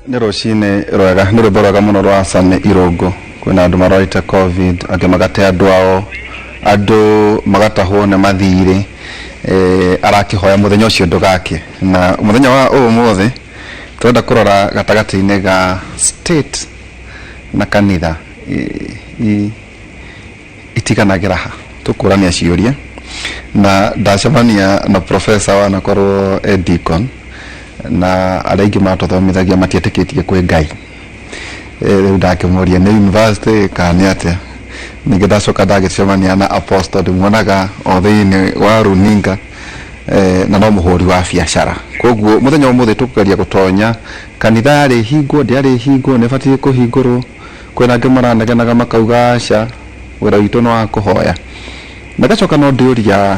Nĩ rũcinĩ rwega, nĩ rwĩmbo rwega mũno rwa Sunny Irũngũ. Kwĩna andũ marwarĩte Covid, angĩ magate andũ ao, andũ magatahwo nĩ mathirĩ, arakĩhoya mũthenya ũcio ndũgake. Na mũthenya wa ũmũthĩ tũrenda kũrora gatagatĩ-inĩ ga state na kanitha itiganagĩra ha? Tũkũrania ciũria na ndacemania na professor wanakorwo e deacon na arĩa aingĩ matũthomithagia matietĩkĩtie kwĩ Ngai. Rĩu ndakĩmũria nĩ university kana nĩ atĩa? Ningĩ ndacoka ndagĩcemania na apostle ndĩmuonaga o thĩinĩ wa runinga, na no mũhũri wa biacara. Koguo mũthenya wa ũmũthĩ tũkũgeria gũtonya kanitha yarĩ hingwo, ndĩarĩ hingwo, nĩ ĩbatiĩ kũhingũrwo. Kwĩna angĩ maranegenaga makauga aca, wĩra witũ nĩ wa kũhoya. Na ngacoka no ndĩũria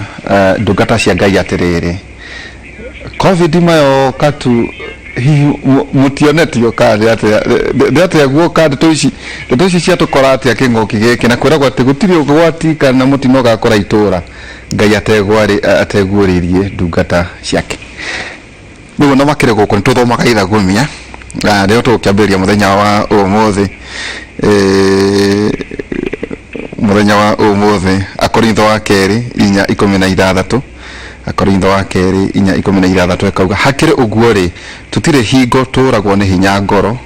ndungata cia Ngai atĩrĩrĩ, Covid mayoka tu hihi mũtionetio kana nĩ atĩa? Nĩ atĩa guoka ndeto ici, ndeto ici ciatũkora atĩa kĩng'ũki gĩkĩ? Na kwĩragwo atĩ gũtirĩ ũgwati kana mũtino ũgakora itũra Ngai ateguũrĩirie ndungata ciake. Rĩu ona makĩrĩ gũkũ nĩ tũthomaga ithagumia na rĩo tũgũkĩambĩrĩria mũthenya wa ũmũthĩ, mũthenya wa ũmũthĩ Akorintho wa kerĩ 4:16, Akorintho wa kerĩ 4:16 ĩkauga, hakĩrĩ ũguo rĩ, tũtirĩ hingo tũragwo nĩ hinya ngoro,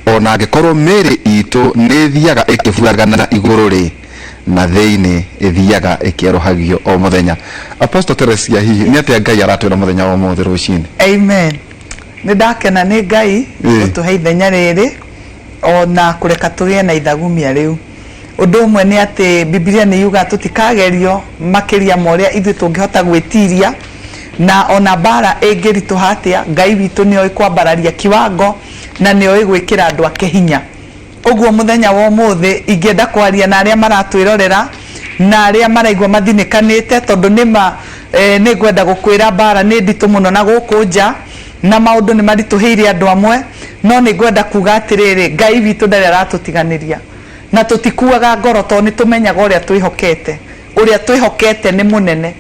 ona angĩkorwo mĩĩrĩ itũ nĩ ĩthiaga ĩkĩburagana na igũrũ rĩ, na thĩinĩ ĩthiaga ĩkĩerũhagio o mũthenya. Apostle Teresia, hihi nĩ atĩa Ngai aratwĩra mũthenya wa ũmũthĩ rũcinĩ? Amen. Nĩ ndakena nĩ Ngai gũtũhe ithenya rĩrĩ ona kũreka tũgĩe na ithagumia rĩu. Ũndũ ũmwe nĩ atĩ Bibilia nĩ yugaga tũtikagerio makĩria ma ũrĩa ithuĩ tũngĩhota gwĩtiria, na ona mbara ĩngĩritũha atĩa, Ngai witũ nĩ oĩ kwambararia kiwango na nĩ oĩ gwĩkĩra andũ ake hinya. Ũguo mũthenya wa ũmũthĩ ingĩenda kwaria na arĩa maratwĩrorera na arĩa maraigua mathinĩkanĩte, tondũ nĩma nĩ ngwenda gũkwĩra mbara nĩ nditũ mũno na gũkũ nja na maũndũ nĩ maritũhĩire andũ amwe, no nĩ ngwenda kuga atĩrĩrĩ, Ngai witũ ndarĩ aratũtiganĩria na tũtikuaga ngoro tondũ nĩ tũmenyaga ũrĩa twĩhokete. Ũrĩa twĩhokete nĩ mũnene,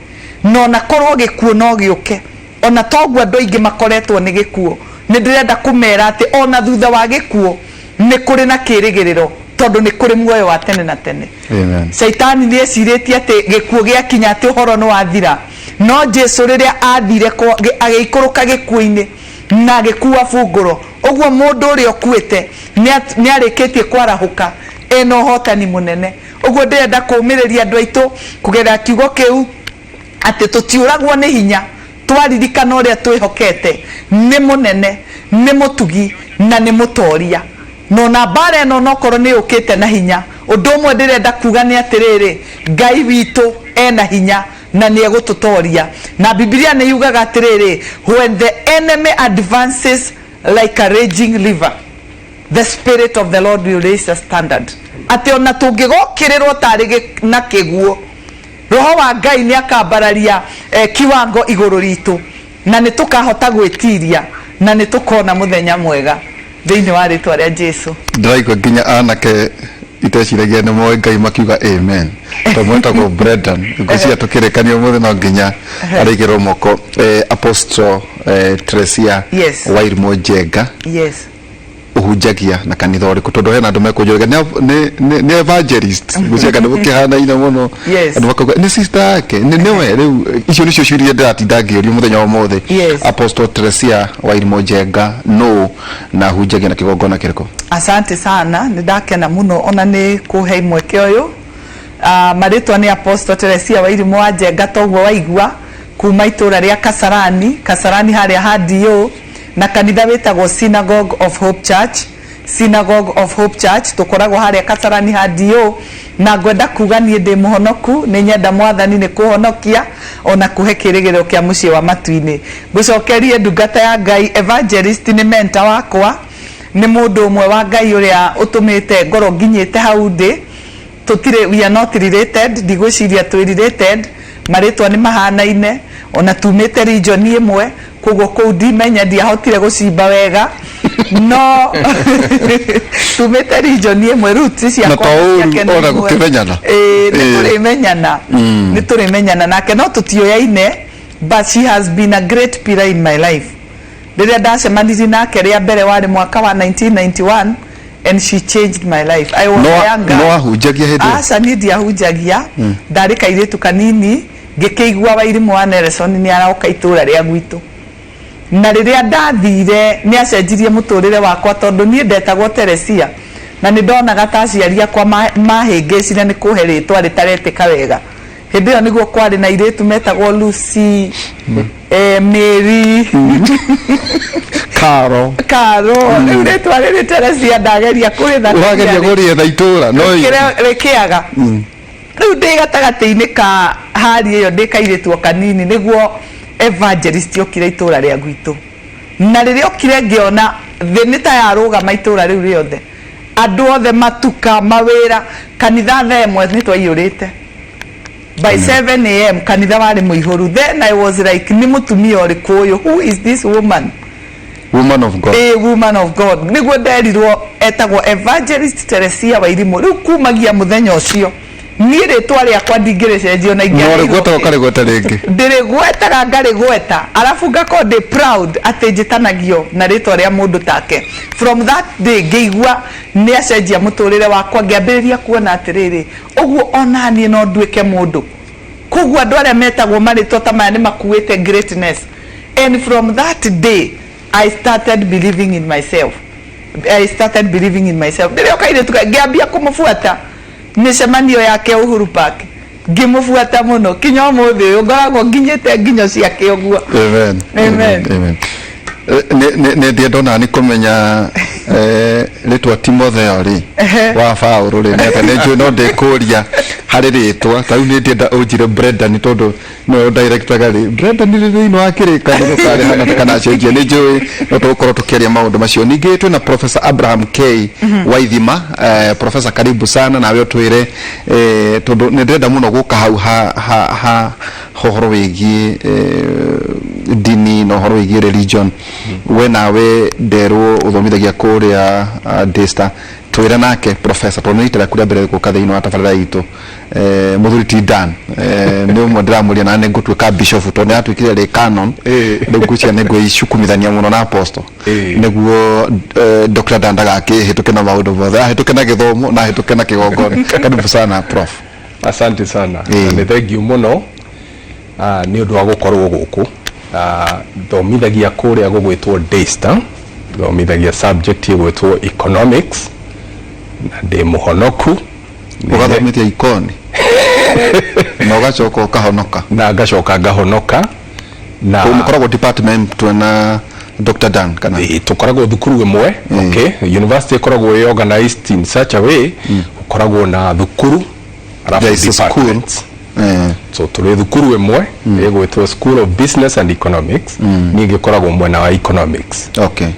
na ona korwo gĩkuũ no gĩũke, ona toguo andũ aingĩ makoretwo nĩ gĩkuũ, nĩ ndĩrenda kũmera atĩ ona thutha wa gĩkuũ nĩ kũrĩ na kĩrĩgĩrĩro, tondũ nĩ kũrĩ muoyo wa tene na tene. Amen. Caitani nĩ ecirĩtie atĩ gĩkuũ gĩakinya atĩ ũhoro nĩ wathira, no Jesu rĩrĩa athire agĩikũrũka gĩkuũ-inĩ na agĩkua bungũro, ũguo mũndũ ũrĩa ũkuĩte nĩ arĩkĩtie kwarahũka ena ũhotani mũnene. Ũguo ndĩrenda kũũmĩrĩria andũ aitũ kũgerera kiugo kĩu atĩ tũtiũragwo nĩ hinya twaririkana ũrĩa twĩhokete nĩ mũnene, nĩ mũtugi na nĩ mũtoria. Na ona mbara ĩno onokorwo nĩ yũkĩte na hinya, ũndũ ũmwe ndĩrenda kuga nĩ atĩrĩrĩ, Ngai witũ ena hinya na nĩ egũtũtoria. Na Bibilia nĩ yugaga atĩrĩrĩ, when the enemy advances like a raging river, the spirit of the Lord will raise a standard. Atĩ ona tũngĩgokĩrĩrwo tarĩ na kĩguũ, Roho wa Ngai nĩ akambararia kiwango igũrũ ritũ, na nĩ tũkahota gwĩtiria na nĩ tũkona mũthenya mwega thĩinĩ wa rĩtwa rĩa Jesu. Ndĩraigua nginya anake iteciragia nĩ moĩ Ngai makiuga amen, tondũ mwetagwo Brendan, ngwĩciria tũkĩrĩkania ũmũthĩ no nginya arĩigĩrwo moko. Apostle Teresia Wairimu Njenga, ũhunjagia na kanitha ũrĩkũ? Tondũ hena andũ mekũnjũragia nĩ evangelist, ngwĩciria nĩ mũkĩhanaine mũno. Andũ makauga nĩ sister yake, nĩ nĩwe. Rĩu icio nĩcio ciũria ndĩratinda ngĩũrio mũthenya wa ũmũthĩ. Apostle Teresia Wairimu Njenga nũ na ahunjagia na kĩgongona kĩrĩkũ? Asante sana, nĩ ndakena mũno ona nĩ kũhe mweke ũyũ. Marĩtwa nĩ Apostle Teresia Wairimu wa Njenga, toguo waigua, kuma itũra rĩa Kasarani, Kasarani harĩa ha DO, na kanitha wĩtagwo Synagogue of Hope Church, Synagogue of Hope Church, tũkoragwo harĩa Kasarani ha DO, na ngwenda kuga niĩ ndĩ mũhonoku, nĩ nyenda Mwathani nĩ kũhonokia ona kũhe kĩrĩgĩrĩro kĩa mũciĩ wa matu-inĩ. Ngũcokerie ndungata ya Ngai, evangelist nĩ mentor wakwa, nĩ mũndũ ũmwe wa Ngai ũrĩa ũtũmĩte ngorwo nginyĩte hau ndĩ. Tũtirĩ, we are not related, ndigwĩciria twĩ related, marĩtwa nĩ mahanaine, ona tumĩte region ĩmwe, koguo kũu ndimenya, ndiahotire gũcimba wega, no tumĩte region ĩmwe, roots ciakwa Na to ũru ciake nĩ ona imwe. gũkĩmenyana. Ĩĩ, nĩ tũrĩmenyana, nĩ tũrĩmenyana nake, no tũtiũyaine, but she has been a great pillar in my life. Rĩrĩa ndacemanirie nake rĩa mbere warĩ mwaka wa 1991, and she changed my life. I was a young girl. No ahunjagia hĩndĩ ĩyo? Aca, niĩ ndiahunjagia, ndarĩ kairĩtu kanini. Ngĩkĩigua Wairimũ wa Nelson nĩ aroka itũra rĩa gwitũ, na rĩrĩa ndathire nĩ acenjirie mũtũrĩre wakwa, tondũ niĩ ndetagwo Teresia na nĩ ndonaga ta aciari akwa mahĩngĩcire nĩ kũhe rĩtwa rĩtaretĩka wega. Hĩndĩ ĩyo nĩguo kwarĩ na airĩtu metagwo Lucy, Mary, Karo. Karo. Rĩu rĩtwa rĩrĩ Teresia ndageria kũrĩtha. Ũrageria kũrĩetha itũra no rĩkĩaga. Rĩu ndĩ gatagatĩ-inĩ ka hari ĩyo, ndĩ kairĩtu o kanini, nĩguo evangelist okire itũra rĩa gwitũ, na rĩrĩa okire ngĩona thĩ nĩ ta yarũgama. Itũra rĩu rĩothe, andũ othe matuka mawĩra, kanitha thaa 1 nĩ twaiyũrĩte. By 7 a.m. kanitha warĩ mũihũru. Then I was like, nĩ mũtumia ũrĩkũ ũyũ? Who is this woman? Woman of God. A woman of God. Nĩguo nderirwo etagwo Evangelist Teresia Wairimũ. Rĩu kumagia mũthenya ũcio niĩ rĩtwa rĩakwa ndingĩrĩcenjio na no ingĩaheirwo rĩgweta ũkarĩgweta rĩngĩ. Ndĩrĩgwetaga, ngarĩgweta, arabu ngakorwo ndĩ proud atĩ njĩtanagio na rĩtwa rĩa mũndũ take. From that day ngĩigua nĩ acenjia mũtũrĩre wakwa, ngĩambĩrĩria kuona atĩrĩrĩ, ũguo ona niĩ no nduĩke mũndũ. Koguo andũ arĩa metagwo marĩtwa ta maya nĩ makuĩte greatness, and from that day I started believing in myself. I started believing in myself. Rĩrĩa kairĩtu ngĩambia kũmũbuata mĩcemanio yake Uhuru Park, ngĩmũbuata mũno kinya ũmũthĩ ũyũ ngoragwo nginyĩte nginyo ciake ũguo. Amen. Amen. Amen. Nĩ ndienda ona nĩ kũmenya rĩtwa Timotheo rĩ wa Paũlũ rĩ nĩ atĩa. Nĩ njũĩ no ndĩkũria harĩ rĩtwa ta rĩu. Nĩ ndienda ũnjĩre Brendan, tondũ nĩwe ũndirectaga rĩ. Brendan rĩ thĩinĩ wa kĩrĩkanĩro karĩ hana kana cenjia? Nĩ njũĩ no tũgũkorwo tũkĩaria maũndũ macio. Ningĩ twĩna Professor Abraham K Waithima. Professor, karibu sana nawe ũtwĩre, tondũ nĩ ndĩrenda mũno gũka hau ha ũhoro wĩgiĩ ndini na ũhoro wĩgiĩ religion. We nawe nderwo ũthomithagia kũrĩa Daystar. Twĩre nake professor, tondũ nĩ rita rĩaku rĩa mbere gũka thĩinĩ wa tabarĩra itũ. Mũthuri ti Dan, nĩ ũmwe ndĩramũria na nĩ ngũtuĩka bishop, tondũ nĩ atuĩkire rĩ canon. Rĩu ngwĩciria nĩ ngwĩcukumithania mũno na apostle nĩguo Dr. Dan ndagakĩhĩtũke na maũndũ mothe, ahĩtũke na gĩthomo na ahĩtũke na kĩgongona. Karibu sana, prof. Asante sana. Na nĩ thengiũ mũno nĩ ũndũ wa gũkorwo gũkũ. Thomithagia kũrĩa gũgwĩtwo Daystar, thomithagia subject ĩgwĩtwo economics, na ndĩ mũhonoku. Ũgathomithia ikoni na ũgacoka ũkahonoka. Na ngacoka ngahonoka na Mũkoragwo department twĩna Dr. Dan kana? Ĩĩ, tũkoragwo thukuru ĩmwe. Okay, university ĩkoragwo ĩ organized in such a way ũkoragwo na thukuru arabu There is a school. departments. So tũrĩ thukuru ĩmwe ĩgwĩtwo School of Business and Economics. Niĩ ngĩkoragwo mwena wa economics.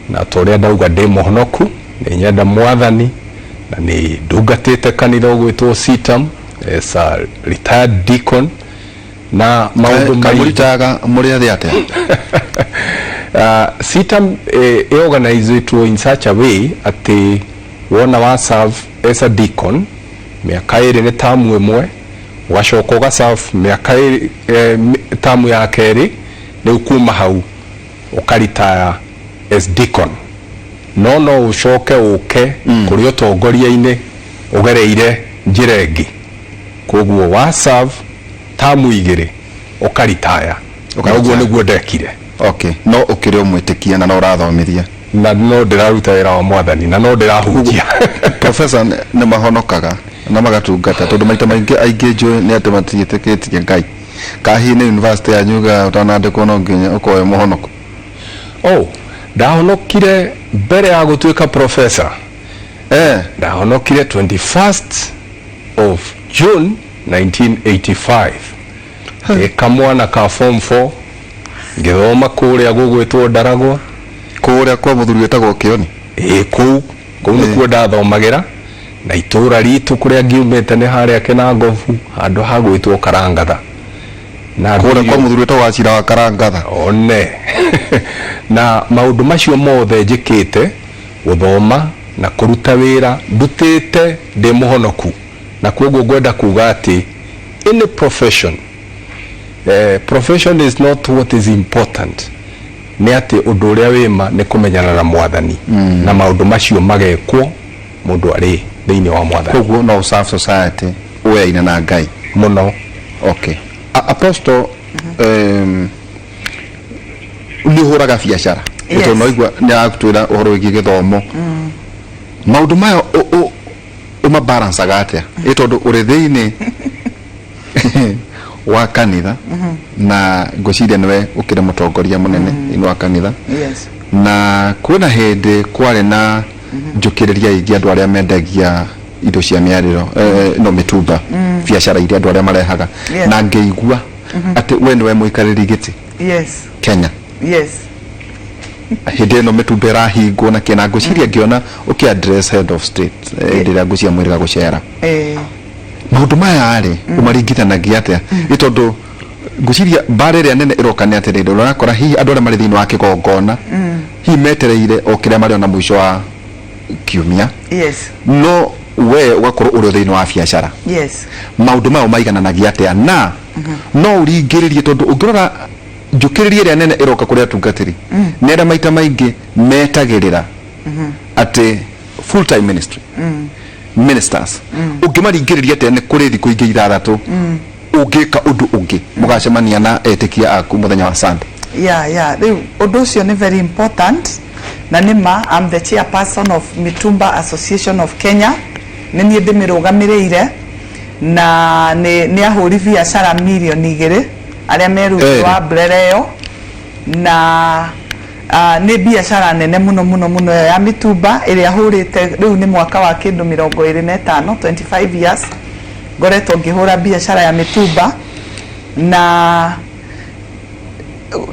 Na ta ũrĩa ndauga, ndĩ mũhonoku, nĩ nyenda mwathani na nĩ ndungatĩte kanitha ũgwĩtwo CITAM as a retired deacon na maũndũ maingĩ. Kamũritaga mũrĩ athĩ atĩa? CITAM ĩorganizĩtwo in such a way atĩ wona wa serve as a deacon mĩaka 2 nĩ tamu ĩmwe, ũgacoka ũgaserve mĩaka 2, tamu ya kerĩ, rĩu kuma hau ũkaritaya as deacon, no ũcoke ũke kũrĩ ũtongoria-inĩ ũgereire njĩra ĩngĩ. Koguo wa serve tamu 2 ũkaritaya, na ũguo nĩguo ndekire. Okay, no ũkĩrĩ o mwĩtĩkia na no ũrathomithia. Na no ndĩraruta wĩra wa mwathani na no ndĩrahunjia. Professor, nĩ mahonokaga na magatungata? Tondũ maita maingĩ aingĩ njũĩ nĩ atĩ matiĩtĩkĩtie Ngai. Kahihi nĩ university yanyu ga ũtanandĩkwo no nginya ũkorwo wĩ mũhonoku? Oh, ndahonokire mbere ya gũtuĩka professor. Ndahonokire 21st of June 1985, ndĩ kamwana ka form 4, ngĩthoma kũrĩa gũgwĩtwo Ndaragwa. Kũrĩa kwa mũthuri wĩtagwo Kĩoni? Ĩĩ, kũu nĩkuo ndathomagĩra, na itũra ritũ kũrĩa ngiumĩte nĩ harĩa Kĩnangobu, handũ hagwĩtwo Karangatha na Kũrĩa kwa mũthuri wĩtagwo Wachira wa Karangatha. One na maũndũ macio mothe njĩkĩte, gũthoma na kũruta wĩra, ndutĩte ndĩ mũhonoku. Na koguo ngwenda kuga atĩ any profession, profession is not what is important. Nĩ atĩ ũndũ ũrĩa wĩma nĩ kũmenyana na Mwathani, na maũndũ macio magekwo mũndũ arĩ thĩinĩ wa Mwathani. Koguo no serve society ũyaine na Ngai. Mũno. Okay. Apostle, nĩ ũhũraga biacara? Yes. Tondũ noigua nĩ aratwĩra ũhoro wĩgiĩ gĩthomo. Maũndũ maya ũmabalancaga atĩa? Ĩ tondũ ũrĩ thĩinĩ wa kanitha, na ngwĩciria nĩwe ũkĩrĩ mũtongoria mũnene thĩinĩ wa kanitha. Yes. Na kwĩna hĩndĩ kwarĩ na njũkĩrĩria aingĩ, andũ arĩa mendagia indo cia mĩarĩro, no mĩtumba, biacara iria andũ arĩa marehaga. Na ngĩigua atĩ we nĩwe mũikarĩri gĩtĩ Kenya. Hĩndĩ ĩno mĩtumba ĩrahingwo na kĩna, ngwĩciria ngĩona ũkĩ address head of state, hĩndĩ ĩrĩa ngwĩciria mwĩrĩga gũcera. Maũndũ maya rĩ, ũmaringithanagia atĩa? Nĩ tondũ ngwĩciria mbara ĩrĩa nene ĩroka nĩ atĩrĩrĩ, ũrakora hihi andũ arĩa marĩ thĩinĩ wa kĩgongona hihi metereire o kĩrĩa marĩona mũico wa kiumia, no we ũgakorwo ũrĩ o thĩinĩ wa biacara. Maũndũ maya maigananagia atĩa, na no ũringĩrĩrie? Tondũ ũngĩrora njũkĩrĩria ĩrĩa nene ĩroka kũrĩ atungatĩri nĩ arĩa maita maingĩ metagĩrĩra atĩ full time ministry ministers. Ũngĩmaringĩrĩria atĩa? Nĩ kũrĩ thikũ ingĩ 6 ũngĩka ũndũ ũngĩ, mũgacemania na etĩkia aku mũthenya wa Sunday. Yeah, rĩu ũndũ ũcio nĩ very important, na nĩ ma I'm the chairperson of Mitumba Association of Kenya. Nĩ niĩ ndĩmĩrũgamĩrĩire, na nĩ ahũri biacara 2 mirioni arĩa me rungu Erĩ. wa umbrella ĩyo, na nĩ biacara nene mũno mũno mũno ĩyo ya mĩtumba, ĩrĩa hũrĩte rĩu nĩ mwaka wa kĩndũ 25, 25 years ngoretwo ngĩhũra biacara ya mĩtumba. Na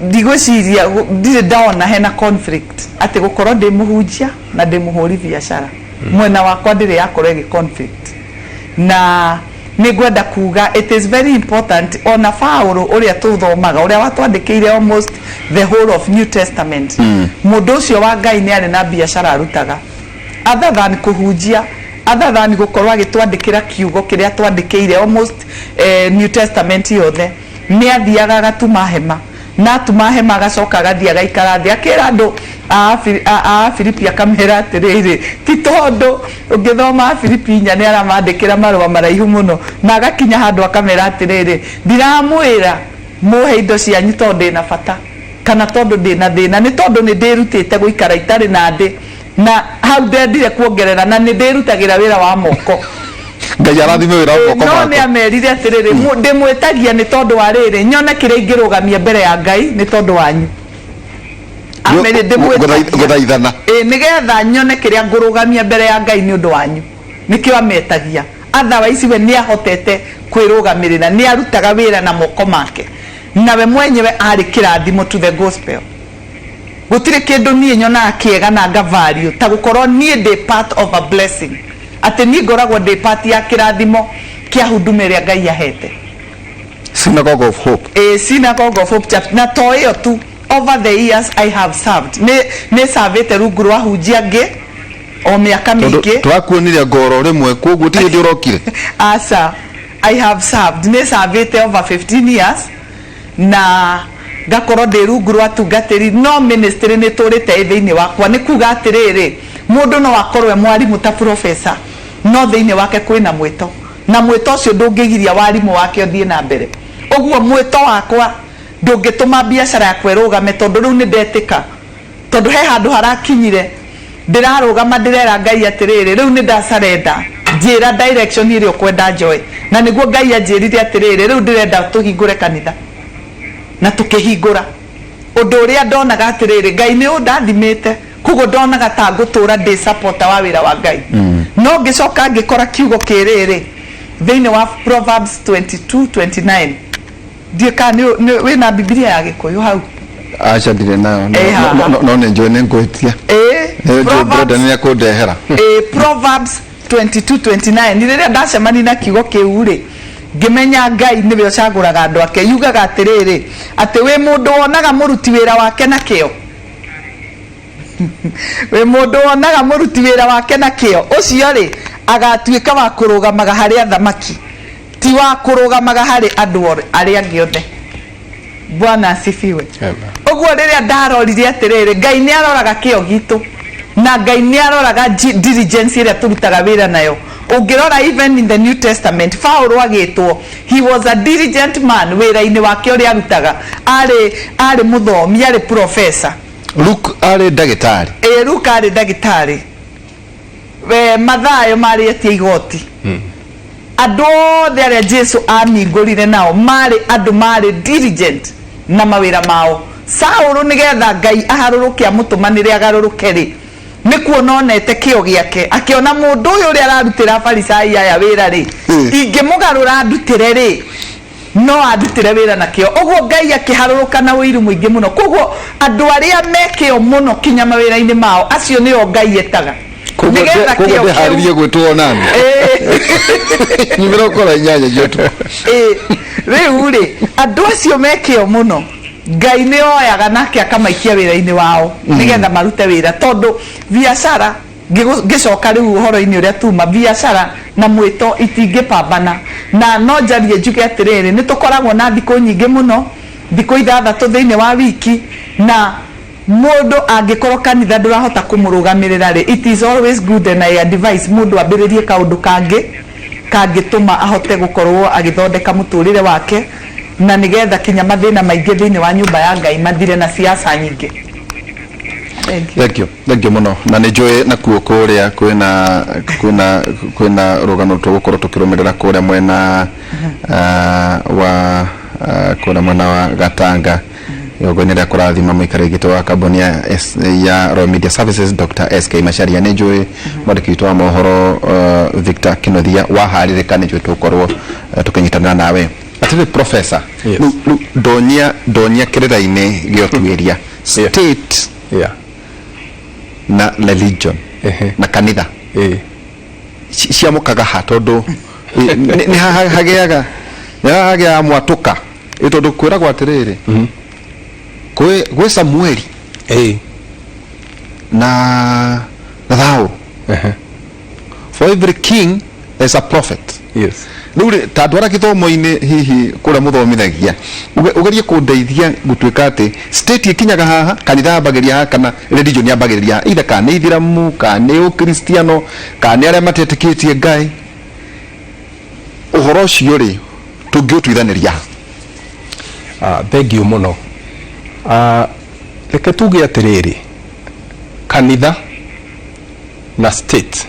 ndigwĩciria ndirĩ ndona hena conflict atĩ gũkorwo ndĩ mũhunjia na ndĩ mũhũri biacara. Mwena wakwa ndĩrĩ yakorwo ĩgĩ conflict. Na nĩ ngwenda kuga it is very important, ona Paulo ũrĩa tũthomaga, ũrĩa watwandĩkĩire almost the whole of New Testament, mũndũ ũcio wa Ngai nĩ arĩ na biacara arutaga other than kũhunjia, other than gũkorwo agĩtwandĩkĩra kiugo kĩrĩa twandĩkĩire almost New Testament yothe. Nĩ athiaga agatuma hema, na atuma hema agacoka agathiĩ agaikara thĩ, akĩra andũ a Filipi, akamera atĩrĩrĩ, ti tondũ ũngĩthoma Filipi 4, nĩ aramandĩkĩra marũa maraihu mũno, na agakinya handũ akamera atĩrĩrĩ, "Ndiramwĩra mũhe indo cianyu tondũ ndĩna bata kana tondũ ndĩna thĩna, nĩ tondũ nĩ ndĩrutĩte gũikara itarĩ na ndĩ." Na hau ndendire kuongerera, "Na nĩ ndĩrutagĩra wĩra wa moko." Ngai arathime wĩra wa moko No maku. nĩ amerire atĩrĩrĩ, "Ndĩmwĩtagia nĩ tondũ wa rĩrĩ, nyone kĩrĩa ingĩrũgamia mbere ya Ngai nĩ tondũ wanyu." Amerire, "Ndĩmwĩtagia Gũthaithana. Ĩ, nĩgetha nyone kĩrĩa ngũrũgamia mbere ya Ngai nĩ ũndũ wanyu." Nĩkĩo ametagia. Otherwise we nĩ ahotete kwĩrũgamĩrĩra, nĩ arutaga wĩra na moko make, nawe mwenyewe arĩ kĩrathimo to the gospel. Gũtirĩ kĩndũ niĩ nyonaga kĩega na nga value ta gũkorwo niĩ ndĩ part of a blessing, atĩ niĩ ngoragwo ndĩ part ya kĩrathimo kĩa huduma ĩrĩa Ngai ahete. Synagogue of Hope. Ĩ, Synagogue of Hope Church. Na to ĩyo tu, over the years I have served, nĩ servĩte rungu rwa hunjia angĩ o mĩaka Tondũ mĩingĩ. twakuonire ngoro rĩmwe, koguo ti hĩndĩ ũrokire. Aca, I have served, nĩ servĩte over 15 years na ngakorwo ndĩ rungu rwa atungatĩri, no ministry nĩ tũrĩte ĩ thĩinĩ wakwa. Nĩ kuga atĩrĩrĩ, mũndũ no akorwo e mwarimũ ta professor, no thĩinĩ wake kwĩna mwĩto, na mwĩto ũcio ndũngĩgiria warimũ wake ũthiĩ na mbere. Ũguo mwĩto wakwa ndũngĩtũma biacara yakwa ĩrũgame, tondũ rĩu nĩ ndetĩka, tondũ he handũ harakinyire ndĩrarũgama, ndĩrera Ngai atĩrĩrĩ, rĩu nĩ ndacarenda, njĩra direction ĩrĩa ũkwenda njoe. Na nĩguo Ngai anjĩrire atĩrĩrĩ, rĩu ndĩrenda tũhingũre kanitha, na tũkĩhingũra. Ũndũ ũrĩa ndonaga atĩrĩrĩ, Ngai nĩ ũndathimĩte, koguo ndonaga ta ngũtũra ndĩ supporter wa wĩra wa Ngai. No ngĩcoka ngĩkora kiugo kĩrĩrĩ thĩinĩ wa Proverbs 22:29. Ndiĩ kana wĩna Bibilia ya Gĩkũyũ hau. Aca, ndirĩ nayo. Ĩ, haha. No nĩ njũĩ nĩ ngwĩtia. Ĩ. Nĩ njũĩ Brenda nĩ ekũndehera. Ĩ, Proverbs 22:29. Rĩrĩa ndacemania na kiugo kĩu rĩ, ngĩmenya Ngai nĩwe ũcagũraga andũ ake. Yugaga atĩrĩrĩ, atĩ wĩ mũndũ wonaga mũruti wĩra wake na kĩo, wĩ mũndũ wonaga mũruti wĩra wake na kĩo, ũcio rĩ agatuĩka wa kũrũgamaga harĩ athamaki, ti wa kũrũgamaga harĩ andũ arĩa angĩ othe. Bwana asifiwe. Amen. Ũguo rĩrĩa ndarorire atĩrĩrĩ, Ngai nĩ aroraga kĩo gitũ na Ngai nĩ aroraga diligence ĩrĩa tũrutaga wĩra nayo. Ũngĩrora even in the New Testament, Paũlũ agĩtwo, he was a diligent man wĩra-inĩ wake ũrĩa arutaga. Arĩ arĩ mũthomi, arĩ professor. Luke arĩ ndagĩtarĩ. Ĩĩ, Luke arĩ ndagĩtarĩ. We Mathayo marĩ etia igoti. Andũ othe arĩa Jesu amingũrire nao marĩ andũ marĩ diligent na mawĩra mao. Saũlũ nĩgetha Ngai aharũrũke amũtũmanĩre agarũrũke rĩ, nĩ kuona onete kĩo gĩake, akĩona mũndũ ũyũ ũrĩa ararutĩra Afarisai aya wĩra rĩ, ingĩmũgarũra andutĩre rĩ, no andutĩre wĩra na kĩo. Ũguo Ngai akĩharũrũka na ũiru mũingĩ mũno. Kwoguo andũ arĩa me kĩo mũno kinya mawĩra-inĩ mao, acio nĩo Ngai etaga. Koguo Nĩgetha koguo kĩo kĩu ndĩharĩrie gwĩtwo onani. Nyumĩra ũkora 8 cia ũtukũ. Ĩĩ, rĩu rĩ, andũ acio me kĩo mũno, Ngai nĩ oyaga nake akamaikia wĩra-inĩ wao nĩgetha marute wĩra, tondũ biacara Ngĩcoka rĩu ũhoro-inĩ ũrĩa tuma, biacara na mwĩto itingĩpambana. Na no njarie njuge atĩrĩrĩ, nĩ tũkoragwo na thikũ nyingĩ mũno, thikũ ithathatũ thĩinĩ wa wiki, na mũndũ angĩkorwo kanitha ndũrahota kũmũrũgamĩrĩra-rĩ, it is always good and I advise mũndũ ambĩrĩrie kaũndũ kangĩ kangĩtũma ahote gũkorwo agĩthondeka mũtũrĩre wake, na nĩgetha kinya mathĩna maingĩ thĩinĩ wa nyũmba ya Ngai mathire na siasa nyingĩ. Thank you. Thank you. Thank you mũno na nĩ njũĩ nakuo kũrĩa kwĩna kwĩna kwĩna rũgano tũgũkorwo tũkĩrũmĩrĩra kũrĩa mwena wa kũrĩa mwena wa Gatanga igongona rĩa kũrathima mũikarĩri gĩtĩ wa kambuni ya, S, ya Royal Media Services Dr. SK Macharia. Nĩ njũĩ mwandĩki witũ wa mohoro Victor Kinothia waharĩrĩka, nĩ njũĩ tũgũkorwo tũkĩnyitanĩra nawe. Atĩrĩ professor, Yes. rĩu rĩu ndonyia ndonyia kĩrĩra-inĩ gĩa ũtuĩria state na religion na kanitha ciamũkaga ha? Tondũ nĩ hagĩaga nĩ hagĩaga mwatũka. Ĩ tondũ kwĩragwo atĩrĩrĩ, gwĩ Samueli na Thaũrũ. For every king there's a prophet. Rĩu rĩ, ta andũ arĩa gĩthomo-inĩ hihi kũrĩa mũthomithagia, ũgerie kũndeithia gũtuĩka atĩ state ĩkinyaga haha, kanitha yambagĩrĩria haha, kana religion yambagĩrĩria haha, either kana nĩ ithiramu, kana nĩ ũkristiano, kana nĩ arĩa matetĩkĩtie Ngai. Ũhoro ũcio rĩ, tũngĩũtuithanĩria ha? Ah, thank you mũno. Ah, reke tuge atĩrĩrĩ, kanitha na state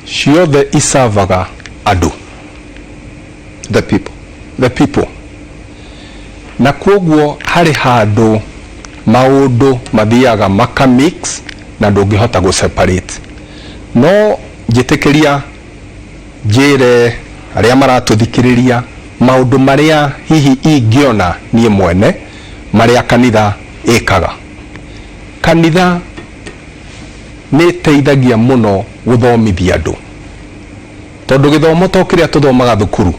ciothe isavaga andũ, the people, the people, na kwoguo harĩ handũ maũndũ mathiaga maka mix na ndũngĩhota gũ separate. No njĩtĩkĩria njĩre arĩa maratũthikĩrĩria maũndũ marĩa hihi ingĩona niĩ mwene marĩa kanitha ĩkaga. Kanitha nĩ ĩteithagia mũno gũthomithia andũ, tondũ gĩthomo to kĩrĩa tũthomaga thukuru.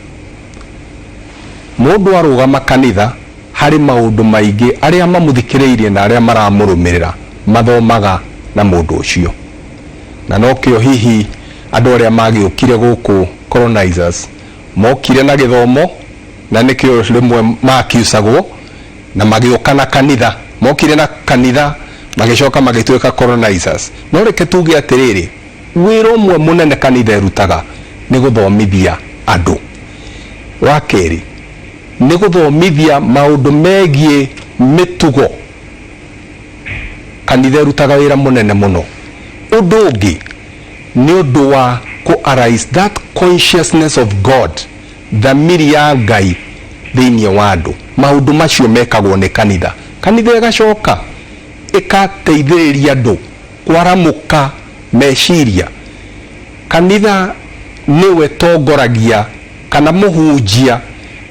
Mũndũ arũgama kanitha harĩ maũndũ maingĩ arĩa mamũthikĩrĩirie na arĩa maramũrũmĩrĩra mathomaga na mũndũ ũcio. Na nokĩo hihi andũ arĩa magĩũkire gũkũ, colonizers, mokire na gĩthomo, na nĩkĩo rĩmwe ma-accusagwo, na magĩũka na kanitha. Mokire na kanitha magĩcoka magĩtuĩka colonizers. No reke tuge atĩrĩrĩ, wĩra ũmwe mũnene kanitha ĩrutaga nĩ gũthomithia andũ. Wa kerĩ nĩ gũthomithia maũndũ megiĩ mĩtugo. Kanitha ĩrutaga wĩra mũnene mũno. Ũndũ ũngĩ nĩ ũndũ wa kũ arise that consciousness of God, thamiri ya Ngai thĩinĩ wa andũ. Maũndũ macio mekagwo nĩ kanitha. Kanitha ĩgacoka ĩgateithĩrĩria andũ kwaramũka meciria. Kanitha nĩwe tongoragia kana mũhunjia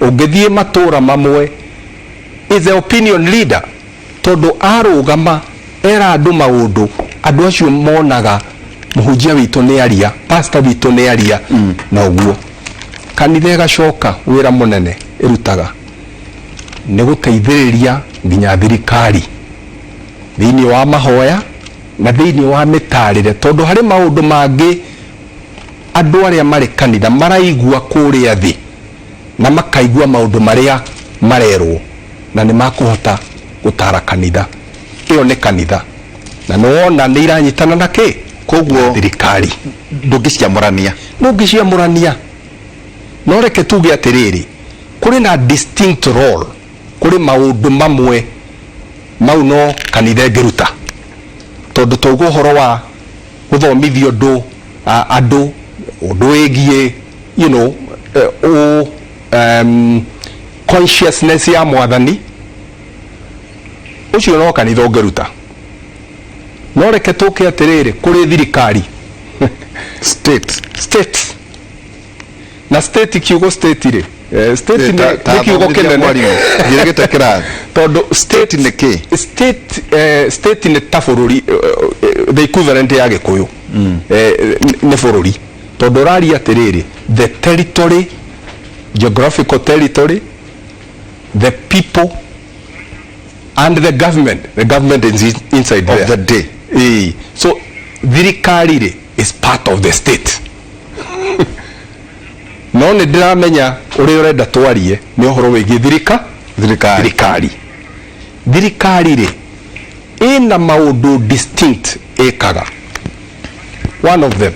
ũngĩthiĩ matũra mamwe is the opinion leader, tondũ arũgama era andũ maũndũ, andũ acio monaga mũhunjia witũ nĩ aria, pastor witũ nĩ aria. Na ũguo kanitha ĩgacoka wĩra mũnene ĩrutaga nĩ gũteithĩrĩria nginya thirikari thĩinĩ wa mahoya na thĩinĩ wa mĩtarĩre, tondũ harĩ maũndũ mangĩ andũ arĩa marĩ kanitha maraigua kũrĩa thĩ na makaigua maũndũ marĩa marerwo na nĩ makũhota. Gũtara kanitha ĩyo nĩ kanitha na nĩwona nĩ iranyitana na kĩ? Koguo Na thirikari. Ndũngĩciamũrania. Ndũngĩciamũrania, no reke tuge atĩrĩrĩ, kũrĩ na distinct role, kũrĩ maũndũ mamwe mau no kanitha ĩngĩruta, tondũ twauga ũhoro wa gũthomithia ũndũ andũ ũndũ wĩgiĩ consciousness ya Mwathani, ũcio no kanitha ũngĩruta. No reke tũke atĩrĩrĩ, kũrĩ thirikari. State. State na state, kiugo state rĩ, state nĩ kiugo kĩnene. Njĩrĩgĩte kĩrathi. Tondũ state nĩ kĩ? State nĩ ta bũrũri, the equivalent ya Gĩkũyũ nĩ bũrũri, tondũ ũraria atĩrĩrĩ, the territory, geographical territory, the people and the government. The government is inside of there. The day. So thirikari rĩ is part of the state, no nĩ ndĩramenya ũrĩa ũrenda twarie nĩ ũhoro wĩgiĩ thirikari. Thirikari rĩ ĩna maũndũ distinct ĩkaga. One of them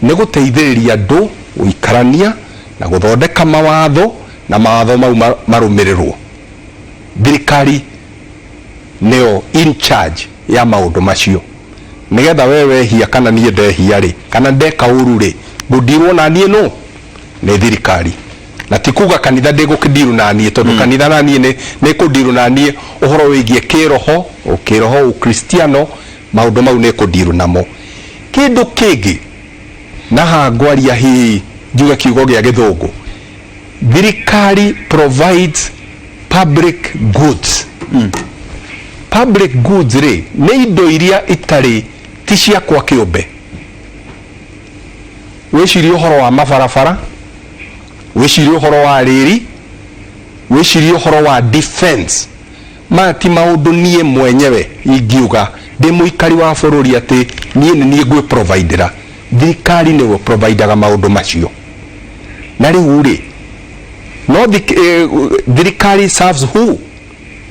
nĩ gũteithĩrĩria andũ gũikarania na gũthondeka mawatho, na mawatho mau marũmĩrĩrwo. Thirikari nĩyo in charge ya maũndũ macio, nĩgetha we wehia kana niĩ ndehia rĩ, kana ndeka ũru rĩ, ngũndirwo na niĩ no nĩ thirikari, na ti kuga kanitha ndĩgũkĩndiru na niĩ, tondũ kanitha na niĩ nĩ kũndiru na niĩ ũhoro wĩgiĩ kĩroho, ũkĩroho, ũkristiano, maũndũ mau nĩ kũndiru namo. Kĩndũ kĩngĩ na haha ngwaria hihi njuge kiugo gĩa Gĩthũngũ, thirikari provides public goods. Public goods rĩ nĩ indo iria itarĩ ti ciakwa kĩũmbe. Wĩcirie ũhoro wa mabarabara, wĩcirie ũhoro wa rĩri, wĩcirie ũhoro wa defense. Maya ti maũndũ niĩ mwenyewe ingiuga ndĩ mũikari wa bũrũri atĩ niĩ nĩ niĩ ngwĩ-providera. Thirikari nĩwe providaga maũndũ macio. Na rĩu rĩ, no thirikari serves who?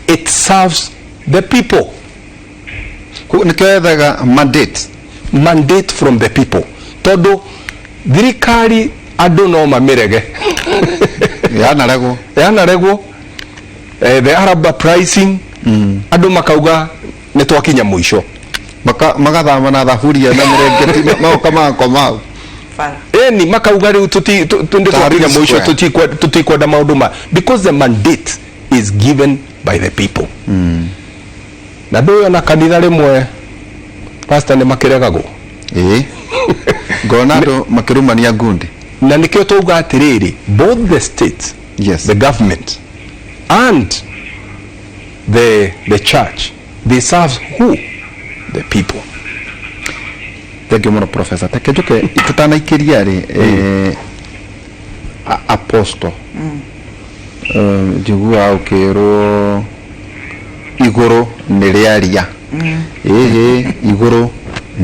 It serves the people. Koguo nĩkĩo yethaga mandate. Mandate from the people, tondũ thirikari andũ no mamĩrege. Yanaregwo. Yanaregwo, the Arab uprising, andũ makauga nĩ twakinya mũico. Magathama na thaburia na mĩrengeti, magoka magakoma hau. Bara. Eni makauga rĩu nĩ twakinya Tahrir mũico. Square. Tũtikwenda maũndũ ma, because the mandate is given by the people. Na ndũĩ ona kanitha rĩmwe pastor nĩ makĩregagwo. Ĩĩ, ngona andũ makĩrumania ngundi. Na nĩkĩo twauga atĩrĩrĩ, both the state, the government and the church, they serve who? The people. Thank you mũno, Professor. Reke njoke tũtanaikĩria rĩ, apostle, njiguaga ũkĩrwo igũrũ nĩ rĩaria, ĩhĩ, igũrũ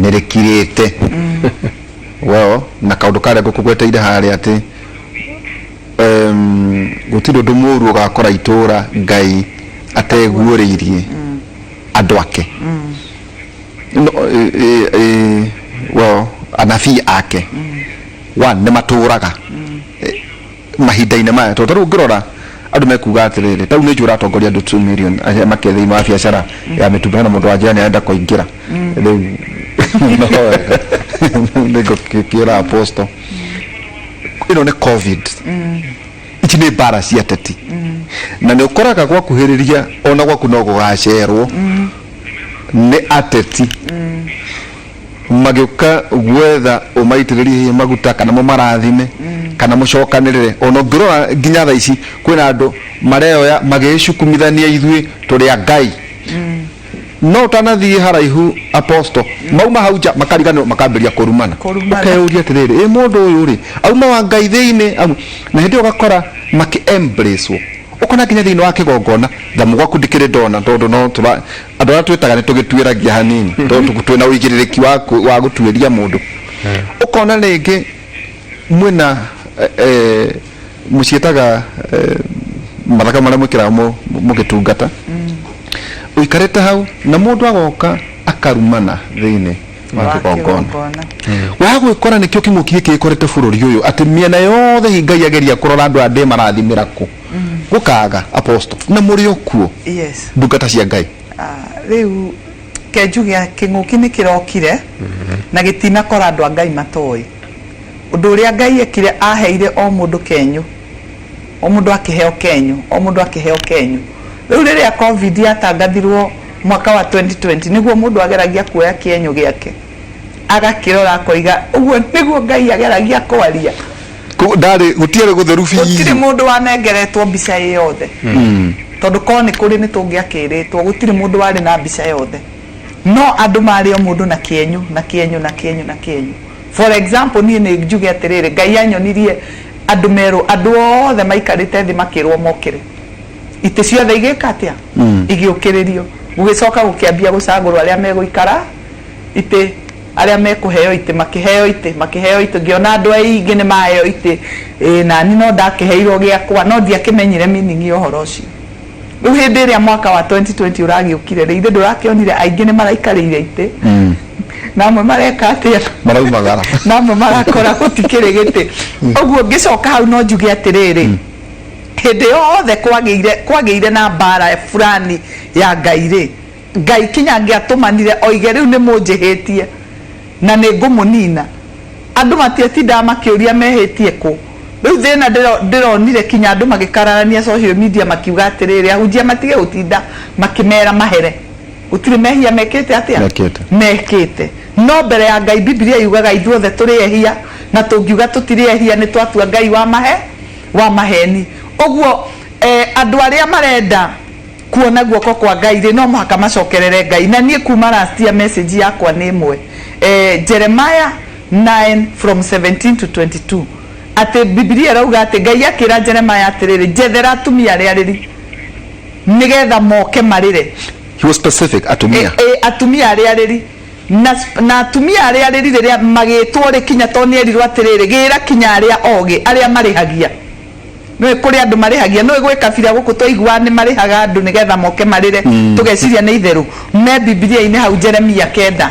nĩ rĩkirĩte. Well, na kaũndũ karĩa ngũkũgweteire harĩa atĩ gũtirĩ ũndũ mũru ũgakora itũra Ngai ateguũrĩirie andũ ake, no, well, anabii ake one nĩ matũraga mahinda-inĩ maya, tondũ tarĩu ũngĩrora andũ mekuga atĩrĩrĩ, tarĩu nĩ njũĩ ũratongoria andũ 2 million arĩa makĩrĩ thĩinĩ wa biacara ya mĩtumba. Hena mũndũ wanjĩra nĩ arenda kũingĩra rĩu, no wega nĩngũkĩra apostle ĩno nĩ COVID, ici nĩ mbara cia ateti, na nĩ ũkoraga gwakuhĩrĩria ona gwaku no gũgacerwo nĩ ateti magĩũka gwetha ũmaitĩrĩrie hihi maguta kana mũmarathime kana mũcokanĩrĩre. Ona ũngĩrora nginya thaa ici kwĩna andũ mareoya magĩcukumithania ithuĩ tũrĩ a Ngai, no ũtanathiĩ haraihu, apostle, mauma hau nja makariganĩrwo, makambĩrĩria kũrumana. Kũrumana. Ũkeyũria atĩrĩrĩ, ĩ mũndũ ũyũ rĩ auma wa Ngai thĩinĩ na hĩndĩ ĩyo ũgakora makĩ embrace, ũkona nginya thĩinĩ wa kĩgongona thamu gwaku ndikĩrĩ ndona, tondũ no tũra andũ arĩa twĩtaga nĩ tũgĩtuĩragia hanini, tondũ twĩna ũigĩrĩrĩki wa gũtuĩria mũndũ. Ũkona rĩngĩ mwĩna mũciĩtaga mathaka marĩa mwĩkĩraga mũgĩtungata. Ũikarĩte hau na mũndũ agoka akarumana thĩinĩ wa kĩgongona. Kĩgongona. Wagwĩkora nĩkĩo kĩng'ũki gĩkĩ gĩkorete bũrũri ũyũ, atĩ mĩena yothe hi Ngai ageria kũrora andũ aya ndĩmarathimĩra kũ, gũkaga apostle na mũrĩ o kuo. Yes. Ndungata cia Ngai. Ah, rĩu ke njuge kĩng'ũki nĩ kĩrokire na gĩtinakora andũ a Ngai matoĩ ũndũ ũrĩa Ngai ekire. Aheire o mũndũ kenyũ, o mũndũ akĩheo kenyũ, o mũndũ akĩheo kenyũ. Rĩu rĩrĩa COVID yatangathirwo mwaka wa 2020, nĩguo mũndũ ageragia kuoya kĩenyũ gĩake agakĩrora, akoiga ũguo nĩguo Ngai ageragia kwaria. Ndarĩ gũtiarĩ gũtheru Gũtirĩ biũ. Mũndũ wanengeretwo mbica ĩ yothe, tondũ korwo nĩ kũrĩ nĩ tũngĩakĩrĩtwo. Gũtirĩ mũndũ warĩ na mbica yothe, no andũ marĩ o mũndũ na kĩenyũ, na kĩenyũ, na kĩenyũ, na kĩenyũ. For example, niĩ nĩ njuge atĩrĩrĩ, Ngai anyonirie andũ merwo, andũ othe maikarĩte thĩ makĩrwo mokĩre, itĩ ciothe igĩka atĩa? Igĩũkĩrĩrio. Gũgĩcoka gũkĩambia gũcagũrwo arĩa megũikara itĩ, arĩa mekũheo itĩ makĩheo itĩ, makĩheo itĩ. Ngĩona andũ aingĩ nĩ maheo itĩ, ĩĩ, nani no ndakĩheirwo gĩakwa, no ndiakĩmenyire meaning ya ũhoro ũcio. Rĩu hĩndĩ ĩrĩa mwaka wa 2020 ũragĩũkire rĩ, ithe ndũrakĩonire aingĩ nĩ maraikarĩire itĩ, na amwe mareka atĩa? Maraumagara. Na amwe marakora gũtikĩrĩ gĩtĩ. Ũguo ngĩcoka hau no njuge atĩrĩrĩ, hĩndĩ yothe kwagĩire na mbara fulani ya Ngai rĩ, Ngai kinya angĩatũmanire oige rĩu nĩ mũnjĩhĩtie na nĩ ngũmũnina, andũ matiatindaga makĩũria mehĩtie kũ. Rĩu thĩna ndĩronire kinya andũ magĩkararania social media makiuga atĩrĩrĩ, ahunjia matige gũtinda makĩmera mahere, gũtirĩ mehia mekĩte atĩa? Mekĩte. Mekĩte. No mbere ya Ngai, Bibilia yugaga ithuothe tũrĩ ehia, na tũngiuga tũtirĩ ehia nĩ twatua Ngai wa mahe wa maheni. Ũguo andũ arĩa marenda kuona guoko kwa Ngai rĩ, no mũhaka macokerere Ngai. Na niĩ kuma last year message yakwa nĩ ĩmwe, Jeremiah 9 from 17 to 22, atĩ Bibilia ĩrauga atĩ Ngai akĩra Jeremiah atĩrĩrĩ, njethera atumia arĩa arĩri nĩgetha moke marĩre. He was specific, atumia. Atumia arĩa arĩri na atumia arĩa arĩri rĩrĩa magĩtwo rĩ, kinya to nĩ erirwo atĩrĩrĩ, gĩra kinya arĩa ogĩ, arĩa marĩhagia. Nĩũĩ kũrĩ andũ marĩhagia? Nĩũĩ gwĩ kabira gũkũ twaiguaga nĩ marĩhaga andũ nĩgetha moke marĩre, tũgeciria nĩ itherũ. Me Bibilia-inĩ hau Jeremia 9,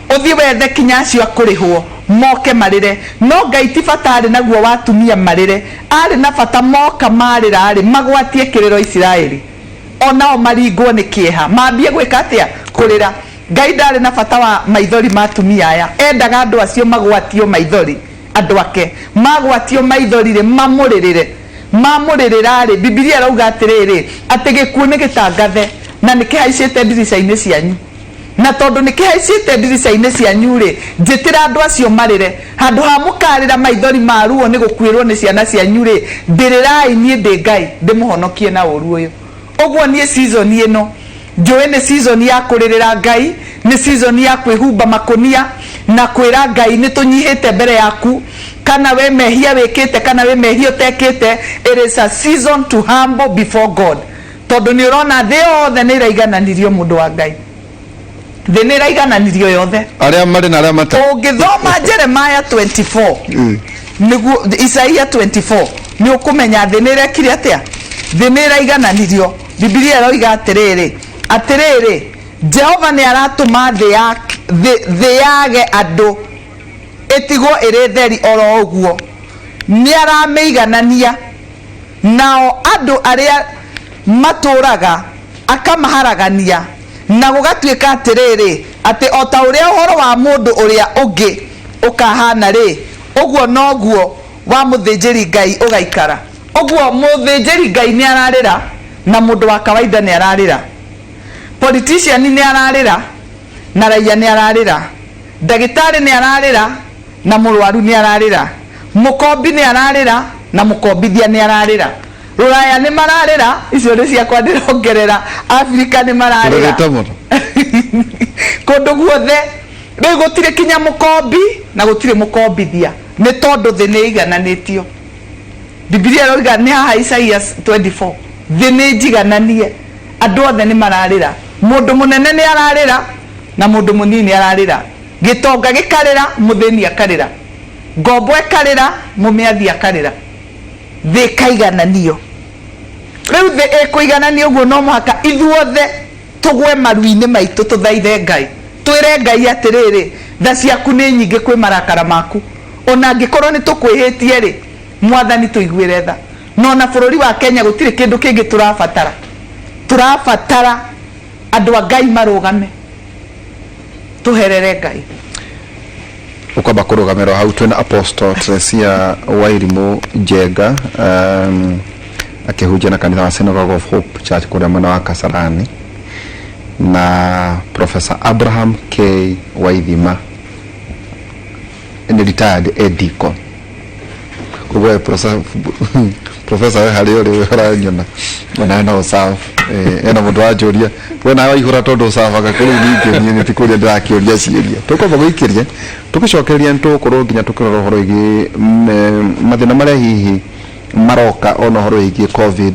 ũthiĩ wethe kinya acio akũrĩhwo moke marĩre. No Ngai ti bata arĩ naguo wa atumia marĩre, arĩ na bata moka marĩra rĩ, magwatie kĩrĩro Isiraeli, onao maringwo nĩ kĩeha, mambie gwĩka atĩa? Kũrĩra. Ngai ndarĩ na bata wa maithori ma atumia aya, endaga andũ acio magwatio maithori. Andũ ake magwatio maithori rĩ, mamũrĩrĩre. Mamũrĩrĩra rĩ, Bibilia ĩrauga atĩrĩrĩ, atĩ gĩkuũ nĩ gĩtangathe na nĩ kĩhaicĩte ndirica-inĩ cianyu. Na tondũ nĩ kĩhaicĩte ndirica-inĩ cianyu rĩ, njĩtĩra andũ acio marĩre. Handũ ha mũkarĩra maithori ma ruo nĩ gũkuĩrwo nĩ ciana cianyu rĩ, ndĩrĩrai niĩ ndĩ Ngai, ndĩmũhonokie na ũũru ũyũ. Ũguo niĩ season ĩno njũĩ nĩ season ya kũrĩrĩra Ngai, nĩ season ya kwĩhumba makũnia na kwĩra Ngai nĩ tũnyihĩte mbere yaku, kana wĩ mehia wĩkĩte kana wĩ mehia ũtekĩte, it is a season to humble before God, tondũ nĩ ũrona thĩ yothe nĩ ĩraigananirio, mũndũ wa Ngai, thĩ nĩ ĩraigananirio yothe. Arĩa marĩ na arĩa matarĩ. Ũngĩthoma Jeremiah 24, nĩguo Isaia 24, nĩ ũkũmenya thĩ nĩ ĩrekire atĩa, thĩ nĩ ĩraigananirio. Bibilia ĩroiga atĩrĩrĩ, atĩrĩrĩ, Jehova nĩ aratũma thĩ ya thĩ yage andũ, ĩtigwo ĩrĩ theri oro ũguo, nĩ aramĩiganania, nao andũ arĩa matũũraga akamaharagania. Na gũgatuĩka atĩrĩrĩ, atĩ o ta ũrĩa ũhoro wa mũndũ ũrĩa ũngĩ ũkahaana-rĩ, ũguo noguo wa mũthĩnjĩri-Ngai ũgaikara. Ũguo mũthĩnjĩri-Ngai nĩ ararĩra, na mũndũ wa kawaida nĩ ararĩra, politician nĩ ararĩra, na raia nĩ ararĩra, ndagĩtarĩ nĩ ararĩra, na mũrwaru nĩ ararĩra, mũkombi nĩ ararĩra, na mũkombithia nĩ ararĩra. Rũraya nĩ mararĩra, icio nĩ ciakwa ndĩrongerera, Afrika nĩ mararĩra. Ũrĩrĩte mũno. Kũndũ guothe rĩu gũtirĩ kinya mũkombi na gũtirĩ mũkombithia, nĩ tondũ thĩ nĩ ĩigananĩtio. Bibilia ĩroiga nĩ haha Isaia 24, thĩ nĩ njigananie, andũ othe nĩ mararĩra, mũndũ mũnene nĩ ararĩra na mũndũ mũnini ararĩra, gĩtonga gĩkarĩra, mũthĩni akarĩra, ngombo ĩkarĩra, mũmĩathi akarĩra, thĩ ĩkaigananio. Rĩu thĩ ĩkũigananio ũguo, no mũhaka ithuothe Tũgwe maru-inĩ maitũ, tũthaithe Ngai, twĩre Ngai atĩrĩrĩ, tha ciaku nĩ nyingĩ kwĩ marakara maku. Ona angĩkorwo nĩ tũkwĩhĩtie-rĩ, Mwathani tũiguĩre tha. Na ona bũrũri wa Kenya gũtirĩ kĩndũ kĩngĩ tũrabatara. Tũrabatara andũ a Ngai marũgame, tũherere Ngai. Ũkwamba kũrũgamĩrwo hau twĩna Apostle Teresia Wairimũ Njenga, akĩhunjia na kanitha wa Synagogue of Hope Church kũrĩa mwena wa Kasarani, na Professor Abraham K Waithima nĩ retired a deacon. Koguo we professor, we harĩa ũrĩ ũranyona onawe no ũserve. Ena mũndũ wanjũria, we nawe waihũra tondũ ũservaga kũu. Rĩu ningĩ niĩ nĩ ti kũria ndĩrakĩũria ciũria, tũkwamba gũikĩria tũgĩcokereria nĩ tũgũkorwo nginya tũkĩrora ũhoro wĩgiĩ mathĩna marĩa hihi maroka, ona ũhoro wĩgiĩ COVID,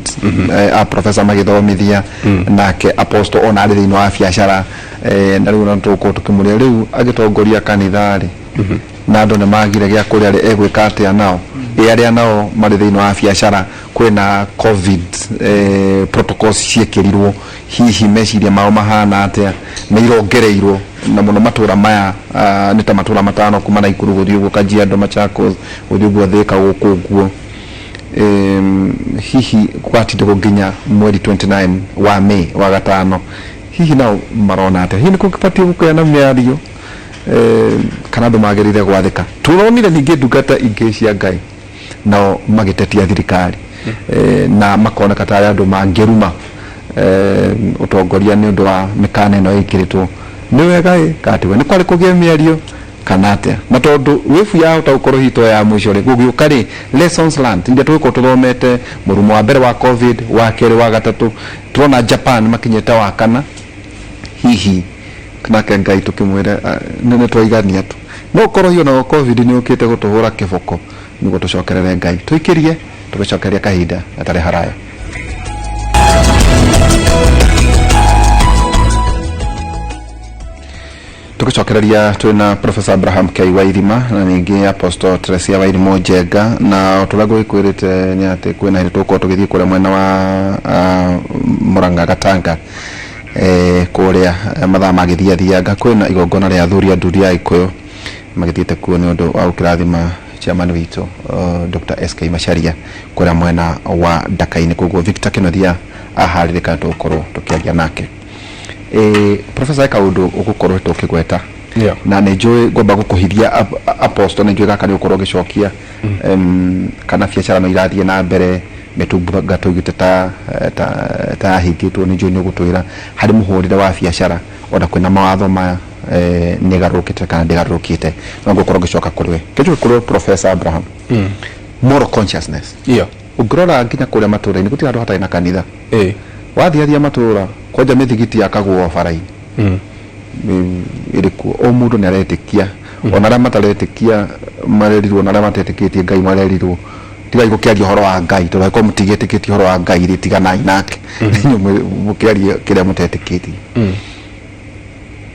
a professor magĩthomithia, nake apostle ona arĩ thĩinĩ wa biacara, na rĩu ona tũgũkorwo tũkĩmũria rĩu agĩtongoria kanitha rĩ, na andũ nĩ magire gĩa kũrĩa rĩ, egwĩka atĩa nao? Ĩ arĩa nao marĩ thĩinĩ wa biacara, kwĩna COVID protocols ciĩkĩrirwo, hihi meciria mao mahana atĩa? Nĩ irongereirwo na mũno matũra maya, nĩ ta matũra matano kuma Naikuru gũthiĩ ũguo, Kajiado, Machakos, gũthiĩ ũguo Thĩka, gũkũ ũguo. Hihi gwatindĩkwo nginya mweri 29 wa May, wa gatano, hihi nao marona atĩa? Hihi nĩ gũbatiĩ gũkĩa na mĩario, kana andũ magĩrĩire gwathĩka? Tũronire ningĩ ndungata ingĩ cia Ngai nao magĩtetia thirikari, na makoneka tarĩ andũ mangĩruma ũtongoria nĩ ũndũ wa mĩkana ĩno ĩkĩrĩtwo. Nĩ wega ĩ kana ti wega? Nĩ kwarĩ kũgĩe mĩario kana atĩa? Na tondũ wĩbu yahota gũkorwo hihi to ya mũico rĩ, gũgĩũka rĩ, lessons learned iria tũgĩkorwo tũthomete mũrumo wa mbere wa COVID, wa kerĩ, wa gatatũ, tũrona Japan makinyĩte wa kana, hihi nake Ngai tũkĩmwĩre nĩ twaigania tu, no ũkorwo hihi ona COVID nĩ ũkĩte gũtũhũra kĩboko nĩguo tũcokerere Ngai. Tũikĩrie tũgĩcokeria kahinda gatarĩ haraya. Tũgĩcokereria twĩna Professor Abraham K Waithima na ningĩ Apostle Teresia Wairimũ Njenga, na o ta ũrĩa ngũgĩkwĩrĩte nĩ atĩ kwĩna hĩndĩ tũgũkorwo tũgĩthiĩ kũrĩa mwena wa Murang'a Gatanga, kũrĩa mathaa magĩthiathianga kwĩna igongona rĩa athuri a nduri ya Gĩkũyũ magĩthiĩte kuo nĩ ũndũ wa gũkĩrathima chairman witũ, Dr. SK Macharia, kũrĩa mwena wa Ndaka-inĩ. Koguo Victor Kĩnuthia aharĩrĩka, tũgũkorwo tũkĩaria nake. Professor, he kaũndũ ũgũkorwo tũkĩgweta na nĩ njũĩ ngwamba gũkũhithia, Apostle, nĩ njũĩ gaka nĩ ũgũkorwo ũgĩcokia, kana biacara no irathiĩ na mbere, mĩtungatũ tũigĩte ta yahingĩtwo. Nĩ njũĩ nĩ ũgũtwĩra harĩ mũhũrĩre wa biacara ona kwĩna mawatho maya, nĩ ĩgarũrũkĩte kana ndĩgarũrũkĩte, no ngũkorwo ngĩcoka kũrĩ we. Kĩnjũke kũrĩ we, Professor Abraham, moral consciousness. Ũngĩrora nginya kũrĩa matũũra-inĩ gũtirĩ handũ hatarĩ na kanitha. Wathiathia matũũra, kwanja mĩthigiti yakagwo o bara-inĩ, ĩrĩ kuo. O mũndũ nĩ aretĩkia, ona arĩa mataretĩkia marerirwo, na arĩa matetĩkĩtie Ngai marerirwo, tigai gũkĩaria ũhoro wa Ngai, tondũ angĩkorwo mũtigĩtĩkĩtie ũhoro wa Ngai rĩ, tiganai nake. Inyuĩ mũkĩarie kĩrĩa mũtetĩkĩtie.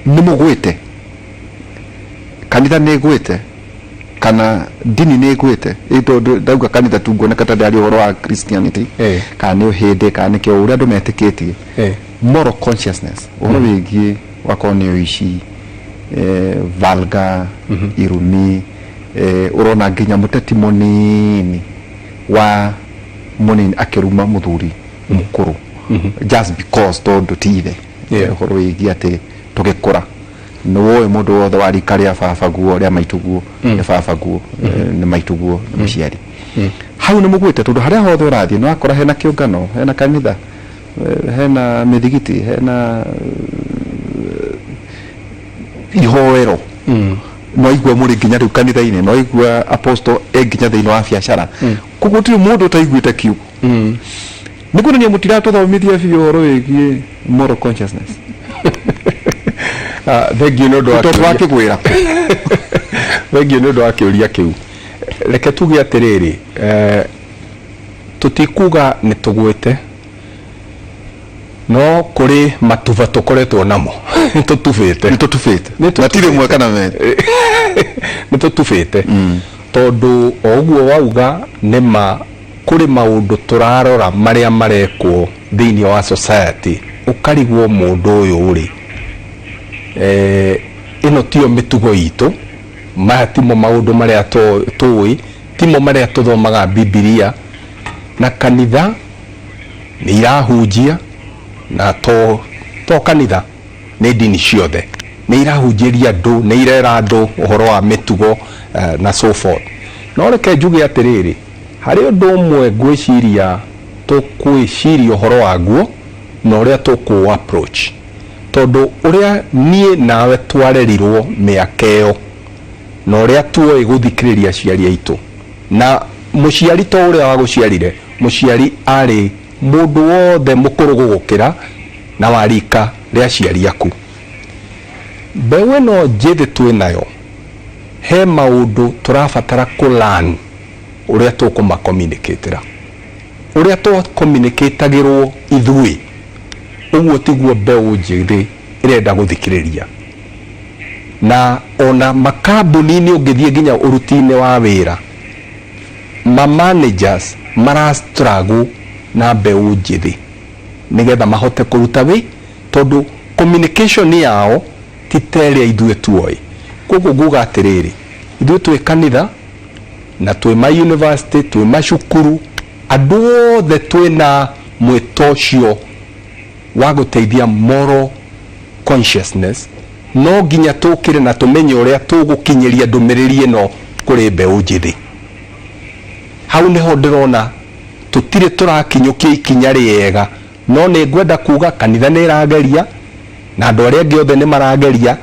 Nĩ mũgwĩte, kanitha nĩ ĩgwĩte kana ndini nĩ ĩgwĩte? Ĩ tondũ ndauga kanitha tu nguoneka ta ndĩraria ũhoro wa Christianity, kana nĩ ũhĩndĩ, kana nĩ kĩo ũrĩa andũ metĩkĩtie. Moral consciousness, ũhoro wĩgiĩ wakorwo nĩ ũici, vulgar, irumi, ũrona nginya mũteti mũnini wa mũnini akĩruma mũthuri mũkũrũ just because tondũ ti ithe. Ũhoro wĩgiĩ atĩ tũgĩkũra nĩ woĩ mũndũ wothe wa rika rĩa baba guo, rĩa maitũ guo, nĩ baba guo, nĩ maitũ guo, nĩ mũciari. Hau nĩ mũgwĩte, tondũ harĩa hothe ũrathiĩ nĩ wakora hena kĩũngano, hena kanitha, hena mĩthigiti, hena ihoero. No igua mũrĩ nginya rĩu kanitha-inĩ, no igua apostle e nginya thĩinĩ wa biacara. Koguo gũtirĩ mũndũ ũtaiguĩte kiugo. Nĩ kuonania mũtiratũthomithia biũ ũhoro wĩgiĩ moral consciousness. Thengiũ nĩ ũndũ wa tondũ kĩũria. Wakĩgwĩra kũ? Thengiũ nĩ ũndũ wa kĩũria kĩu. Reke tuge atĩrĩrĩ, tũtikuga nĩ tũgwĩte, no kũrĩ matuba tũkoretwo namo, nĩ tũtubĩte. Nĩ tũtubĩte. Nĩ na ti rĩmwe kana merĩ. Nĩ tũtubĩte tondũ o ũguo wauga nĩ ma, kũrĩ maũndũ tũrarora marĩa marekwo thĩinĩ wa society. Ũkarigwo mũndũ ũyũ rĩ, ĩno tiyo mĩtugo itũ, maya timo maũndũ marĩa tũĩ, timo marĩa tũthomaga Bibilia, na kanitha nĩ irahunjia, na to kanitha, nĩ ndini ciothe nĩ irahunjĩria andũ, nĩ irera andũ ũhoro wa mĩtugo na so forth. No reke njuge atĩrĩrĩ, harĩ ũndũ ũmwe ngwĩciria tũkwĩciria ũhoro waguo na ũrĩa tũkũ approach, tondũ ũrĩa niĩ nawe twarerirwo mĩaka ĩyo na ũrĩa tuoĩ gũthikĩrĩria aciari aitũ, na mũciari to ũrĩa wagũciarire, mũciari arĩ mũndũ wothe mũkũrũ gũgũkĩra na wa rika rĩa aciari aku. Mbeũ ĩno njĩthĩ twĩnayo, he maũndũ tũrabatara kũ learn ũrĩa tũkũma communicate-ra. Ũrĩa twa communicate-agĩrwo ithuĩ, ũguo tiguo mbeũ njĩthĩ ĩrenda gũthikĩrĩria. Na ona makambuni-inĩ ũngĩthiĩ nginya ũruti-inĩ wa wĩra, ma managers mara struggle na mbeũ njĩthĩ nĩgetha mahote kũruta wĩ, tondũ communication yao ti ta ĩrĩa ithuĩ tuoĩ. Koguo nguga atĩrĩrĩ, ithuĩ twĩ kanitha na twĩ ma university, twĩ macukuru, andũ othe twĩna mwĩto ũcio wa gũteithia moral consciousness, no nginya tũkĩre na tũmenye ũrĩa tũgũkinyĩria ndũmĩrĩri ĩno kũrĩ mbeũ njĩthĩ. Hau nĩho ndĩrona tũtirĩ tũrakinyũkia ikinya rĩega, no nĩ ngwenda kuga kanitha nĩ ĩrageria na andũ arĩa angĩ othe nĩ marageria,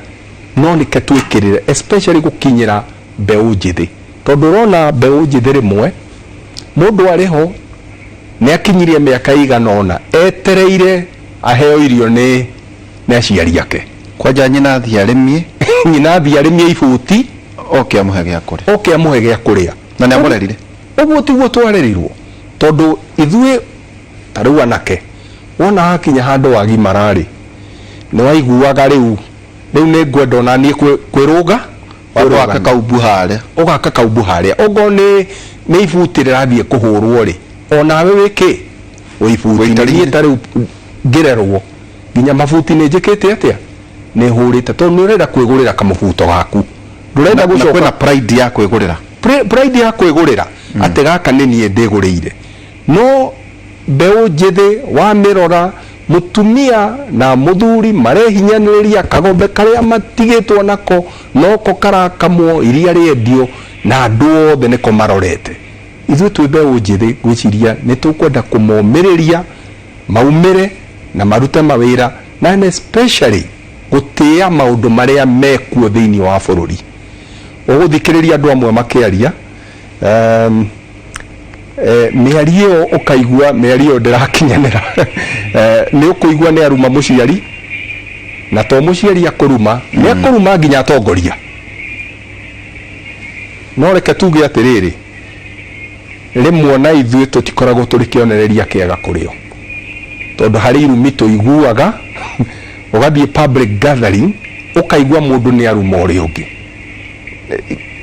no nĩke twĩkĩrĩre especially gũkinyĩra mbeũ njĩthĩ, tondũ ũrona mbeũ njĩthĩ rĩmwe mũndũ arĩ ho nĩ akinyirie mĩaka ĩigana ũna etereire aheo irio nĩ aciari ake. Kwanja nyina athiĩ arĩmie. Nyina athiĩ arĩmie ibuti. Oke amũhe gĩa kũrĩa. Oke amũhe gĩa kũrĩa. Na nĩ amũrerire. Ũguo tiguo twarerirwo, tondũ ithuĩ ta rĩu anake, wona hakinya handũ wagimara rĩ, nĩ waiguaga rĩu, rĩu nĩ ngwenda ona niĩ kwĩrũnga. Wamba wake kaumbu harĩa. Ũgaka kaumbu harĩa. Okorwo nĩ ibuti rĩrathiĩ kũhũrwo rĩ, onawe wĩ kĩ? Wĩ ibuti. Niĩ ta rĩu ngĩrerwo, nginya mabuti nĩ njĩkĩte atĩa? Nĩ hũrĩte. Tondũ nĩ ũrenda kwĩgũrĩra kamũbuto gaku. Ndũrenda gũcoka. Na kwĩna pride ya kwĩgũrĩra. Pride ya kwĩgũrĩra. Atĩ gaka nĩ niĩ ndĩgũrĩire. No mbeũ njĩthĩ wamĩrora, mũtumia na mũthuri marehinyanĩrĩria kagombe karĩa matigĩtwo nako noko karakamwo iria rĩendio na andũ othe nĩko marorete. Ithuĩ twĩ mbeũ njĩthĩ ngwĩciria nĩ tũkwenda kũmomĩrĩria maumĩre na marute mawĩra na especially gũtĩĩa maũndũ marĩa mekuo thĩinĩ wa bũrũri. Ũgũthikĩrĩria andũ amwe makĩaria, mĩario ĩyo ũkaigua mĩario ĩyo ndĩrakinyanĩra. Nĩ ũkũigua nĩ aruma mũciari, na to mũciari akũruma, nĩ akũruma nginya atongoria. No reke tuge atĩrĩrĩ, rĩmwe na ithuĩ tũtikoragwo tũrĩ kĩonereria kĩega kũrĩ o, tondũ harĩ irumi tũiguaga, ũgathiĩ public gathering ũkaigua mũndũ nĩ aruma ũrĩa ũngĩ,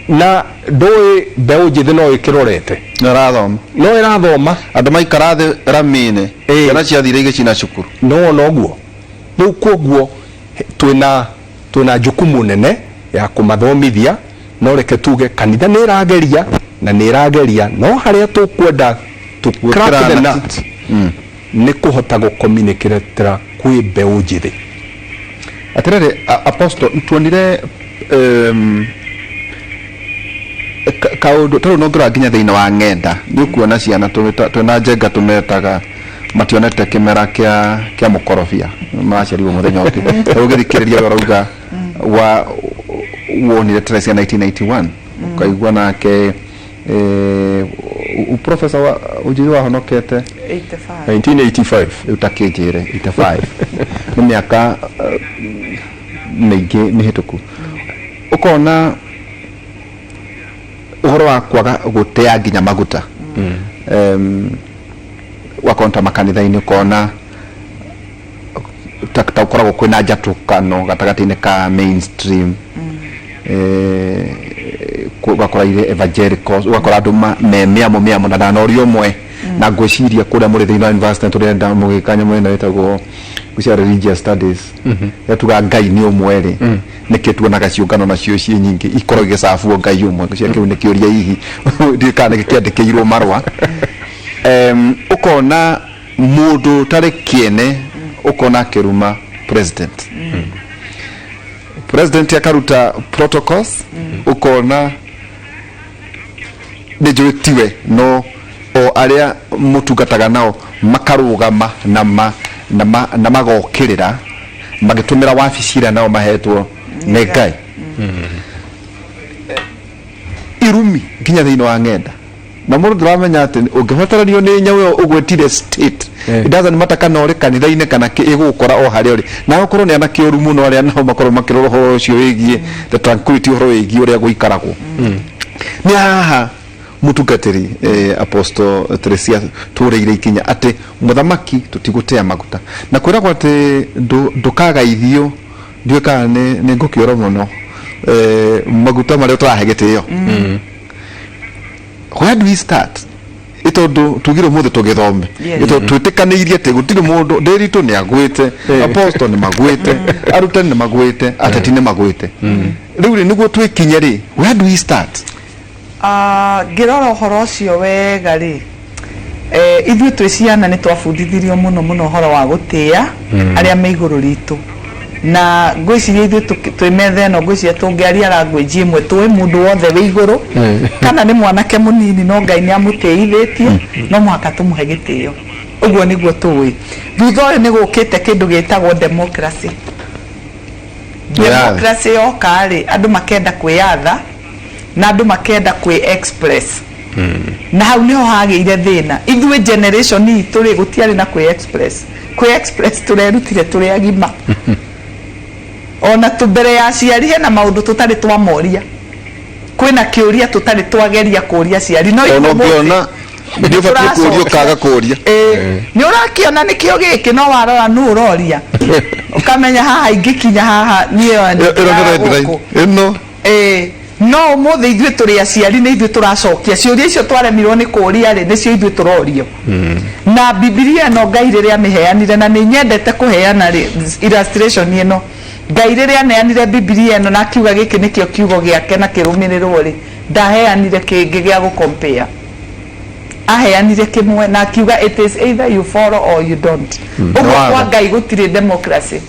na ndũĩ mbeũ njĩthĩ no ĩkĩrorete. No ĩrathoma. No ĩrathoma. Andũ maikara thĩ rami-inĩ, ciana ciathire igĩcina cukuru. No wona ũguo. Rĩu kwoguo twĩna jukumu nene ya kũmathomithia, no reke tuge kanitha nĩ ĩrageria na nĩ ĩrageria, no harĩa tũkwenda to crack the nut nĩ kũhota gũ-communicate-ra kwĩ mbeũ njĩthĩ. Atĩrĩrĩ, Apostle, tuonire kaũndũ ta rĩu nongĩrora nginya thĩinĩ wa ng'enda nĩ ũkuona ciana twĩna njenga tũmetaga mationete kĩmera kĩa mũkorobia, maciarirwo mũthenya ũngĩ. Rĩu ũgĩthikĩrĩria ũrĩa ũrauga wa wonire Teresia 1991, ũkaigua nake professor wa ũnjiri wahonokete 85. 1985. Rĩu ta kĩnjĩre 85 nĩ mĩaka mĩingĩ mĩhĩtũku. Ũkona ũhoro wa kwaga gũtea nginya maguta, ũgakora ta makanitha-inĩ ũkona ta gũkoragwo kwĩna njatũkano gatagatĩ-inĩ ka mainstream, ũgakora irĩ evangelicals, ũgakora andũ me mĩamo mĩamo na ndanoria ũmwe, na ngwĩciria kũrĩa mũrĩ thĩinĩ wa university tũrenda mũgĩka nyamũ ĩno ĩtagwo Cia religious studies yatuga Ngai nĩ ũmwe rĩ, nĩkĩo tuonaga ciũngano nacio ciĩ nyingĩ ikorwo igĩcabuo Ngai ũmwe. Cia kĩu nĩ kĩũria hihi ndiũĩ kana nĩ kĩandĩkĩirwo marũa. Ũkona mũndũ ũtarĩ kĩene, ũkona akĩruma president, president akaruta protocols, ũkona nĩ njũĩ tiwe no o arĩa mũtungataga nao makarũgama na ma, na ma, na magokĩrĩra magĩtũmĩra wabici ĩrĩa nao mahetwo nĩ Ngai. Irumi nginya thĩinĩ wa ng'enda, na mũndũ ndũramenya atĩ ũngĩhoteranio nĩ nyau ĩyo ũgwĩtire state. It doesn't matter kana ũrĩ kanitha-inĩ kana kĩ, ĩgũgũkora o harĩa ũrĩ, na okorwo nĩ anake ũru mũno arĩa nao makorwo makĩrora ũhoro ũcio wĩgiĩ the tranquility, ũhoro wĩgiĩ ũrĩa gũikaragwo nĩ haha. Mũtungatĩri Apostle Teresia, tũrĩire ikinya atĩ mũthamaki tũtigũtea maguta na kwĩragwo atĩ ndũkagaithio, ndiũĩ kana nĩ ngũkĩũra mũno, maguta marĩa ũtarahe gĩtĩo. Where do we start? Ĩtondũ tugire ũmũthĩ tũgĩthome. Ĩtondũ twĩtĩkanĩirie atĩ gũtirĩ mũndũ ndĩritũ nĩ agwĩte, apostle nĩ magwĩte, arutani nĩ magwĩte, ateti nĩ magwĩte. Rĩu rĩ, nĩguo twĩkinye rĩ, where do we start? Ah, ngĩrora ũhoro ũcio wega rĩ, ithuĩ twĩ ciana nĩ twabundithirio mũno mũno ũhoro wa gũtĩa arĩa me igũrũ ritũ, na ngwĩciria ithuĩ twĩ metha ĩno, ngwĩciria tũngĩaria language ĩmwe, tũĩ mũndũ wothe wĩ igũrũ, kana nĩ mwanake mũnini no Ngai nĩ amũtĩithĩtie, no mũhaka tũmũhe gĩtĩo. Ũguo nĩguo tũĩ. Thutha ũyũ nĩ gũkĩte kĩndũ gĩtagwo democracy. Democracy yoka rĩ, andũ makenda kwĩyatha na andũ makenda kwĩ express, na hau niho hagĩire thĩna. Ithuĩ generation itũ rĩ, gũtiarĩ na kwĩ express. Kwĩ express tũrerutire tũrĩ agima, ona tu mbere ya aciari hena maũndũ tũtarĩ twamoria, kwĩna kĩũria tũtarĩ twageria kũria aciari, no ona ithuĩ ũmũthĩ ũngĩona nĩ ũbatiĩ kũria, ũkaga kũria. Ĩĩ, nĩ ũrakĩona nĩkĩo gĩkĩ, no warora nũ ũroria, ũkamenya haha ingĩkinya haha niĩ ona Ĩno nĩ red line. gũkũ. Ĩno. Ĩĩ, no ũmũthĩ ithuĩ tũrĩ aciari nĩ ithuĩ tũracokia ciũria icio twaremirwo nĩ kũria rĩ, nĩcio ithuĩ tũrorio. Na Bibilia ĩno Ngai rĩrĩa amĩheanire, na nĩ nyendete kũheana rĩ illustration ĩno, Ngai rĩrĩa aneanire Bibilia ĩno na akiuga gĩkĩ nĩkĩo kiugo gĩake na kĩrũmĩrĩrwo rĩ, ndaheanire kĩngĩ gĩa gũ compare. Aheanire kĩmwe na akiuga it is either you follow or you don't. Ũguo kwa Watho. Ngai gũtirĩ democracy.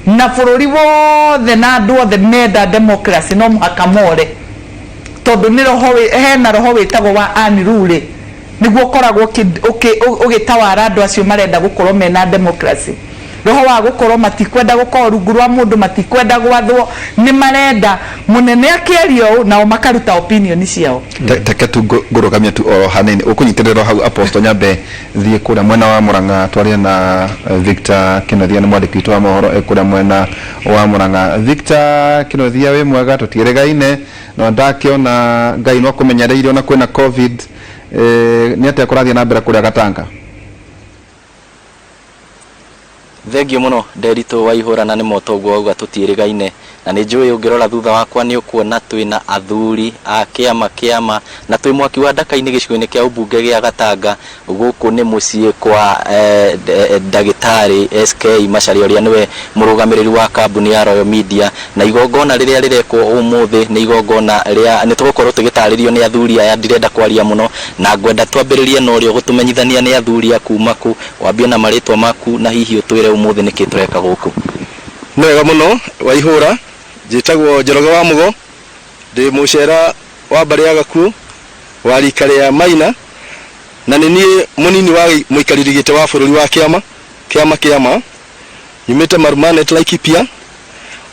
Na bũrũri wothe na andũ othe menda democracy no mũhaka more, tondũ nĩ roho hena roho wĩtagwo wa unruly, nĩguo ũkoragwo ũgĩtawara andũ acio marenda gũkorwo mena democracy. Roho wa gũkorwo matikwenda gũkorwo rungu rwa mũndũ, matikwenda gwathwo, nĩ marenda mũnene akĩaria ũũ nao makaruta opinion ciao. Teke tu ngũrũgamia tu oro hanini, ũkũnyitĩrĩra hau Apostle, nyambe thiĩ kũrĩa mwena wa Murang'a twarie na Victor Kĩnuthia, nĩ mwandĩki witũ wa mohoro e kũrĩa mwena wa Murang'a. Victor Kĩnuthia, wĩ mwega? Tũtiĩrĩgaine no ndakĩona Ngai no akũmenyereire ona kwĩna COVID. Nĩ atĩa kũrathiĩ na mbere kũrĩa Gatanga? Thengiũ mũno Nderitũ wa Ihũra, na nĩ moto ũguo wauga tũtiĩrĩgaine, na nĩ njũĩ ũngĩrora thutha wakwa nĩ ũkuona twĩna athuri a kĩama kĩama na twĩ mwaki wa Ndaka-inĩ gĩcigo-inĩ kĩa ũmbunge gĩa Gatanga. Gũkũ nĩ mũciĩ kwa ndagĩtarĩ SK Macharia, ũrĩa nĩwe mũrũgamĩrĩri wa kambuni ya Royal Media, na igongona rĩrĩa rĩrekwo ũmũthĩ nĩ igongona rĩa nĩ tũgũkorwo tũgĩtarĩrio nĩ athuri aya. Ndirenda kwaria mũno na ngwenda twambĩrĩrie na ũrĩa ũgũtũmenyithania nĩ athuri a kuma kũ. Wambie na marĩtwa maku na hihi ũtwĩre ũmũthĩ nĩkĩ tũreka gũkũ. Nĩ wega mũno Waihũra, njĩtagwo Njoroge wa Mũgo, ndĩ mũcera wa mbarĩ ya Gakuũ wa rika rĩa Maina, na nĩ niĩ mũnini wa mũikarĩri gĩtĩ wa bũrũri wa kĩama kĩama kĩama, nyumĩte Marumanet Laikipia.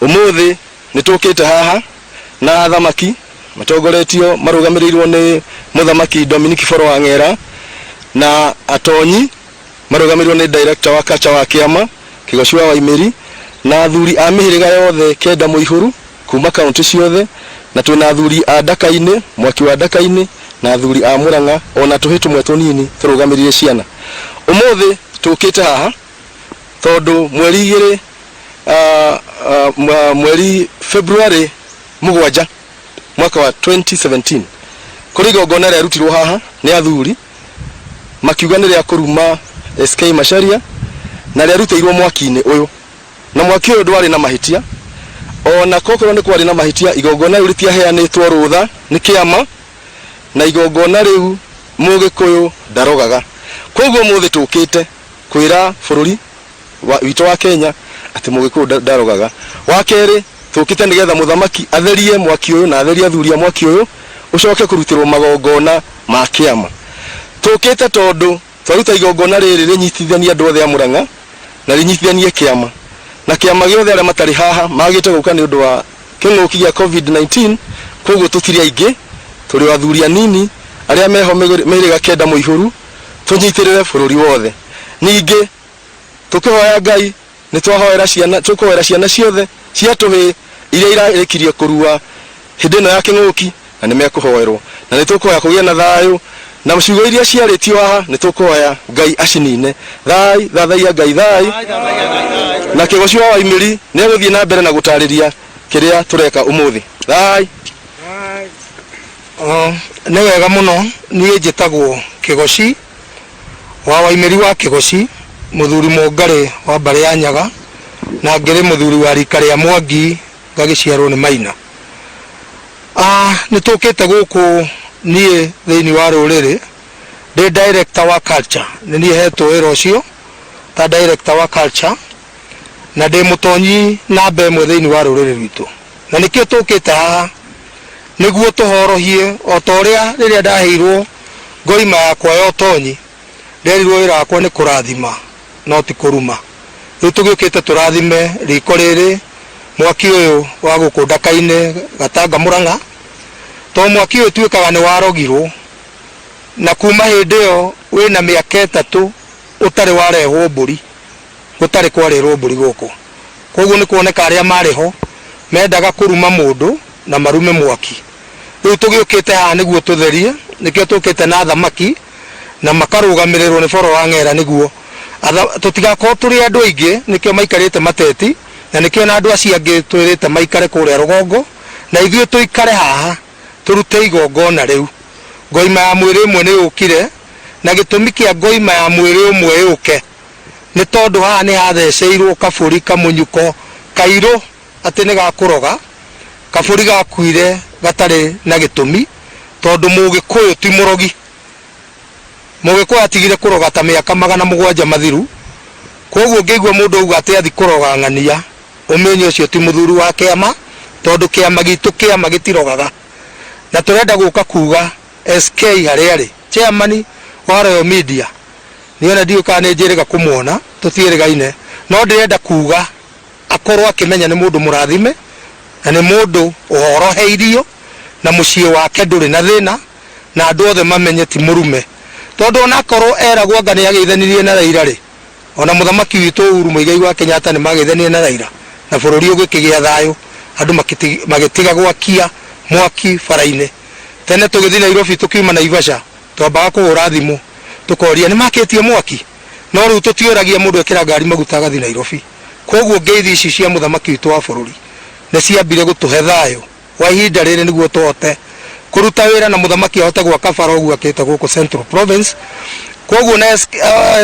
Ũmũthĩ nĩ tũkĩte haha na athamaki matongoretio marũgamĩrĩirwo nĩ mũthamaki Dominic Boro wa Ng'era, na atonyi marũgamĩrĩirwo nĩ director wa culture wa kĩama Kĩgoci wa Waimĩri, na athuri a mĩhĩrĩga yothe kenda mũihũru kuma kaunti ciothe, na twĩna athuri a Ndaka-inĩ, mwaki wa Ndaka-inĩ, na athuri a Mũrang'a, ona tũhĩ tũmwe tũnini tũrũgamĩrĩire ciana. Ũmũthĩ tũkĩte haha tondũ mweri igĩrĩ, mweri February 7 mwaka wa 2017, kũrĩ igongona rĩarutirwo haha nĩ athuri makiuga nĩ rĩa kũruma SK Macharia. Na rĩarutĩirwo mwaki-inĩ ũyũ, na mwaki ũyũ ndwarĩ na mahĩtia. O na okorwo nĩ kwarĩ na mahĩtia, igongona rĩu rĩtiaheanĩtwo rũtha nĩ kĩama, na igongona rĩu Mũgĩkũyũ ndarogaga. Kwoguo ũmũthĩ tũkĩte kwĩra bũrũri witũ wa Kenya atĩ Mũgĩkũyũ ndarogaga. Wa kerĩ, tũkĩte nĩgetha mũthamaki atherie mwaki ũyũ na atherie athuri a mwaki ũyũ, ũcoke kũrutĩrwo magongona ma kĩama. Tũkĩte tondũ twaruta igongona rĩrĩ rĩnyitithanie andũ othe a Mũrang'a na rĩnyitithanie kĩama. Na kĩama gĩothe arĩa matarĩ haha magĩte gũka nĩ ũndũ wa kĩng'ũki gĩa Covid-19, kwoguo tũtirĩ aingĩ, tũrĩ o athuri anini arĩa meho mĩhĩrĩga kenda mũihũru, tũnyitĩrĩre bũrũri wothe. Ningĩ tũkĩhoya Ngai nĩ twahoera ciana, tũkũhoera ciana ciothe cia tũhĩĩ iria irarĩkirie kũrua hĩndĩ ĩno ya kĩng'ũki na nĩ mekũhoerwo. Na nĩ tũkũhoya kũgĩe na thayũ na ciugo iria ciarĩtio haha nĩ tũkũhoya Ngai acinine. Thai, thathaiya Ngai thai. Na Kĩgoci wa Waimĩri nĩ egũthiĩ na mbere na gũtarĩria kĩrĩa tũreka ũmũthĩ. Thai. Nĩ wega mũno, niĩ njĩtagwo Kĩgoci wa Waimĩri wa Kĩgoci, mũthuri mũngarĩ wa mbarĩ ya Nyaga, na ngĩrĩ mũthuri wa rika rĩa Mwangi ngagĩciarwo nĩ Maina. Ah, nĩ tũkĩte gũkũ niĩ thĩinĩ wa rũrĩrĩ ndĩ director wa culture, nĩ niĩ hetwo wĩra ũcio ta director wa culture, na ndĩ mũtonyi namba ĩmwe thĩinĩ wa rũrĩrĩ rwitũ, na nĩkĩo tũkĩte haha nĩguo tũhorohie o ta ũrĩa rĩrĩa ndaheirwo ngoima yakwa ya ũtonyi nderirwo wĩra wakwa nĩ kũrathima no ti kũruma. Rĩu tũgĩũkĩte tũrathime riko rĩrĩ mwaki ũyũ wa gũkũ Ndaka-inĩ Gatanga Mũrang'a, tondũ mwaki ũyũ tuĩkaga nĩ warogirwo na kuma hĩndĩ ĩyo wĩna mĩaka ĩtatũ ũtarĩ warehwo mbũri, gũtarĩ kwarĩrwo mbũri gũkũ. Koguo nĩ kuoneka arĩa marĩ ho mendaga kũruma mũndũ na marume mwaki. Rĩu tũgĩũkĩte haha nĩguo tũtherie, nĩkĩo tũkĩte na athamaki na makarũgamĩrĩrwo nĩ Boro wa Ng'era nĩguo tũtigakorwo tũrĩ andũ aingĩ, nĩkĩo maikarĩte mateti na nĩkĩo na andũ acio angĩ twĩrĩte maikare kũrĩa rũgongo na ithuĩ tũikare haha tũrute igongona rĩu. Ngoima ya mwĩrĩ ĩmwe nĩ yũkire na gĩtũmi kĩa ngoima ya mwĩrĩ ũmwe yũke nĩ tondũ haha nĩ hatheceirwo kabũri kamũnyuko kairũ atĩ nĩ ga kũroga, kabũri gakuire gatarĩ na gĩtũmi tondũ Mũgĩkũyũ ti mũrogi. Mũgĩkũyũ atigire kũroga ta mĩaka 700 mathiru, kwoguo ũngĩigua mũndũ auga atĩ athi kũroga ng'ania, ũmenye ũcio ti mũthuri wa kĩama tondũ kĩama gitũ kĩama gĩtirogaga. Na tũrenda gũka kuga SK harĩa arĩ, chairman wa Royal Media, niĩ ona ndiũĩ kana nĩ njĩrĩga kũmuona, tũtiĩrĩgaine, no ndĩrenda kuga akorwo akĩmenya nĩ mũndũ mũrathime na nĩ mũndũ ũhoroheirio na mũciĩ wake ndũrĩ na thĩna na andũ othe mamenye ti mũrume tondũ ona akorwo eragwo anga nĩ ageithanirie na Raila rĩ, ona mũthamaki witũ Uhuru Muigai wa Kenyatta nĩ mageithanirie na Raila na bũrũri ũgĩkĩgĩa thayũ andũ magĩtiga gwakia mwaki bara-inĩ. Tene tũgĩthiĩ Nairobi tũkiuma Naivasha twambaga kũhũra thimũ tũkoria nĩ makĩtie mwaki? No rĩu tũtiũragia mũndũ ekĩra ngari maguta agathiĩ Nairobi. Kwoguo ngeithi ici cia mũthamaki witũ wa bũrũri nĩ ciambire gũtũhe thayũ wa ihinda rĩrĩ nĩguo tũhote kũruta wĩra na mũthamaki ahote gwaka bara ũguo akĩte gũkũ Central Province. Kwoguo na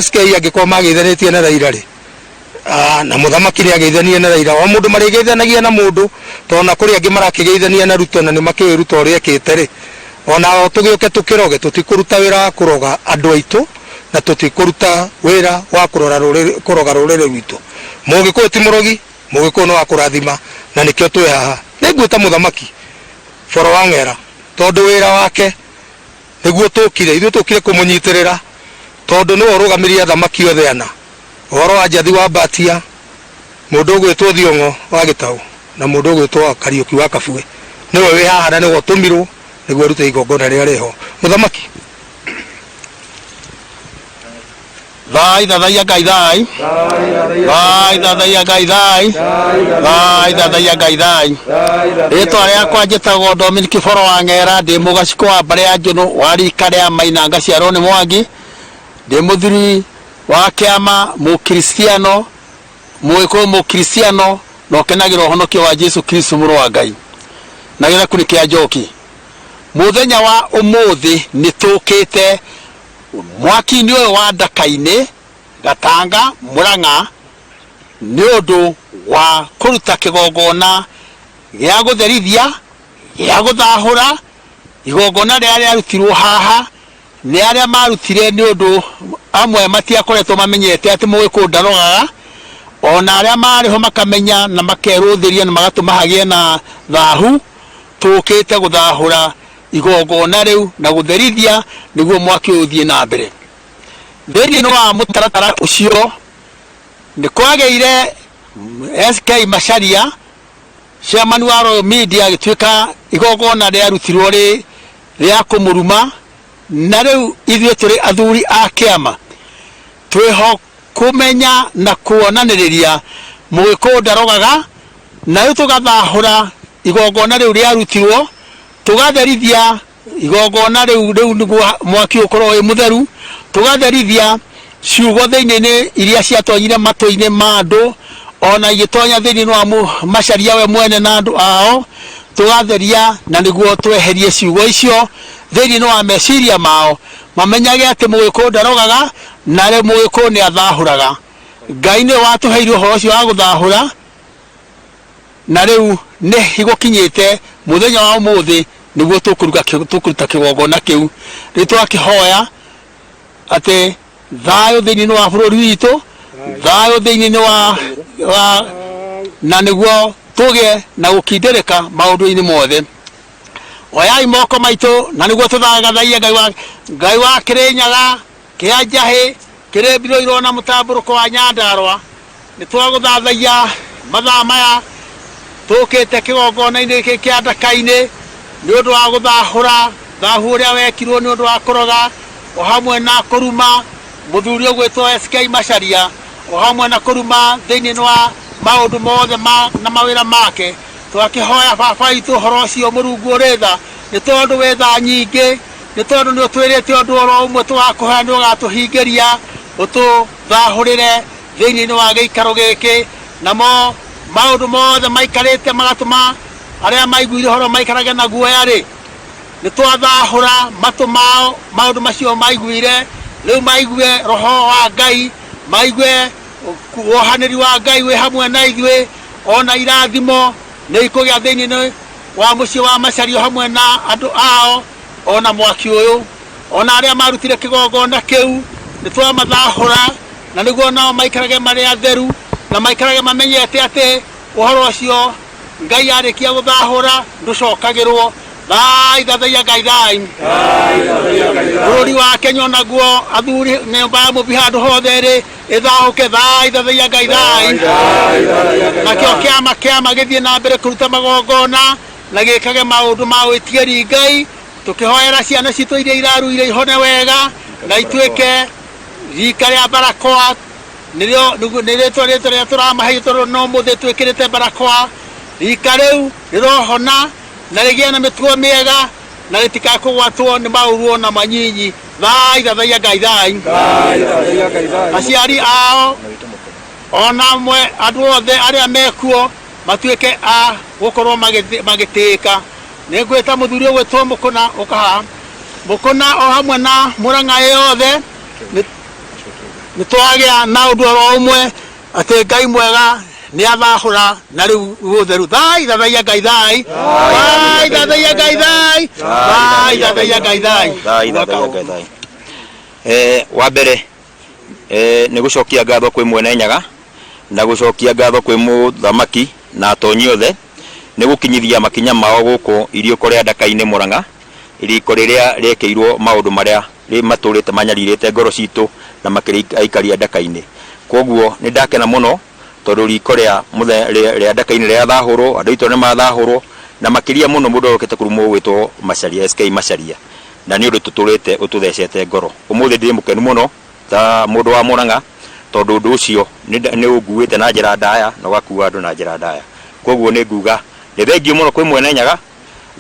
SK angĩkorwo mageithanĩtie na Raila rĩ, na mũthamaki nĩ ageithanie na Raila, o mũndũ marĩgeithanagia na mũndũ, tondũ na kũrĩ angĩ marakĩgeithania na Ruto na nĩ makĩũĩ Ruto ũrĩa ekĩte rĩ, ona o tũgĩũke tũkĩroge, tũtikũruta wĩra wa kũroga andũ aitũ na tũtikũruta wĩra wa kũrora rũrĩrĩ, kũroga rũrĩrĩ rwitũ. Mũgĩkũyũ ti mũrogi, Mũgĩkũyũ nĩ wa kũrathima na nĩkĩo twĩ haha. Nĩ ngwĩta mũthamaki Boro wa Ng'era tondũ wĩra wake nĩguo tũkire, ithuĩ tũkire kũmũnyitĩrĩra tondũ nĩwe ũrũgamĩrĩire athamaki othe ana. Ũhoro wa Njathi wa Mbatia, mũndũ ũgwĩtwo Thiong'o wa Gĩtaũ na mũndũ ũgwĩtwo Kariũki wa Kabue nĩwe wĩ haha na nĩwe ũtũmirwo nĩguo arute igongona rĩrĩa rĩho. Mũthamaki. Thai thathaiya Ngai thai. Thai thathaiya Ngai thai. Thai thathaiya Ngai thai. Rĩtwa rĩakwa njĩtagwo Dominic Boro wa Ng'era, ndĩ mũgacikũ wa mbarĩ ya Njũnũ wa rika rĩa Maina ngaciarwo nĩ Mwangi. Ndĩ mũthuri wa kĩama, mũkristiano, mũgĩkũyũ mũkristiano na ũkenagĩra ũhonokio wa Jesu Kristo mũrũ wa Ngai. Na gĩthaku nĩ kĩa njoki. Mũthenya wa ũmũthĩ nĩ tũkĩte mwaki-inĩ ũyũ wa Ndaka-inĩ, Gatanga Murang'a nĩ ũndũ wa kũruta kĩgongona gĩa gũtherithia, gĩa gũthahũra, igongona rĩrĩa rĩarutirwo haha nĩ arĩa marutire nĩ ũndũ amwe matiakoretwo mamenyete atĩ Mũgĩkũyũ ndarogaga, ona arĩa marĩ ho makamenya na makerũthĩria na magatũma hagĩe na thahu, tũkĩte gũthahũra igongona rĩu na gũtherithia nĩguo mwaki ũyũ ũthiĩ na mbere. Thĩinĩ wa mũtaratara ũcio nĩ kwagĩire SK Macharia chairman wa Royal Media agĩtuĩka igongona rĩarutirwo rĩ rĩa kũmũruma, na rĩu ithuĩ tũrĩ athuri a kĩama twĩho kũmenya na kuonanĩrĩria Mũgĩkũyũ ndarogaga, na rĩu tũgathahũra igongona rĩu rĩarutirwo, tũgatherithia igongona rĩu rĩu nĩguo mwaki ũkorwo wĩ mũtheru, tũgatherithia ciugo thĩinĩ-inĩ iria ciatonyire matũ-inĩ ma andũ, ona igĩtonya thĩinĩ wa Macharia we mwene na andũ ao, tũgatheria na nĩguo tweherie ciugo icio thĩinĩ wa meciria mao, mamenyage atĩ Mũgĩkũyũ ndarogaga na rĩu Mũgĩkũyũ nĩ athahũraga. Ngai nĩwe watũheire ũhoro ũcio wa gũthahũra, na rĩu nĩ gũkinyĩte mũthenya wa ũmũthĩ nĩguo tũkũruta kĩgongona kĩu. Rĩu twakĩhoya atĩ thayũ thĩinĩ wa bũrũri witũ, thayũ thĩinĩ wa, wa na nĩguo tũgĩe na gũkindĩrĩka maũndũ-inĩ mothe. Oyai moko maitũ na nĩguo tũthagathaie Ngai wa Ngai wa Kĩrĩnyaga, kĩa Njahĩ, kĩrĩ mbirũirwo na mũtambũrũko wa Nyandarũa. Nĩ twagũthathaiya mathaa maya tũkĩte kĩgongona-inĩ gĩkĩ kĩa Ndaka-inĩ nĩ ũndũ wa gũthahũra thahu ũrĩa wekirwo nĩ ũndũ wa kũroga o hamwe na kũruma mũthuri ũgwĩtwo SK Macharia o hamwe na kũruma thĩinĩ wa maũndũ mothe ma na mawĩra make. Twakĩhoya baba witũ ũhoro ũcio Mũrungu ũrĩ tha, nĩ tondũ wĩ tha nyingĩ, nĩ tondũ nĩ ũtwĩrĩte ũndũ oro ũmwe tũgakũhoya nĩ ũgatũhingĩria, ũtũthahũrĩre thĩinĩ wa gĩikaro gĩkĩ, namo maũndũ mothe maikarĩte magatũma arĩa maiguire ũhoro maikarage na guoya-rĩ, nĩ twathahũra matũ mao maũndũ macio maiguire, rĩu maigue roho wa Ngai, maigue wohanĩri wa Ngai wĩ hamwe na ithuĩ, ona irathimo nĩ ikũgĩa thĩinĩ wa mũciĩ wa Macharia hamwe na andũ ao, ona mwaki ũyũ, ona arĩa marutire kĩgongona kĩu nĩ twamathahũra, na nĩguo nao maikarage marĩ atheru na maikarage mamenyete atĩ ũhoro ũcio Ngai arĩkia gũthahũra ndũcokagĩrwo. Thai thathaiya Ngai thai. Bũrũri wa Kenya onaguo athuri nyũmba ya mũbi handũ hothe ĩrĩ ĩthahũke. Thai thathaiya Ngai thai. Nakĩo kĩama kĩama gĩthiĩ na mbere kũruta magongona na gĩkage maũndũ ma wĩtigĩri Ngai, tũkĩhoera ciana citũ iria iraruire ihone wega na ituĩke rika rĩa barakoa. Nĩrĩo nĩ rĩtwa rĩtwa rĩrĩa tũramahe tondũ no mũthĩ twĩkĩrĩte barakoa. Rika rĩu rĩrohona na rĩgĩe na mĩtugo mĩega na rĩtikakũgwatwo nĩ maũru ona manyinyi. Thai thathaiya Ngai thai. Aciari ao ona amwe andũ othe arĩa mekuo matuĩke a gũkorwo magĩtĩĩka. Nĩ ngwĩta mũthuri ũgwĩtwo Mũkũna ũka haha. Mũkũna o hamwe na Mũrang'a yothe nĩ twagĩa na ũndũ oro ũmwe atĩ Ngai mwega nĩ athahũra na rĩu ũtheru. Thai thathaiya Ngai thai. Thai thathaiya Ngai thai. Thai thathaiya Ngai thai. Thai thathaiya Ngai thai. Wa mbere nĩ gũcokia ngatho kwĩ Mwene Nyaga na gũcokia ngatho kwĩ mũthamaki na atonyi othe nĩ gũkinyithia makinya mao gũkũ iriũko rĩa Ndaka-inĩ Mũrang'a, iriko rĩrĩa rĩekĩirwo maũndũ marĩa matũrĩte manyarirĩte ngoro citũ na makĩrĩ aikaria Ndaka-inĩ. Kwoguo nĩ ndakena mũno tondũ riko rĩa rĩa Ndaka-inĩ rĩrathahũrwo, andũ aitũ nĩ mathahũrwo na makĩria mũno mũndũ ũrĩa ũkĩte kũrumwo ũgwĩtwo Macharia, SK Macharia. Na nĩ ũndũ tũtũrĩte ũtũthecete ngoro. Ũmũthĩ ndĩ mũkenu mũno ta mũndũ wa Mũrang'a tondũ ũndũ ũcio nĩ ũnguĩte na njĩra ndaya na ũgakua andũ na njĩra ndaya. Kwoguo nĩ nguga nĩ thengiũ mũno kwĩ Mwene Nyaga,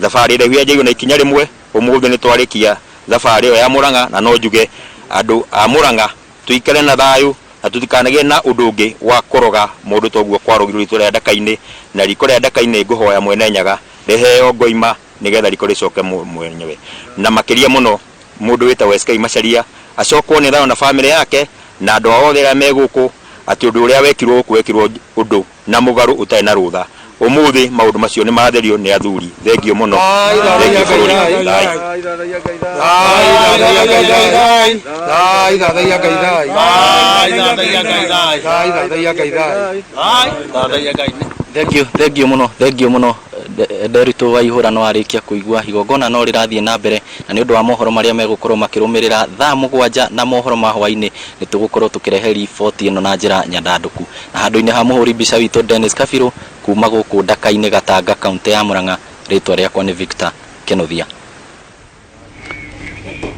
thabarĩ ndaihu yanjĩrĩirio na ikinya rĩmwe, ũmũthĩ nĩ twarĩkia thabarĩ ĩyo ya Mũrang'a na no njuge andũ a Mũrang'a tũikare na thayũ na tũtikanagĩe na ũndũ ũngĩ wa kũroga mũndũ ta ũguo kwarogirwo riko rĩa Ndaka-inĩ, na riko rĩa Ndaka-inĩ ngũhoya Mwene Nyaga rĩheo ngoima nĩgetha riko rĩcoke mwenyewe. Na makĩria mũno mũndũ wĩtagwo SK Macharia acokwo nĩ thayũ na bamĩrĩ yake. Na andũ ao othe arĩa me gũkũ atĩ ũndũ ũrĩa wekirwo gũkũ wekirwo ũndũ na mũgarũ ũtarĩ na rũtha. Ũmũthĩ maũndũ macio nĩ matherio nĩ athuri. Thengiũ mũno. Thengiũ bũrũri. Thai. Thengiũ, thengiũ mũno, thengiũ mũno. Nderitu wa ihũra no arĩkia kũigua igongona no rĩrathiĩ na mbere na nĩ ũndũ wa mohoro marĩa megũkorwo makĩrũmĩrĩra thaa mũgwanja na mohoro ma hwainĩ nĩ tũgũkorwo tũkĩrehe riboti ĩno na njĩra nyandandũku. Na handũ-inĩ ha mũhũri mbica witũ Dennis Kabirũ kuma gũkũ Ndaka-inĩ Gatanga kaũntĩ ya Murang'a, rĩtwa rĩakwa nĩ Victor Kĩnuthia.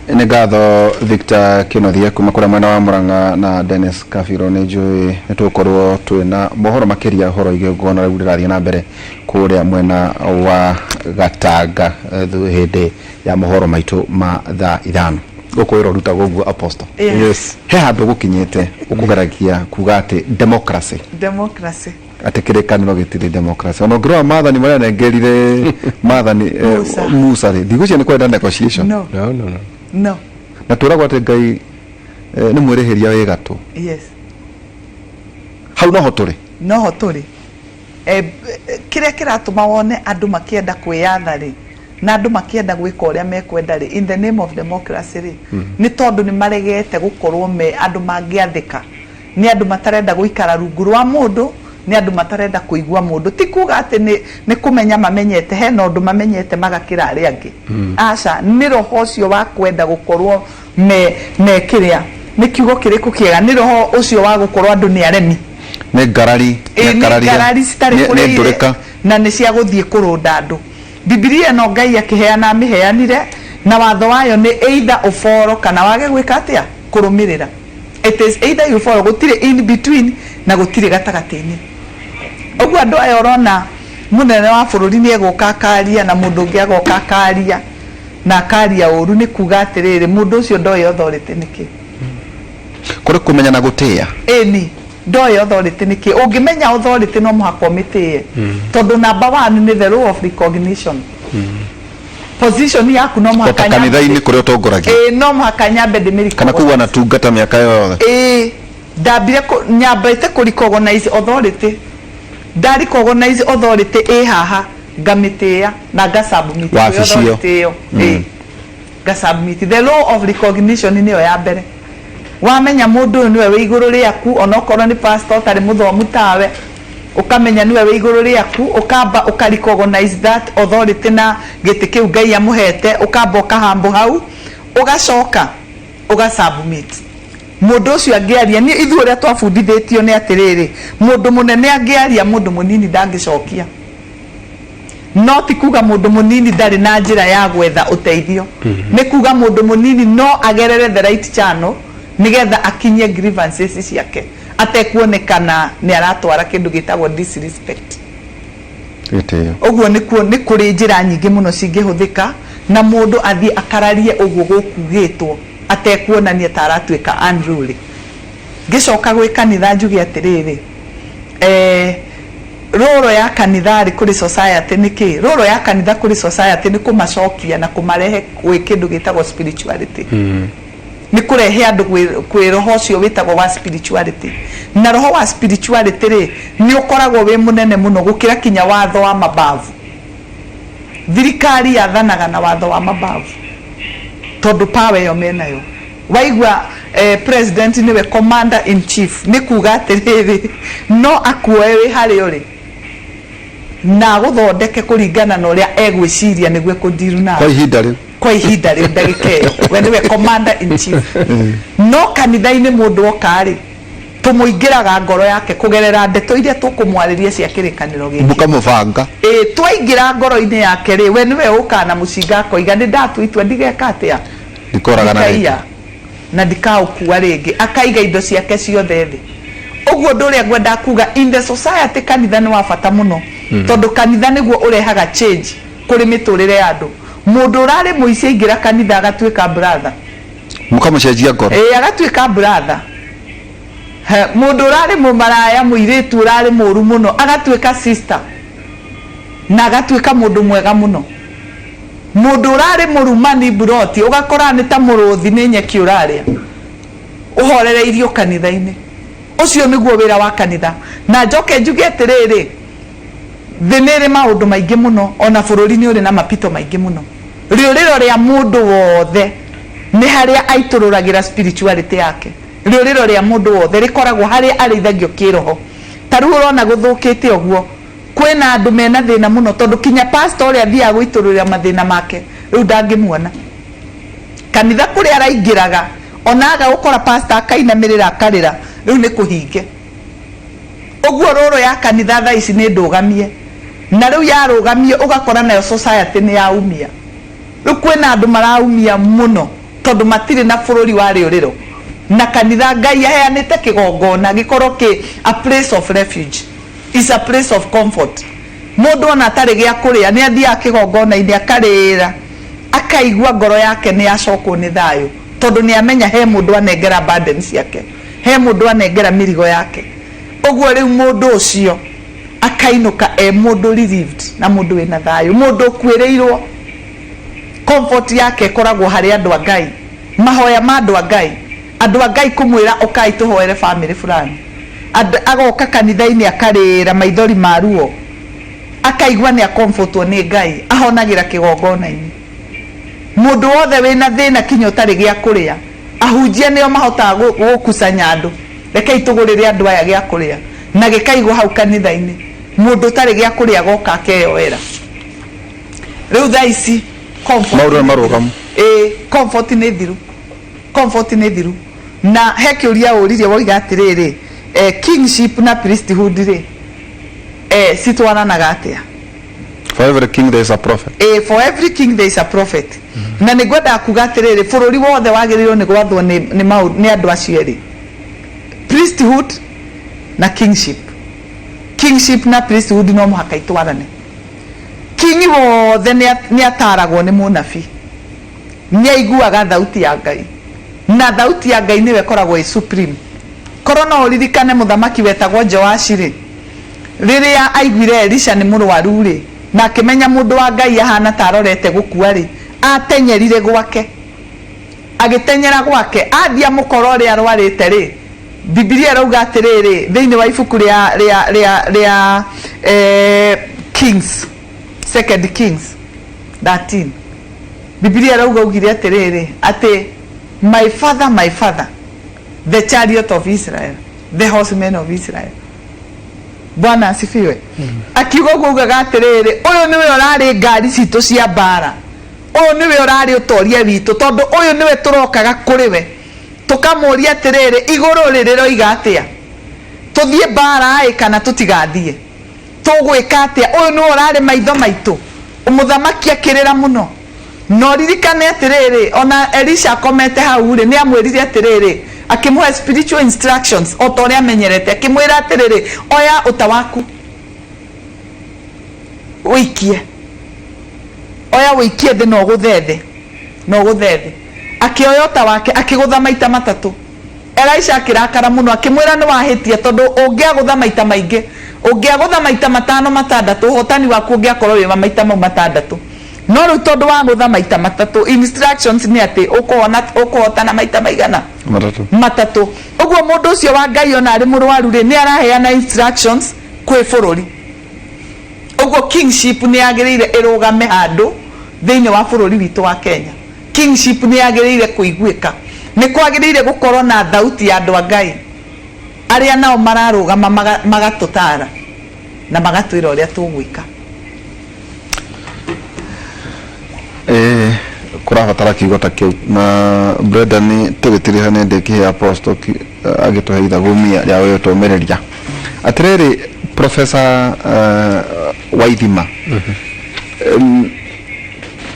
Nĩ ngatho Victor Kĩnuthia kuma kũrĩa mwena wa Murang'a na Dennis Kabirũ. Nĩ njũĩ nĩ tũgũkorwo twĩna mohoro makĩria ũhoro igongona rĩu rĩrathiĩ na mbere kũrĩa mwena wa Gatanga hĩndĩ ya mohoro maitũ ma thaa ithano. Gũkũ wĩra ũrutagwo ũguo Apostle. Yes. He handũ gũkinyĩte ũkũgeragia kuga atĩ democracy. Democracy. Atĩ kĩrĩkanĩro gĩtirĩ democracy. Ona ũngĩrora maathani marĩa anengerire maathani Musa. Musa rĩ, ndigwĩciria nĩ kwenda negotiation. No. No, no, no. No. Na twĩragwo atĩ Ngai nĩ mwĩrĩhĩria wĩ gatũ. Yes. Hau noho tũrĩ. Noho tũrĩ. Kĩrĩa kĩratũma wone andũ makĩenda kwĩyatha rĩ, na andũ makĩenda gwĩka ũrĩa mekwenda rĩ, in the name of democracy rĩ, nĩ tondũ nĩ maregete gũkorwo me andũ mangĩathĩka. Nĩ andũ matarenda gũikara rungu rwa mũndũ, nĩ andũ matarenda kũigua mũndũ. Ti kuga atĩ nĩ kũmenya mamenyete, hena ũndũ mamenyete magakĩra arĩa angĩ. Aca, nĩ roho ũcio wa kwenda gũkorwo me kĩrĩa, nĩ kiugo kĩrĩkũ kĩega, nĩ roho ũcio wa gũkorwo andũ nĩ aremi. Nĩ ngarari, Ĩĩ, nĩ nĩ akararia, ngarari citarĩ nĩ kũrĩa irĩ, ndũrĩka. na nĩ cia gũthiĩ kũrũnda andũ. Bibilia ĩno Ngai akĩheana amĩheanire, na watho wayo nĩ either ũboro kana wage gwĩka atĩa? Kũrũmĩrĩra. It is either you follow, gũtirĩ in between na gũtirĩ gatagatĩ-inĩ. Ũguo andũ aya ũrona mũnene wa bũrũri nĩ egũka akaria na mũndũ ũngĩ agoka akaria na akaria ũru, nĩ kuga atĩrĩrĩ, mũndũ ũcio ndoĩ authority nĩ kĩ. Kũrĩ kũmenya na gũtĩĩa. Ĩni, ndoĩ authority nĩ kĩ. Ũngĩmenya authority no mũhaka ũmĩtĩe. Tondũ number one nĩ the law of recognition. Position yaku no mũhaka Ota kanitha-inĩ kũrĩa ũtongoragia. Ĩĩ, no mũhaka nyambe ndĩmĩ Kana kũu wanatungata mĩaka yothe. Ĩĩ, ndambire nyambĩte kũ recognize authority. Nda recognize authority ĩ haha, ngamĩtĩĩa na nga submit kwĩ Wabici ĩyo. authority ĩyo. Ĩĩ. Nga submit. The law of recognition nĩyo ya mbere. Wamenya mũndũ ũyũ nĩwe wĩ igũrũ rĩaku, onokorwo nĩ pastor ũtarĩ mũthomu tawe, ũkamenya nĩwe wĩ igũrũ rĩaku, ũkamba ũka recognize that authority na gĩtĩ kĩu Ngai amũhete, ũkamba ũkahambũ hau, ũgacoka ũga submit. Mũndũ ũcio angĩaria, niĩ ithuĩ ũrĩa twabundithĩtio nĩ atĩrĩrĩ, mũndũ mũnene angĩaria mũndũ mũnini ndangĩcokia. No ti kuga mũndũ mũnini ndarĩ na njĩra ya gwetha ũteithio. Nĩ kuga mũndũ mũnini no agerere the right channel nĩgetha akinyie grievances ciake atekuonekana nĩ aratwara kĩndũ gĩtagwo disrespect. Gĩtĩo. Ũguo nĩkuo nĩ kũrĩ njĩra nyingĩ mũno cingĩhũthĩka na mũndũ athiĩ akararie ũguo gũkugĩtwo atekuonania ta aratuĩka unruly. Ngĩcoka gwĩ kanitha njuge atĩrĩrĩ, role ya kanitha rĩ kũrĩ society nĩ kĩ? Role ya kanitha kũrĩ society nĩ kũmacokia na kũmarehe gwĩ kĩndũ gĩtagwo spirituality. Nĩ kũrehe andũ kwĩ roho ũcio wĩtagwo wa spirituality. Na roho wa spirituality rĩ, nĩ ũkoragwo wĩ mũnene mũno gũkĩra kinya watho wa mabavu. Thirikari yathanaga na watho wa mabavu tondũ power ĩyo menayo. Waigua president nĩwe commander in chief, nĩ kuga atĩrĩrĩ, no akuoe wĩ harĩa ũrĩ na agũthondeke kũringana na ũrĩa egwĩciria nĩguo ekũ deal nawe. Kwa ihinda rĩu. Kwa ihinda rĩu ndagĩka ĩyo, we nĩwe commander in chief. No kanitha-inĩ mũndũ oka rĩ, tũmũingĩraga ngoro yake kũgerera ndeto iria tũkũmwarĩria cia kĩrĩkanĩro gĩkĩ. Mũkamũbanga. Ĩĩ, twaingĩra ngoro-inĩ yake rĩ, we nĩwe ũkaga na mũcinga akoiga nĩ ndatua itua ndigeka atĩa? Ndikoragana rĩngĩ. Ndikaiya na ndikaũkua rĩngĩ. Akaiga indo ciake ciothe thĩ. Ũguo ũndũ ũrĩa ngwendaga kuga, in the society kanitha nĩ wa bata mũno. Tondũ kanitha nĩguo ũrehaga change kũrĩ mĩtũrĩre ya andũ. Mũndũ ũrarĩ mũici aingĩra kanitha agatuĩka brother. Mũkamũcenjia ngoro. Ĩĩ, agatuĩka brother. He, mũndũ ũrarĩ mũmaraya, mũirĩtu ũrarĩ mũru mũno, agatuĩka sister. Na agatuĩka mũndũ mwega mũno. Mũndũ ũrarĩ mũrumani mburoti, ũgakora nĩ ta mũrũthi nĩ nyeki ũrarĩa. Ũhorereirio kanitha-inĩ. Ũcio nĩguo wĩra wa kanitha. Na njoke njuge atĩrĩrĩ, thĩ nĩ ĩrĩ maũndũ maingĩ mũno, ona bũrũri nĩ ũrĩ na mapito maingĩ mũno. Rĩũrĩro rĩa mũndũ wothe nĩ harĩa aitũrũragĩra spirituality yake. Rĩũrĩro rĩa mũndũ wothe rĩkoragwo harĩa arĩithagio kĩroho. Ta rĩu ũrona gũthũkĩte ũguo, kwĩna andũ mena thĩna mũno tondũ kinya pastor ũrĩa athiaga gũitũrũrĩra mathĩna make rĩu ndangĩmuona. Kanitha kũrĩa araingĩraga ona aga gũkora pastor akainamĩrĩra akarĩra, rĩu nĩ kũhinge. Ũguo rũrũ ya kanitha thaa ici nĩ ndũgamie, na rĩu yarũgamio ũgakora nayo society nĩ yaumia. Rĩu kwĩna andũ maraumia mũno tondũ matirĩ na bũrũri wa rĩũrĩro na kanitha. Ngai aheanĩte kĩgongona gĩkorwo kĩ a place of refuge, is a place of comfort. Mũndũ ona atarĩ gĩa kũrĩa nĩ athiaga kĩgongona-inĩ akarĩra, akaigua ngoro yake nĩ yacokwo nĩ thayũ tondũ nĩ amenya he mũndũ anengera burden ciake, he mũndũ anengera mĩrigo yake. Ũguo rĩu mũndũ ũcio akainũka e mũndũ relieved na mũndũ wĩna thayũ, mũndũ ũkuĩrĩirwo. Comfort yake ĩkoragwo harĩ andũ a Ngai, mahoya ma andũ a Ngai, andũ a Ngai kũmwĩra ũkai tũhoere family fulani. Agoka kanitha-inĩ akarĩra maithori ma ruo, akaigua nĩ acomfortwo nĩ Ngai, ahonagĩra kĩgongona-inĩ. Mũndũ wothe wĩna thĩna kinya ũtarĩ gĩa kũrĩa, ahunjia nĩo mahotaga gũkusanya andũ, rekei tũgũrĩre andũ aya gĩa kũrĩa, na gĩkaigwo hau kanitha-inĩ. Mũndũ ũtarĩ gĩa kũrĩa agoka akeyoera. Rĩu thaa ici comfort Maũndũ nĩ marũgamu. Ĩĩ, comfort nĩ thiru, comfort nĩ thiru. Na he kĩũria ũririe woiga atĩrĩrĩ, kingship na priesthood rĩ, citwaranaga atĩa? For every king there is a prophet. For every king there is a prophet. Na nĩ ngwendaga kuga atĩrĩrĩ, bũrũri wothe wagĩrĩirwo nĩ gwathwo nĩ andũ acio erĩ, priesthood na kingship. Kingship na priesthood no mũhaka itwarane. King wothe nĩ ataragwo nĩ mũnabii, nĩ aiguaga thauti ya Ngai, na thauti ya Ngai nĩyo ĩkoragwo ĩ supreme. Korwo no ũririkane mũthamaki wetagwo Joashi rĩ, rĩrĩa aiguire Elisha nĩ mũrwaru rĩ, na akĩmenya mũndũ wa Ngai ahana ta arorete gũkua rĩ, atenyerire gwake, agĩtenyera gwake, athiĩ amũkora ũrĩa arwarĩte rĩ, Bibilia ĩrauga atĩrĩrĩ thĩinĩ wa ibuku rĩa rĩa rĩa rĩa Kings, Second Kings 13, Bibilia ĩrauga augire atĩrĩrĩ atĩ my father, my father, the chariot of Israel, the horsemen of Israel. Bwana asifiwe. Akiuga ũguo augaga atĩrĩrĩ, ũyũ nĩwe ũrarĩ ngari citũ cia mbara, ũyũ nĩwe ũrarĩ ũtoria witũ, tondũ ũyũ nĩwe tũrokaga kũrĩ we tũkamũria atĩrĩrĩ, igũrũ rĩ rĩroiga atĩa, tũthiĩ mbara ĩ kana tũtigathiĩ, tũgwĩka atĩa? Ũyũ nĩwe ũrarĩ maitho maitũ. Mũthamaki akĩrĩra mũno. Na ũririkane atĩrĩrĩ, ona Elisha akomete hau rĩ, nĩ amwĩrire atĩrĩrĩ, akĩmũhe spiritual instructions o ta ũrĩa amenyerete, akĩmwĩra atĩrĩrĩ, oya ũta waku ũikie, oya ũikie thĩ na ũgũthe thĩ, na ũgũthe thĩ. Akĩoya ũta wake akĩgũtha maita matatũ. Elisha akĩrakara mũno, akĩmwĩra nĩ wahĩtia, tondũ ũngĩagũtha maita maingĩ, ũngĩagũtha maita matano matandatũ, ũhotani waku ũngĩakorwo wĩ wa maita mau matandatũ. No rĩu tondũ wagũtha maita matatũ, instructions nĩ atĩ ũkũhotana maita maigana? Matatũ. Matatũ. Ũguo mũndũ ũcio wa Ngai ona arĩ mũrwaru rĩ, nĩ araheana instructions kwĩ bũrũri. Ũguo kingship nĩ yagĩrĩire ĩrũgame handũ thĩinĩ wa bũrũri witũ wa Kenya. Kingship nĩ yagĩrĩire kũiguĩka. Nĩ kwagĩrĩire gũkorwo na thauti ya andũ a Ngai arĩa nao mararũgama magatũtara na magatwĩra ũrĩa tũgwĩka. Ĩĩ, kũrabatara kiugo ta kĩu. Na Brenda, tũgĩtiriha nĩ ndĩkĩhe Apostle agĩtũhe ithagumia rĩa gũgĩtũmĩrĩria. Atĩrĩrĩ, Professor Waithima,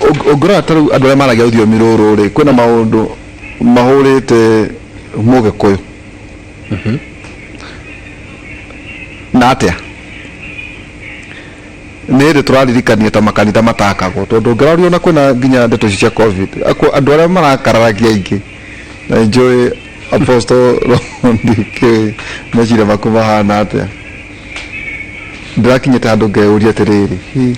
ũngĩrora ta rĩu andũ arĩa maragia rũthiomi rũrũ rĩ, kwĩna maũndũ mahũrĩte Mũgĩkũyũ na atĩa nĩ hĩndĩ tũraririkania ta makanitha matakagwo, tondũ ũngĩroria ona kwĩna nginya ndeto ici cia COVID, andũ arĩa marakararagia aingĩ, na nĩnjũĩ Apostle ndikĩũĩ meciria maku mahana atĩa, ndĩrakinyĩte handũ ngeyũria atĩrĩrĩ, hi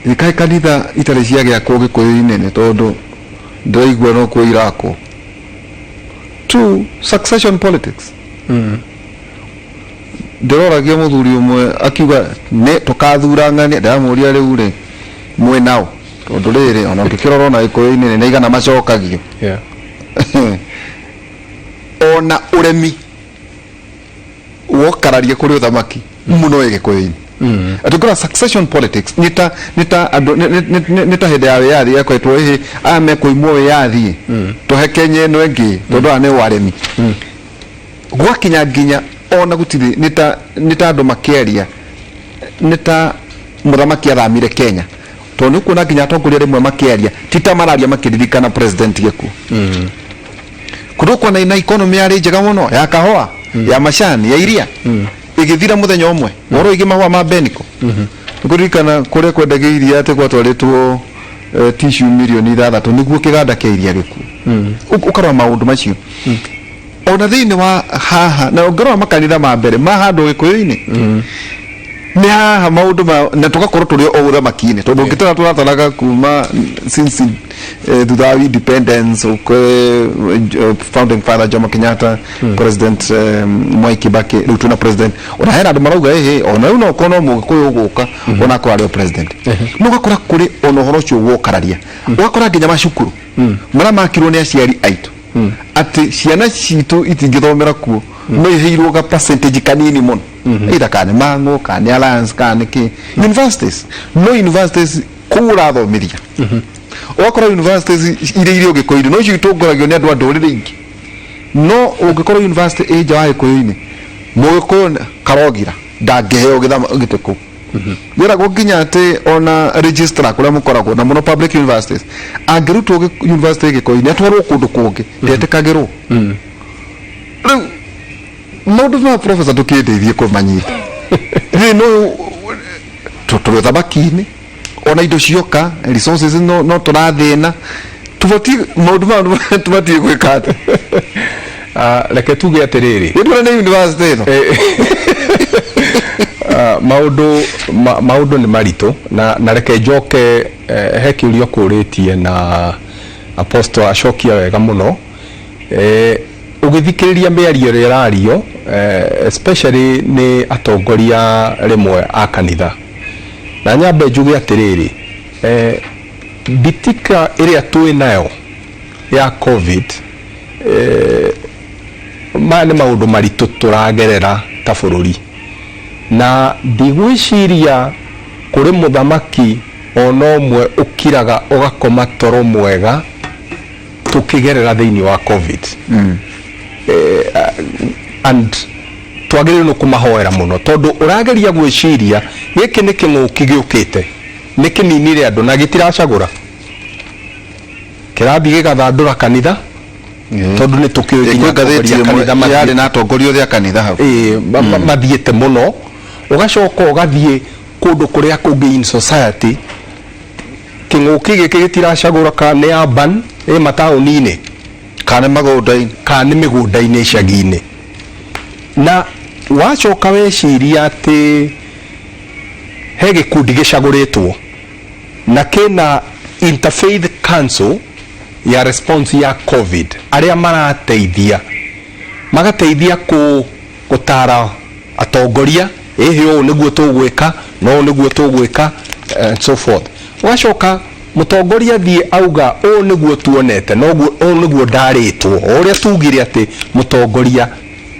ĩ kaĩ kanitha itarĩ ciagĩakwo Gĩkũyũ-inĩ nĩ tondũ ndĩraigua no kuo irakwo. Two, succession politics. Ndĩroragia mũthuri ũmwe akiuga nĩ tũkathura ng'ania, ndĩramũria rĩu rĩ mwĩ nao, tondũ rĩrĩ ona ũngĩkĩrora ona gĩkũyũ-inĩ nĩ igana macokagio. Ona ũremi wokararia kũrĩ ũthamaki mũno wĩ gĩkũyũ-inĩ. Atĩ ũkora succession politics nĩ ta nĩ ta andũ nĩ ta hĩndĩ ya wĩyathi yakoretwo ĩhĩ aya mekũimwo wĩyathi tũhe Kenya ĩno ĩngĩ tondũ aya nĩ waremi. Gwakinya nginya ona gũtirĩ nĩ ta andũ makĩaria nĩ ta mũthamaki athamire Kenya, tondũ nĩ ũkuona nginya atongoria rĩmwe makĩaria ti ta mararia makĩririkana president gĩkuũ. Kũndũ ũkuona ina economy yarĩ njega mũno ya kahũa, ya macani, ya iria, ĩgĩthira mũthenya ũmwe. Ũhoro wĩgiĩ mahũa ma Beniko, nĩkũririkana kũrĩa kwendagio iria atĩ gwatwarĩtwo tissue mirioni 6 nĩguo kĩganda kĩa iria gĩkuo. Ũkarora maũndũ macio ona thĩinĩ wa haha, na ũngĩrora makanitha ma mbere ma handũ gĩkũyũ-inĩ nĩ haha maũndũ ma na tũgakorwo tũrĩ o ũthamaki-inĩ, tondũ ũngĩtara tũrataraga kuma since thutha wa independence ũkwe founding father Jomo Kenyatta, President Mwai Kibaki, rĩu twĩna president ona hena andũ marauga ĩhĩ ona rĩu no ũkorwo no mũgĩkũyũ ũgũka ona akorwo arĩ o president. No ũgakora kũrĩ ona ũhoro ũcio wokararia, ũgakora nginya macukuru marĩa makirwo nĩ aciari aitũ atĩ ciana citũ itingĩthomera kuo, no iheirwo ga percentage kanini mũno, either kana nĩ mang'ũ, kana nĩ alliance, kana nĩ kĩ. Universities, no universities kũu ũrathomithia, ũgakora universities iria irĩ ũgĩkũyũ-inĩ no icio itongoragio nĩ andũ a ndũrĩrĩ ingĩ, no ũngĩkorwo university ĩ nja wa gĩkũyũ-inĩ, mũgĩkũyũ karogira ndangĩheo gĩthama gĩtĩ kũu. Wĩragwo nginya atĩ ona registrar kũrĩa mũkoragwo na mũno public universities angĩrutwo university gĩkũyũ-inĩ atwarwo kũndũ kũngĩ ndetĩkagĩrwo. Rĩu maũndũ ma professor ndũkĩndeithie kũmanyita rĩ, no tũrĩ ũthamaki-inĩ, ona indo cioka resources no tũrathĩna, tũbatiĩ maũndũ maya tũbatiĩ gwĩka atĩa? Reke tuge atĩrĩrĩ. Nĩ nĩ university ĩno. Maũndũ nĩ maritũ na reke njoke he kĩũria ũkũrĩtie na apostle acokia wega mũno. Ũgĩthikĩrĩria mĩario ĩrĩa ĩrario, especially nĩ atongoria rĩmwe a kanitha, na nyambe njuge atĩrĩrĩ, mbitika ĩrĩa twĩ nayo ya COVID, maya nĩ maũndũ maritũ tũragerera ta bũrũri, na ndigwĩciria kũrĩ mũthamaki ona ũmwe ũkiraga ũgakoma toro mwega tũkĩgerera thĩinĩ wa COVID. And twagĩrĩirwo nĩ kũmahoera mũno, tondũ ũrageria gwĩciria gĩkĩ nĩ kĩng'ũki gĩũkĩte nĩ kĩninire andũ na gĩtiracagũra, kĩrathiĩ gĩgathandũra kanitha, tondũ nĩ tũkĩũĩ nginya Kwĩ ngathĩti atongoria a ĩmwe kanitha yarĩ na atongoria othe a kanitha hau. Ĩĩ, mathiĩte mũno, ũgacoka ũgathiĩ kũndũ kũrĩa kũngĩ in society, kĩng'ũki gĩkĩ gĩtiracagũra kana nĩ urban ĩ mataũni-inĩ kana magũnda-inĩ kana nĩ mĩgũnda-inĩ icagi-inĩ. Na wacoka weciria atĩ he gĩkundi gĩcagũrĩtwo na kĩna Interfaith Council ya response ya COVID, arĩa marateithia magateithia gũtara atongoria, ĩhĩ ũũ nĩguo tũgwĩka na ũũ nĩguo tũgwĩka and so forth. Ũgacoka mũtongoria thiĩ auga ũũ nĩguo tuonete na ũguo ũũ nĩguo ndarĩtwo, o ũrĩa tugire atĩ mũtongoria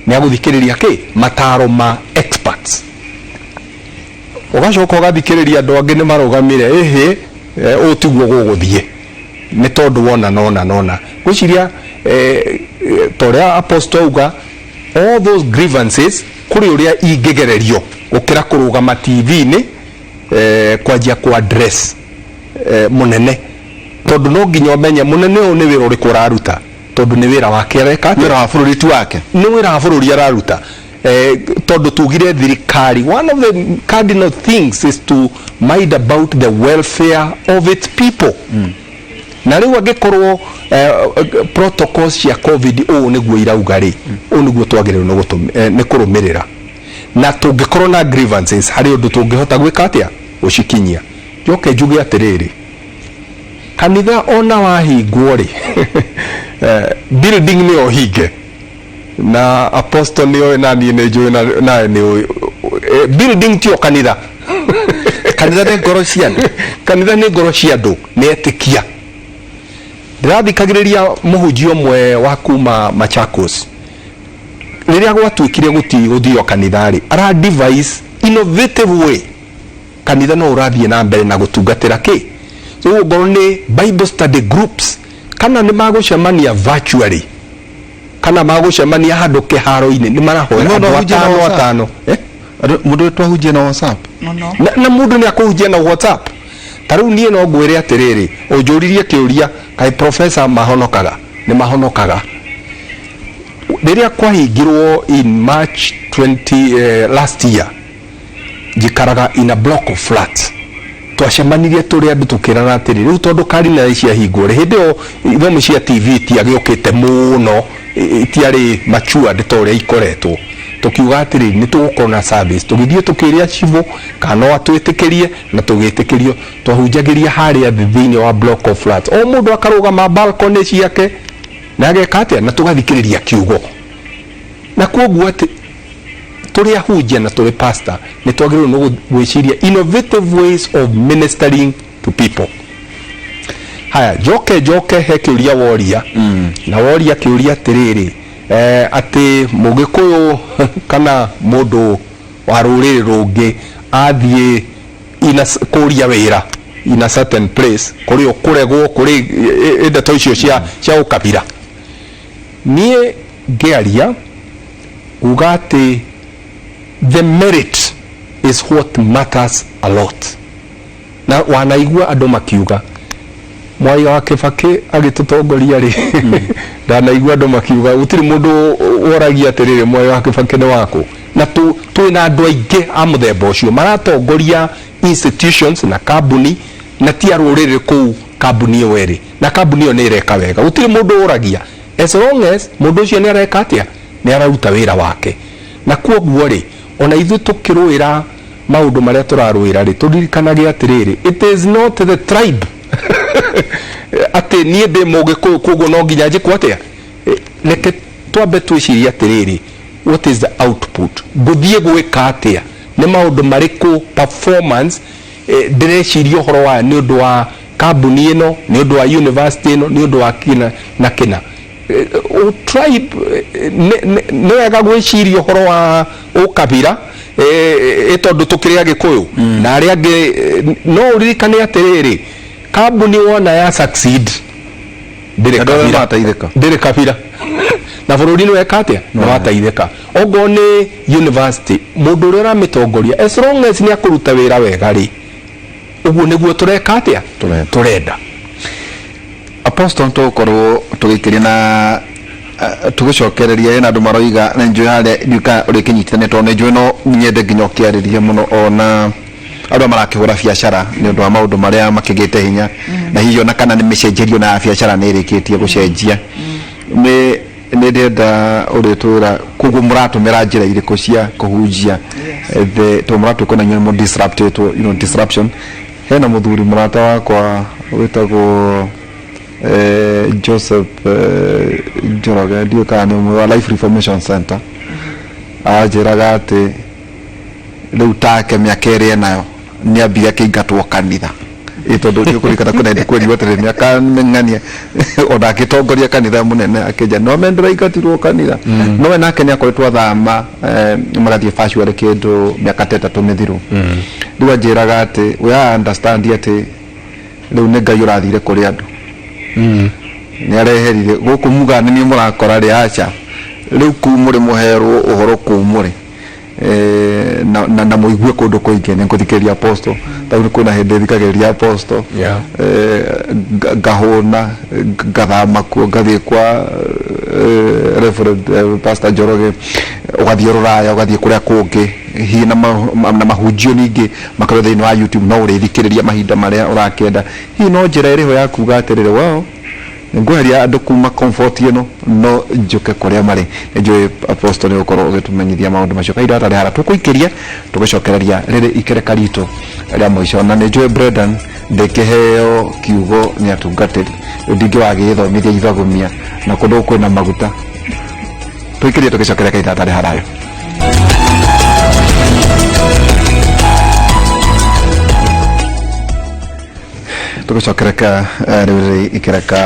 nĩ agũthikĩrĩria kĩ mataro ma experts. Ũgacoka ũgathikĩrĩria andũ angĩ nĩ marũgamire, ĩhĩ ũũ tiguo gũgũthiĩ, nĩ tondũ wona nona nona ngwĩciria ta ũrĩa apostle auga, all those grievances kũrĩ ũrĩa ingĩgererio gũkĩra kũrũgama TV-inĩ kwanjia ku address mũnene, tondũ no nginya ũmenye mũnene ũyũ nĩ wĩra ũrĩkũ ũraruta, tondũ nĩ wĩra wake areka atĩa? Wĩra wa bũrũri tu wake. Nĩ wĩra wa bũrũri araruta, tondũ tugire thirikari, one of the cardinal things is to mind about the welfare of its people. Na rĩu angĩkorwo protocols cia COVID ũũ nĩguo irauga rĩ, ũũ nĩguo twagĩrĩirwo nĩ kũrũmĩrĩra, na tũngĩkorwo na grievances harĩ ũndũ tũngĩhota gwĩka atĩa gũcikinyia. Njoke njuge atĩrĩrĩ, kanitha ona wahingwo rĩ, building nĩyo hinge. Na apostle nĩ oĩ na niĩ nĩ njũĩ nawe nĩ ũĩ. Building tio kanitha. Kanitha nĩ ngoro cia andũ. Kanitha nĩ ngoro cia andũ, nĩ etĩkia. Ndĩrathikagĩrĩria mũhunjia ũmwe wa kuma Machakos rĩrĩa gwatuĩkire gũtigũthio kanitha rĩ, ara devise innovative way kanitha no ũrathiĩ na mbere na gũtungatĩra kĩ. So ũguo ngorwo nĩ Bible study groups, kana nĩ magũcemania virtually, kana magũcemania handũ kĩharo-inĩ, nĩ marahoera No, no, andũ hunjia na atano WhatsApp. atano. Eh? Mũndũ twahunjia na WhatsApp. Mũno. Na mũndũ nĩ akũhunjia na WhatsApp. Ta rĩu niĩ no ngwĩre atĩrĩrĩ, ũnjũririe kĩũria, kaĩ professor mahonokaga? Nĩ mahonokaga. Rĩrĩa kwahingirwo in March 20 last year, njikaraga in a block of flats. Twacemanirie tũrĩ andũ tũkĩrana atĩrĩ, rĩu tondũ karina ciahingwo rĩ, hĩndĩ ĩyo ithomo cia TV itiagĩũkĩte mũno, itiarĩ matured ta ũrĩa ikoretwo. Tũkiuga atĩrĩ, nĩ tũgũkorwo na service. Tũgĩthiĩ tũkĩũria cibũ kana no atwĩtĩkĩrie, na tũgĩtĩkĩrio. Twahunjagĩria harĩa thĩ thĩinĩ wa block of flats, o mũndũ akarũgama balcony ciake na ageka atĩa, na tũgathikĩrĩria kiugo. Na kwoguo atĩ tũrĩ ahunjia na tũrĩ pastor nĩ twagĩrĩirwo nĩ gwĩciria innovative ways of ministering to people. Haya, njoke he kĩũria woria, na woria kĩũria atĩrĩrĩ, atĩ mũgĩkũyũ kana mũndũ wa rũrĩrĩ rũngĩ athiĩ kũria wĩra in a certain place, kũrĩ ũkũregwo, kũrĩ ndeto icio cia ũkabira. Niĩ ngĩaria uga atĩ the merit is what matters a lot. Na wanaigua andũ makiuga Mwai wa Kibaki agĩtũtongoria rĩ, ndanaigua andũ makiuga gũtirĩ mũndũ woragia atĩrĩrĩ, Mwai wa Kibaki nĩ waku. Na twĩna andũ aingĩ a mũthemba ũcio maratongoria institutions na kambuni, na ti a rũrĩrĩ kũu kambuni ĩyo ĩrĩ, na kambuni ĩyo nĩ ĩreka wega. Gũtirĩ mũndũ ũragia, as long as mũndũ ũcio nĩ areka atĩa, nĩ araruta wĩra wake. Na kwoguo rĩ, ona ithuĩ tũkĩrũĩra maũndũ marĩa tũrarũĩra rĩ, tũririkanage atĩrĩrĩ, it is not the tribe, atĩ niĩ ndĩ mũgĩkũyũ kwoguo no nginya njĩkwo atĩa. Reke twambe twĩcirie atĩrĩrĩ, what is the output, ngũthiĩ gwĩka atĩa, nĩ maũndũ marĩkũ performance ndĩreciria ũhoro wa nĩ ũndũ wa kambuni ĩno, nĩ ũndũ wa university ĩno, nĩ ũndũ wa kĩna na kĩna. Tribe, nĩ wega gwĩciria ũhoro wa ũkabira, tondũ tũkĩrĩ agĩkũyũ na arĩa angĩ, no ũririkane atĩrĩrĩ, kambuni wona ya succeed ndĩrĩ Andũ arĩa kabira. mateithĩka. Ndĩrĩ kabira, na bũrũri nĩ weka atĩa, nĩ wateithĩka. Ongorwo nĩ university, mũndũ ũrĩa ũramĩtongoria, as long as nĩ akũruta wĩra wega rĩ, ũguo nĩguo tũreka atĩa. Tũrenda. Tũrenda. Apostle, tũgũkorwo tũgĩikĩria na tũgĩcokereria ena andũ maroiga na njũĩ harĩa ndiũka ũrĩkĩnyitithania, tondũ nĩ njũĩ no nyende nginya ũkĩarĩrie mũno ona andũ arĩa marakĩhũra biacara nĩ ũndũ wa maũndũ marĩa makĩgĩte hinya, na hihi ona kana nĩ mĩcenjerio na biacara nĩ ĩrĩkĩtie gũcenjia. Nĩ ndĩrenda ũrĩtwĩra koguo mũratũmĩra njĩra irĩkũ cia kũhunjia, tondũ mũratuĩka na inyuĩ nĩ disrupted, disruption. Hena mũthuri mũrata wakwa wĩtagwo Joseph Njoroge, ndiũĩ kana nĩ ũmwe wa Life Reformation Center, anjĩraga atĩ rĩu take mĩaka ĩrĩa enayo nĩ ambire akĩingatwo kanitha, ĩ tondũ nĩ ũkũririkana kwĩna hĩndĩ kwerirwo atĩrĩ mĩaka mĩng'ania ona agĩtongoria kanitha mũnene, akĩnja no me ndĩraingatirwo kanitha. No we nake nĩ akoretwo athama, magathiĩ virtually kĩndũ mĩaka ta 3 mĩthiru. Rĩu anjĩraga atĩ we understand atĩ rĩu nĩ Ngai ũrathire kũrĩ andũ, nĩ areherire gũkũ muga nĩ niĩ mũrakora rĩ, aca, rĩu kũu mũrĩ mũherwo ũhoro kũu mũrĩ, na mũigue kũndũ kũingĩ. Nĩ ngũthikĩrĩria apostle, tau nĩ kwĩna hĩndĩ thikagĩrĩria apostle, ngahũna, ngathama kuo, ngathiĩ kwa Reverend Pastor Njoroge, ũgathiĩ rũraya, ũgathiĩ kũrĩa kũngĩ, hihi na mahunjio ningĩ makorwo thĩinĩ wa YouTube, no ũrĩthikĩrĩria mahinda marĩa ũrakĩenda. Hihi no njĩra ĩrĩho ya kuga atĩrĩrĩ, well, ngweheria andũ kuma comfort ĩno no njũke kũrĩa marĩ? Nĩ njũĩ apostle nĩ ũgũkorwo ũgĩtũmenyithia maũndũ macio kahinda gatarĩ hara tũkũikĩria tũgĩcokereria rĩrĩ ikereka ritũ rĩa mũico. Na nĩ njũĩ Brendan ndĩkĩheo kiugo nĩ atungatĩri, rĩu ndingĩwagĩthomithia ithagumia na kũndũ kwĩna maguta. Tũikĩrie tũgĩcokera kahinda hatarĩ haraya. Tũgĩcokereka rĩu rĩ ikereka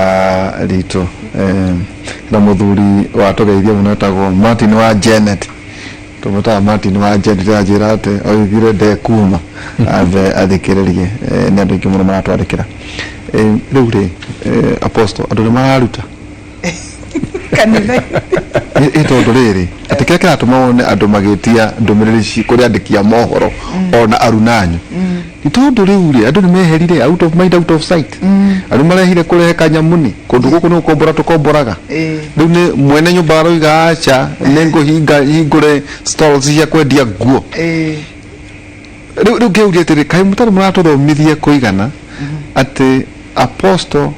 ritũ na mũthuri watũgeithia mũno etagwo Martin wa Janet, tũmwĩtaga Martin wa Janet, anjĩra atĩ oigire ndekuma ambe athikĩrĩrie. Nĩ andũ aingĩ mũno maratwandĩkĩra. Rĩu rĩ, Apostle, andũ nĩ mararuta kanitha. Ĩ tondũ rĩrĩ, atĩ kĩrĩa kĩratũma wone andũ magĩtia ndũmĩrĩri kũrĩ andĩki a mohoro ona arunanyu nĩ tondũ rĩu rĩ, andũ nĩ meherire, out of mind, out of sight. Andũ marehire kũrehe kanyamuni kũndũ gũkũ nĩ gũkombora tũkomboraga. Rĩu nĩ mwene nyũmba aroiga, aca, nĩ ngũhinga hingũre stalls cia kwendia nguo. Rĩu ngĩũria atĩrĩ, kaĩ mũtarĩ mũratũthomithia kũigana atĩ apostle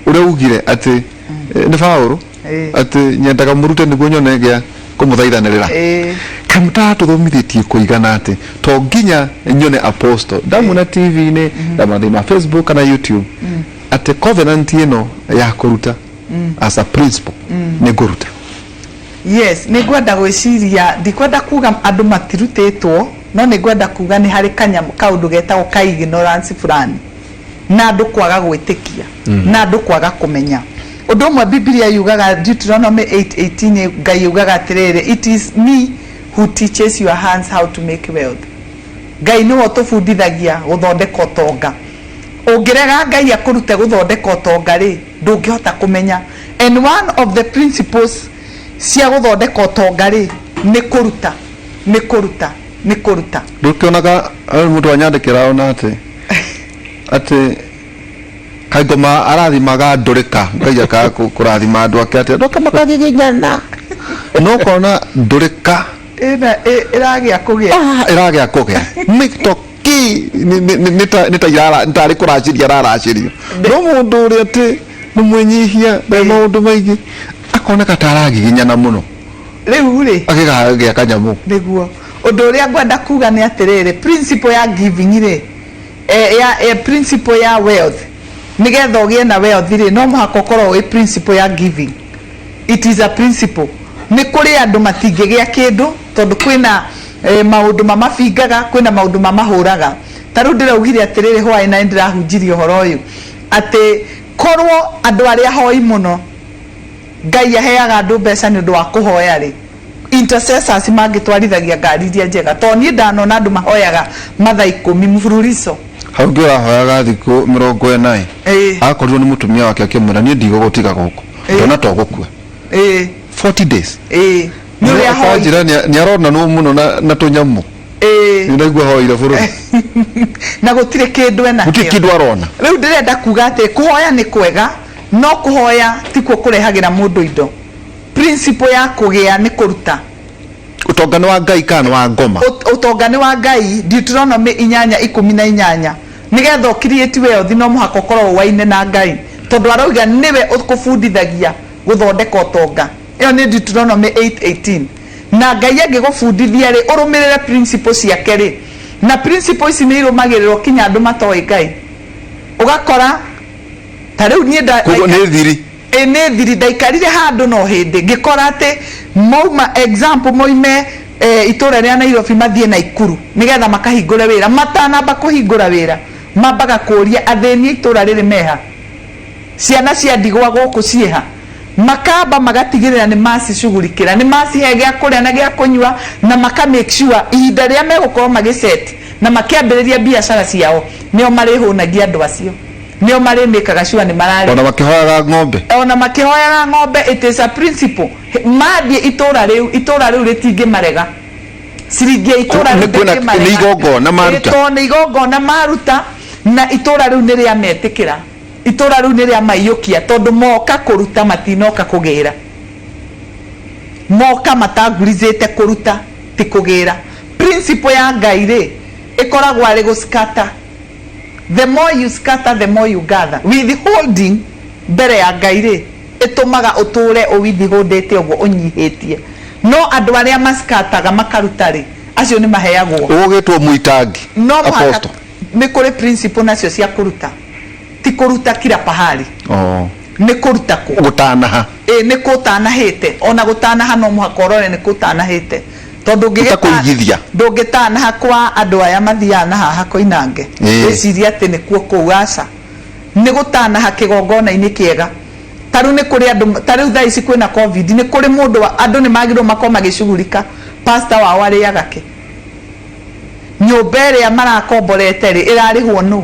ũrĩa ugire atĩ nĩ Paũlũ atĩ nyendaga mũrute nĩguo nyone gĩa kũmũthaithanĩrĩra? Kaĩ mũtaratũthomithĩtie kũigana atĩ to nginya nyone apostle ndamuona TV-inĩ, ndamuona thĩinĩ wa Facebook kana YouTube, atĩ covenant ĩno ya kũruta as a principle nĩ ngũruta? Yes, nĩ ngwenda gwĩciria, ndikwenda kuga andũ matirutĩtwo, no nĩ ngwenda kuga nĩ harĩ kanyamũ kaũndũ getagwo ka ignorance fulani na andũ kwaga gwĩtĩkia na andũ kwaga kũmenya ũndũ ũmwe. Bibilia yugaga, Deuteronomy 8:18, Ngai yugaga atĩrĩrĩ, "It is me who teaches your hands how to make wealth." Ngai nĩwe ũtũbundithagia gũthondeka ũtonga. Ũngĩrega Ngai akũrute gũthondeka ũtonga rĩ, ndũngĩhota kũmenya. And one of the principles cia gũthondeka ũtonga rĩ, nĩ kũruta, nĩ kũruta, nĩ kũruta. Ndũkĩonaga mũndũ anyandĩkĩra ona atĩ kaingoma arathimaga ndũrĩka, Ngai akaga kũrathima andũ ake, atĩ andũ ake makagiginyana, no ũkona ndũrĩka ĩna ĩragĩa kũgĩa. Ah, ĩragĩa kũgĩa mĩtoki nĩ ta nĩ tarĩ kũracĩria araracĩrio, no mũndũ ũrĩa atĩ nĩ mwĩnyihia, ndarĩ maũndũ maingĩ, akoneka ta aragiginyana mũno Rĩu rĩ, akĩgagĩa kanyamũ. Nĩguo ũndũ ũrĩa ngwenda kuga nĩ atĩrĩrĩ, principle ya giving rĩ, ya principle ya wealth, nĩgetha ũgĩe na wealth rĩ, no mũhaka ũkorwo wĩ principle ya giving. It is a principle. Nĩ kũrĩ andũ matingĩgĩa kĩndũ tondũ kwĩna maũndũ mamabingaga, kwĩna maũndũ mamahũraga. Ta rĩu ndĩraugire atĩrĩrĩ, hwaĩ na nĩndĩrahunjirie ũhoro ũyũ atĩ korwo andũ arĩa hoi mũno Ngai aheaga andũ mbeca nĩ ũndũ wa kũhoya rĩ, intercessors mangĩtwarithagia ngari iria njega, tondũ niĩ ndanona andũ mahoyaga mathaa 10 mfululizo. Hau ũngĩ ũrahoyaga thikũ 40 ĩ, akorirwo nĩ mũtumia wake akĩmwĩra, "Niĩ ndigũgũtiga gũkũ, ndona to gũkua." 40 days. Ĩĩ, nĩ ũrĩa hoi. Akanjĩra nĩ aronanwo mũno na tũnyamũ. Nĩ ndaigua hoire bũrũri. Na gũtirĩ kĩndũ enakĩo. Gũtirĩ kĩndũ arona. Rĩu ndĩrenda kuga atĩ kũhoya nĩ kwega, no kũhoya tikuo kũrehagĩra mũndũ indo. Principle ya kũgĩa nĩ kũruta. Ũtonga nĩ wa Ngai kana nĩ wa ngoma? Ũtonga nĩ wa Ngai, Deuteronomy 8:18. Nĩgetha ũ create wealth no mũhaka ũkorwo ũwaine na Ngai, tondũ arauga nĩwe ũkũbundithagia gũthondeka ũtonga. Ĩyo nĩ Deuteronomy 8:18. Na Ngai angĩgũbundithia rĩ, ũrũmĩrĩre principle ciake rĩ, na principle ici nĩ irũmagĩrĩrwo kinya andũ matoĩ Ngai. Ũgakora ta rĩu niĩ nda Koguo nĩ thiri. Ĩ, nĩ thiri. Ndaikarire handũ no hĩndĩ ngĩkora atĩ mauma, example, moime itũra rĩa Nairobi mathiĩ Naikuru nĩgetha makahingũre wĩra. Matanamba kũhingũra wĩra, mambaga kũria athĩni a itũra rĩrĩ meha, ciana cia ndigwa gũkũ ciĩha. Makamba magatigĩrĩra nĩ macicugurikĩra, nĩ macihe gĩa kũrĩa na gĩa kũnyua, na maka make sure ihinda rĩrĩa megũkorwo magĩset na makĩambĩrĩria biacara ciao, nĩo marĩhũnagia andũ acio, nĩo marĩmĩkaga sure nĩ mararĩa. Ona makĩhoyaga ng'ombe. Ona makĩhoyaga ng'ombe. It is a principle. Mathiĩ itũra rĩu, itũra rĩu rĩtingĩmarega ciringi ya itũra rĩu. Nĩ igongona maruta. Tondũ nĩ igongona maruta, na itũra rĩu nĩ rĩametĩkĩra, itũra rĩu nĩ rĩamaiyũkia, tondũ moka kũruta, matinoka kũgĩra. Moka matanguricĩte kũruta, ti kũgĩra. Principle ya Ngai rĩ, ĩkoragwo arĩ gũscatter. The more you scatter, the more you gather. Withholding mbere ya Ngai rĩ, ĩtũmaga ũtũre ũwithholdĩte ũguo ũnyihĩtie, no andũ arĩa mascataga makaruta rĩ, acio nĩ maheagwo. Ũgũgĩtwo mũitangi. No mũhaka. Apostle. Nĩ kũrĩ principle nacio cia kũruta, ti kũruta kila pahali. Oh. Nĩ kũruta kũ? Gũtanaha. Ĩ, nĩ kũ ũtanahĩte. Ona gũtanaha no mũhaka ũrore nĩ kũ ũtanahĩte, tondũ Ti ta kũigithia. Ndũngĩtanaha kwa andũ aya mathiaga na haha Koinange, wĩcirie atĩ nĩkuo kũu. Aca, nĩ gũtanaha kĩgongona-inĩ kĩega. Ta rĩu nĩ kũrĩ andũ, ta rĩu thaa ici kwĩna Covid, nĩ kũrĩ mũndũ wa, andũ nĩ magĩrĩirwo makorwo magĩcugurika pastor wao arĩaga kĩ, nyũmba ĩrĩa marakomborete rĩ, ĩrarĩhwo nũ?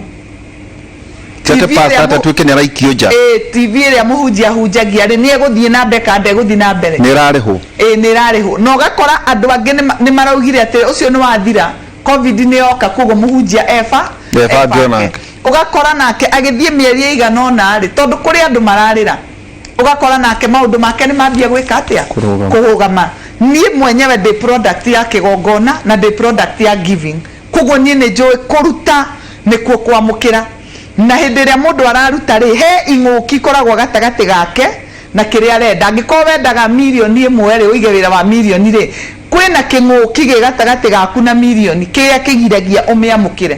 Ti atĩ TV pastor ĩrĩa atĩ atuĩke nĩ araikio nja. Ĩĩ, TV ĩrĩa mũhunjia ahunjagia rĩ, nĩ ĩgũthiĩ na mbere kana ndĩgũthiĩ na mbere? Nĩ ĩrarĩhwo. Ĩĩ, nĩ ĩrarĩhwo. Na ũgakora andũ angĩ nĩ maraugire atĩ ũcio nĩ wathira, Covid nĩ yoka koguo mũhunjia eba Ebange onake. Ũgakora nake agĩthiĩ mĩeri ĩigana ũna rĩ, tondũ kũrĩ andũ mararĩra, ũgakora nake maũndũ make nĩ mambia gwĩka atĩa? Kũrũgama. Kũrũgama. Niĩ mwenyewe ndĩ product ya kĩgongona na ndĩ product ya giving. Koguo niĩ nĩ njũĩ kũruta nĩkuo kwamũkĩra. Na hĩndĩ ĩrĩa mũndũ araruta rĩ, he ing'ũki ikoragwo gatagatĩ gake na kĩrĩa arenda. Angĩkorwo wendaga mirioni ĩmwe rĩ, ũige wĩra wa mirioni rĩ, kwĩna kĩng'ũki gĩ gatagatĩ gaku na mirioni kĩrĩa kĩgiragia ũmĩamũkĩre.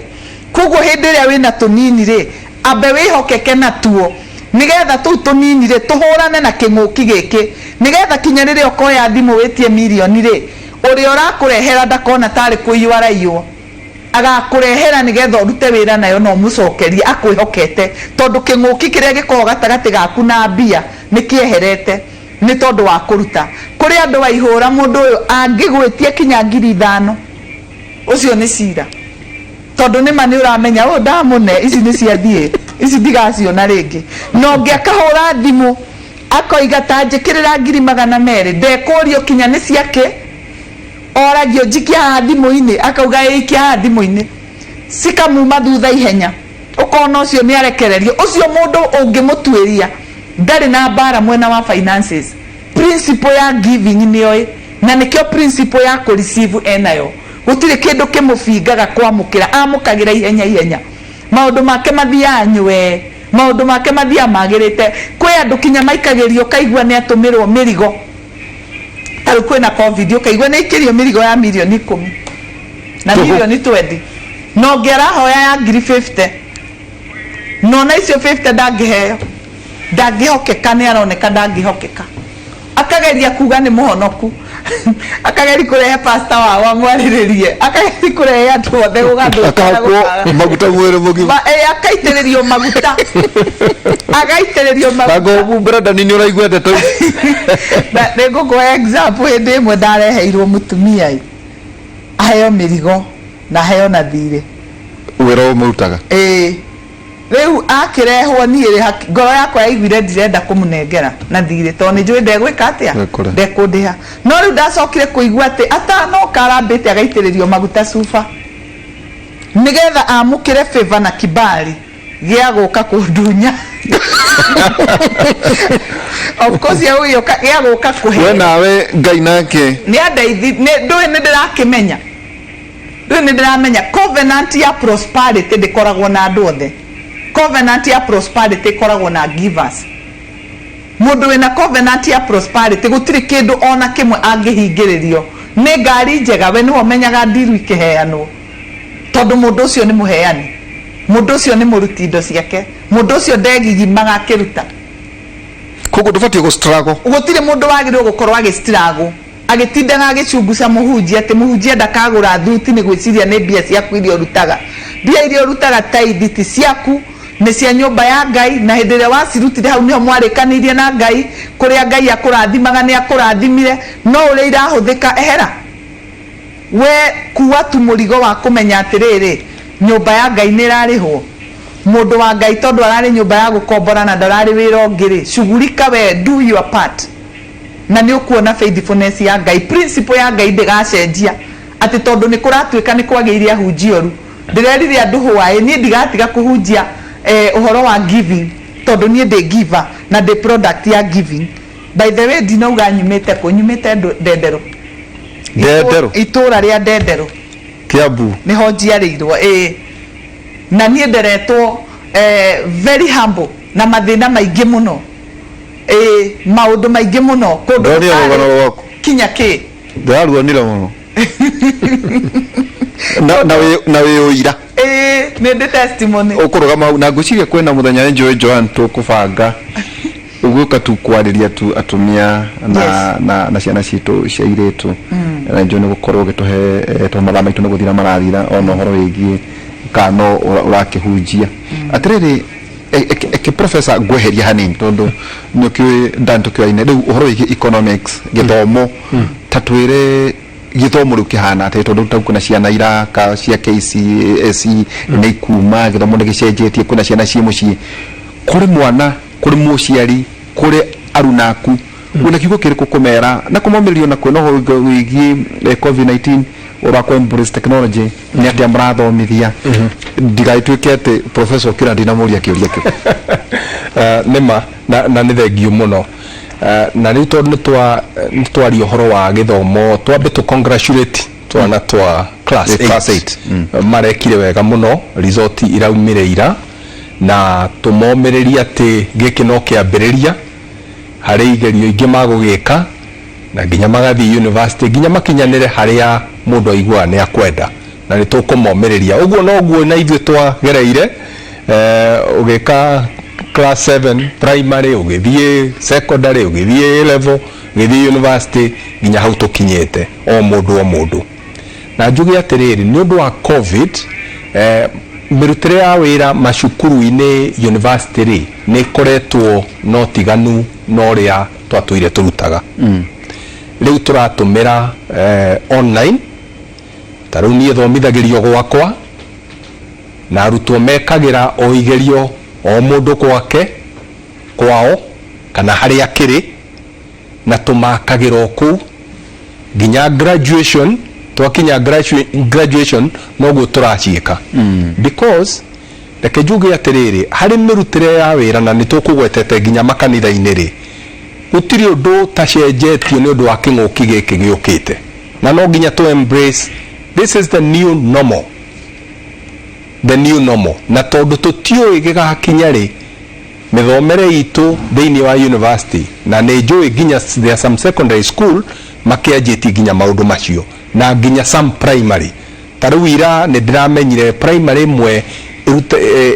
Koguo hĩndĩ ĩrĩa wĩna tũnini rĩ, ambe wĩhokeke natuo nĩgetha tũu tũnini rĩ, tũhũrane na kĩng'ũki gĩkĩ, nĩgetha kinya rĩrĩa ũkoya thimũ wĩtie mirioni rĩ, ũrĩa ũrakũrehera ndakona tarĩ kũiywo araiywo. Agakũrehera nĩgetha ũrute wĩra nayo na ũmũcokerie akwĩhokete, tondũ kĩng'ũki kĩrĩa gĩkoragwo gatagatĩ gaku na mbia nĩ kĩeherete nĩ tondũ wa kũruta. Kũrĩ andũ waihũra mũndũ ũyũ angĩgwĩtia kinya 5,000, ũcio nĩ cira. Tondũ nĩma nĩ ũramenya ũyũ ndamũne, ici nĩ ciathiĩ, ici ndigaciona rĩngĩ. Na ũngĩ akahũra thimũ akoiga ta njĩkĩrĩra 200,000, ndekũrio kinya nĩ ciakĩ, oragio njikia haha thimũ-inĩ, akauga ĩĩ ikia haha thimũ-inĩ, cikamuma thutha ihenya, ũkona ũcio nĩ arekererio. Ũcio mũndũ ũngĩmũtuĩria ndarĩ na mbara mwena wa finances. Principle ya giving nĩoĩ, na nĩkĩo principle ya kũ receive enayo. Gũtirĩ kĩndũ kĩmũbingaga kwamũkĩra, amũkagĩra ihenya ihenya. Maũndũ make mathiaga nywee, maũndũ make mathiaga magĩrĩte. Kwĩ andũ kinya maikagĩrio ũkaigua nĩ atũmĩrwo mĩrigo. Ta rĩu kwĩna Covid ũkaigua nĩ aikĩrio mĩrigo ya 10 million na 20 million. Na ũngĩ arahoya ya 50,000. Na ona icio 50 ndangĩheo. Ndangĩhokeka, nĩ aroneka ndangĩhokeka. Akageria kuga nĩ mũhonoku. Akageria kũrehe pastor wao amwarĩrĩrie. Akageria kũrehe andũ othe gũgathũkia na Akahakwo gũkaga. maguta mwĩrĩ mũgima. Akaitĩrĩrio maguta. Agaitĩrĩrio maguta. Nango Brenda nĩ ũraigua ndeto ici. Na nĩ ngũkũhe example, hĩndĩ ĩmwe ndareheirwo mũtumia ĩ, aheo mĩrigo na aheo na thirĩ. Wĩra ũyũ mũrutaga. Ĩĩ. Rĩu akĩrehwo niĩ rĩ, ngoro yakwa yaiguire ndirenda kũmũnengera na thirĩ tondũ nĩ njũĩ ndegwĩka atĩa? Ndekũrĩha. Ndekũndĩha. No rĩu ndacokire kũigua atĩ atanoka arambĩte agaitĩrĩrio maguta cuba nĩgetha amũkĩre favor na kibali gĩa gũka kũndunya. Of course gĩa gĩa gũka kũhe. We nawe Ngai nake. Nĩ andeithi, nĩ ndũĩ nĩ ndĩrakĩmenya. Ndũĩ nĩ ndĩramenya covenant ya prosperity ndĩkoragwo na andũ othe. Covenant ya prosperity ĩkoragwo na givers. Mũndũ wĩna covenant ya prosperity gũtirĩ kĩndũ ona kĩmwe angĩhingĩrĩrio. Nĩ ngari njega, we nĩwe ũmenyaga ndiru ikĩheanwo. Tondũ mũndũ ũcio nĩ mũheani. Mũndũ ũcio nĩ mũruti indo ciake. Mũndũ ũcio ndegigimaga akĩruta. Koguo ndũbatiĩ gũ struggle. Gũtirĩ mũndũ wagĩrĩirwo gũkorwo agĩ struggle. Agĩtindaga agĩcunguca mũhunjia atĩ mũhunjia ndakagũra thuti nĩ gwĩciria nĩ mbia ciaku iria ũrutaga. Mbia iria ũrutaga tithe ti ciaku, nĩ cia nyũmba ya Ngai, na hĩndĩ ĩrĩa wacirutire hau nĩho mwarĩkanĩirie na Ngai, kũrĩa Ngai akũrathimaga nĩ akũrathimire, no ũrĩa irahũthĩka ehera. We kua tu mũrigo wa kũmenya atĩrĩrĩ, nyũmba ya Ngai nĩ ĩrarĩhwo. Mũndũ wa Ngai tondũ ararĩ nyũmba ya gũkombora na ndararĩ wĩra ũngĩ-rĩ, shughulika we, do your part. Na nĩ ũkuona faithfulness ya Ngai. Principle ya Ngai ndĩgacenjia atĩ tondũ nĩ kũratuĩka nĩ kwagĩire ahunjia oru. Ndĩrerire andũ hwaĩ, niĩ ndigatiga kũhunjia ũhoro wa giving tondũ niĩ ndĩ giver na ndĩ product ya giving. By the way ndinauga nyumĩte kũ, nyumĩte Ndenderũ. Ndenderũ? Itũra rĩa Ndenderũ. Kiambu. Nĩho njiarĩirwo, ĩĩ. Na niĩ nderetwo very humble na mathĩna maingĩ mũno. Ĩĩ, maũndũ maingĩ mũno kũndũ Ndonire gũtarĩ rũgano rwaku. kinya kĩ. Ndĩraruonire mũno. Na, na wĩ na wĩ ũira. Ĩĩ, nĩ ndĩ testimony. Ũkũrũgama hau na ngwĩciria kwĩna mũthenya nĩ njũĩ Joan tũkũbanga. Ũgũka tu kwarĩria tu atumia na, na ciana citũ cia irĩtu na njũ nĩ gũkorwo ũgĩtũhe tondũ mathaa maitũ nĩ gũthira marathira, ona ũhoro wĩgiĩ kana no ũrakĩhunjia atĩrĩrĩ. Eke professor ngweheria hanini tondũ nĩ ũkĩũĩ Dan tũkĩoaine rĩu ũhoro wĩgiĩ economics, gĩthomo, ta twĩre gĩthomo rĩu kĩhana atĩa, tondũ ta kwĩna ciana iraka cia KCSE nĩ ikuma, gĩthomo nĩ gĩcenjetie, kwĩna ciana ciĩ mũciĩ, kũrĩ mwana, kũrĩ mũciari, kũrĩ arunaku, wĩna kiugo kĩrĩkũ kũmera na kũmomĩrĩria na kwĩna ũhoro wĩgiĩ COVID-19, ũra kũ embrace technology, nĩ atĩa mũrathomithia, ndigagĩtuĩke atĩ professor ũkĩra ndinamũria kĩũria kĩu? Nĩma na nĩ thengio mũno. Na rĩu tondũ nĩ twaria ũhoro wa gĩthomo, twambe tũ congratulate twana twa class Class 8. 8. Marekire wega mũno, result iraumire ira, na tũmomĩrĩrie atĩ gĩkĩ no kĩambĩrĩria harĩ igerio ingĩ magũgĩka na nginya magathiĩ university, nginya makinyanĩre harĩa mũndũ aiguaga nĩ akwenda, na nĩ tũkũmomĩrĩria ũguo noguo na ithuĩ twagereire, ũgĩka class 7 primary, ũgĩthiĩ secondary, ũgĩthiĩ A level, ũgĩthiĩ university, nginya hau tũkinyĩte o mũndũ o mũndũ. Na njuge atĩrĩrĩ, nĩ ũndũ wa COVID, mĩrutĩre ya wĩra macukuru-inĩ, university rĩ, nĩ ĩkoretwo no tiganu na ũrĩa twatũire tũrutaga. Rĩu tũratũmĩra online. Ta rĩu niĩ thomithagĩrio gwakwa na arutwo mekagĩra o igerio o mũndũ gwake kwao kana harĩa akĩrĩ, na tũmakagĩra o kũu nginya graduation. Twakinya graduation noguo tũraciĩka, because reke njuge atĩrĩrĩ, harĩ mĩrutĩre ya wĩra na nĩ tũkũgwetete nginya makanitha-inĩ rĩ, gũtirĩ ũndũ ũtacenjetio nĩ ũndũ wa kĩng'ũki gĩkĩ gĩũkĩte, na no nginya tũ embrace this is the new normal, the new normal. Na tondũ tũtiũĩ gĩgakinya rĩ, mĩthomere itũ thĩinĩ wa university, na nĩ njũĩ nginya there are some secondary school makĩanjĩtie nginya maũndũ macio, na nginya some primary. Ta rĩu ira nĩ ndĩramenyire primary ĩmwe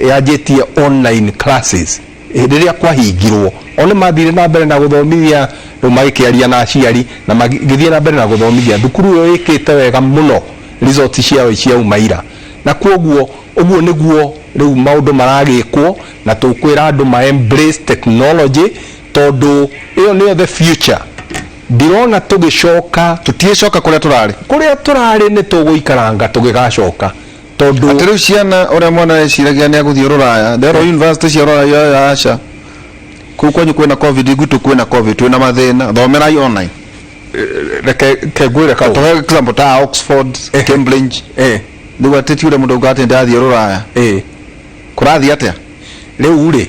yanjĩtie online classes rĩrĩa kwahingirwo. O nĩ mathire na mbere na gũthomithia, rĩu magĩkĩaria na aciari na magĩthiĩ na mbere na gũthomithia. Thukuru ĩyo ĩkĩte wega mũno, results ciao ciauma ira, na kwoguo ũguo nĩguo rĩu maũndũ maragĩkwo, na tũkwĩra andũ ma embrace technology tondũ ĩyo nĩyo the future. Ndirona tũgĩcoka. Tũtiĩcoka kũrĩa tũrarĩ. Kũrĩa tũrarĩ nĩ tũgũikaranga tũgĩgacoka tondũ Atĩ rĩu ciana, ũrĩa mwana eciragia nĩ agũthiĩ rũraya, nderwo university cia rũraya ya aca, kũu kwanyu kwĩna COVID, gwitũ kwĩna COVID, twĩna mathĩna, thomerai online. Reke ke ngwĩre kaũndũ. Tũhe example ta Oxford, Cambridge. Rĩu atĩ ti ũrĩa mũndũ auga atĩ ndathiĩ rũraya, kũrathiĩ atĩa? Rĩu rĩ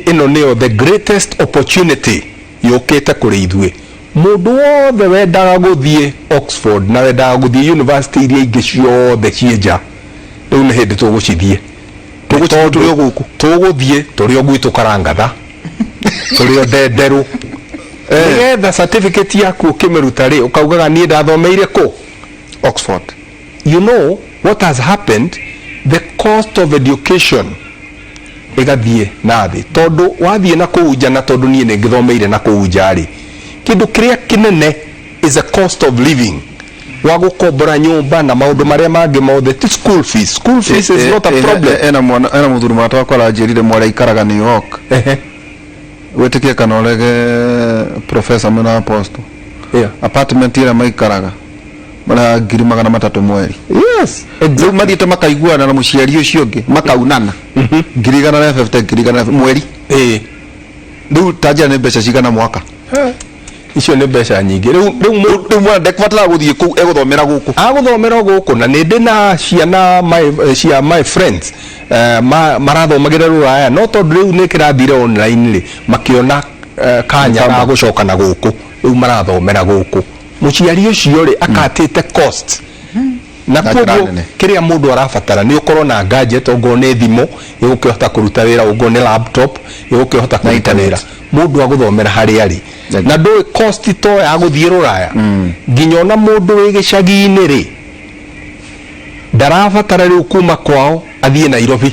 ĩno nĩyo the greatest opportunity yũkĩte kũrĩ ithuĩ. Mũndũ wothe wendaga gũthiĩ Oxford na wendaga gũthiĩ university iria ingĩ ciothe ciĩ nja, rĩu nĩ hĩndĩ tũgũcithiĩ. Tũgũcithiĩ tũrĩ o gũkũ? Tũgũthiĩ tũrĩ o gwitũ Karangatha, tũrĩ o Ndenderũ, nĩgetha certificate yaku ũkĩmĩruta rĩ, ũkaugaga niĩ ndathomeire kũ? Oxford. You know what has happened, the cost of education ĩgathiĩ na thĩ tondũ wathiĩ na kũu nja, na tondũ niĩ nĩ ngĩthomeire na kũu nja rĩ, kĩndũ kĩrĩa kĩnene is a cost of living wa gũkombora nyũmba na maũndũ marĩa mangĩ mothe, ti school fees. School fees is not a problem. Ena mwana, ena mũthuri mwata wakwa aranjĩrire mwarĩ aikaraga New York. Wĩtĩkie kana ũrege, professor mwena wa apostle, apartment ĩrĩa maikaraga marĩhaga 300,000 mweri. Rĩu mathiĩte makaiguana na mũciari ũcio ũngĩ, makaunana 150,000, 100,000 mweri. Rĩu ta njĩra nĩ mbeca cigana mwaka? Icio nĩ mbeca nyingĩ. Rĩu Rĩu mwana ndekũbatara gũthiĩ kũu, egũthomera gũkũ. Agũthomera o gũkũ, na nĩ ndĩ na ciana cia my friends marathomagĩra rũraya, no tondũ rĩu nĩ kĩrathire online rĩ, makĩona kanya ga gũcoka na gũkũ, rĩu marathomera gũkũ. Mũciari ũcio rĩ, akatĩte cost na Na njĩra koguo nene. Kĩrĩa mũndũ arabatara nĩ ũkorwo na gadget, ongorwo nĩ thimũ ĩgũkĩhota kũruta wĩra, ongorwo nĩ laptop ĩgũkĩhota kũruta internet. wĩra, mũndũ agũthomera harĩa arĩ. Na ndũĩ cost to ya gũthiĩ rũraya, nginya ona mũndũ wĩ gĩcagi-inĩ rĩ, ndarabatara rĩu kuma kwao athiĩ Nairobi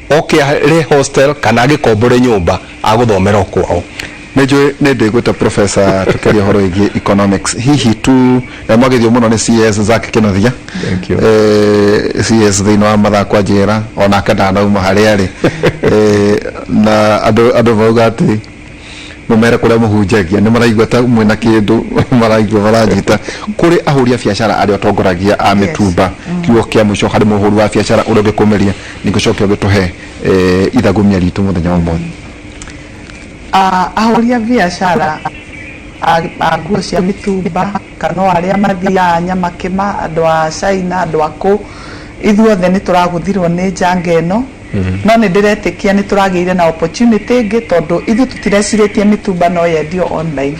oke are hostel kana agĩkombore nyũmba. Agũthomera o kwao. Nĩ njũĩ nĩ ndĩgwĩte professor tũkĩaria ũhoro wĩgiĩ economics hihi tu na mwagĩthio mũno nĩ CS Zack Kĩnuthia. Thank you. CS thĩinĩ wa mathako anjĩra onake ndanauma harĩa arĩ. Na andũ mauga atĩ mũmere kũrĩa mũhunjagia nĩ maraigua ta mwĩna kĩndũ maraigua maranyita kũrĩ ahũri a biacara arĩa ũtongoragia a mĩtumba. Kiugo kĩa mũico harĩ mũhũri wa biacara ũrĩa ũngĩkũmĩria ningĩ ũcoke ũgĩtũhe ithagumia ritũ mũthenya wa ũmũthĩ. Ahũri a biacara a nguo cia mĩtumba kana o arĩa mathiaga nyamakĩma, andũ a China, andũ a kũ, ithuothe nĩ tũragũthirwo nĩ njanga ĩno, no nĩ ndĩretĩkia nĩ tũragĩire na opportunity ĩngĩ, tondũ ithuĩ tũtirecirĩtie mĩtumba no yendio online,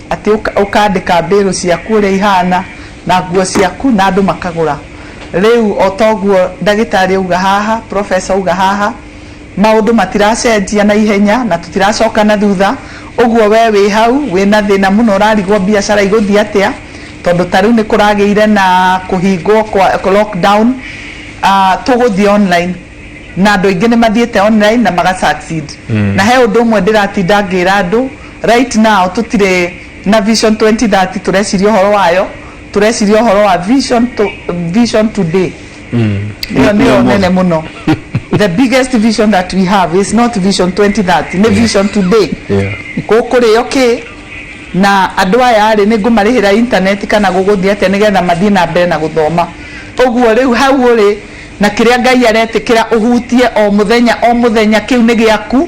atĩ ũkandĩka mbĩrũ ciaku ũrĩa ihana na nguo ciaku na andũ makagũra. Rĩu o toguo ndagĩtarĩ auga haha, professor auga haha, maũndũ matiracenjia na ihenya na tũtiracoka na thutha. Ũguo we wĩ hau wĩna thĩna mũno, ũrarigwo biacara igũthiĩ atĩa, tondũ ta rĩu nĩ kũragĩire na kũhingwo kwa lockdown, tũgũthiĩ online na andũ aingĩ nĩ mathiĩte online na maga succeed. Na he ũndũ ũmwe ndĩratinda ngĩra andũ right now, tũtirĩ na vision 2030 tũreciria ũhoro wayo, tũreciria ũhoro wa vision today. Ĩyo nĩyo nene mũno. The biggest vision that we have is not vision 2030, nĩ vision today. Gũkũrĩo kĩ na andũ aya rĩ, nĩ ngũmarĩhĩra internet kana gũgũthiĩ atĩa nĩgetha mathiĩ na mbere na gũthoma? Ũguo rĩu hau ũrĩ na kĩrĩa Ngai aretĩkĩra ũhutie o mũthenya o mũthenya, kĩu nĩ gĩaku,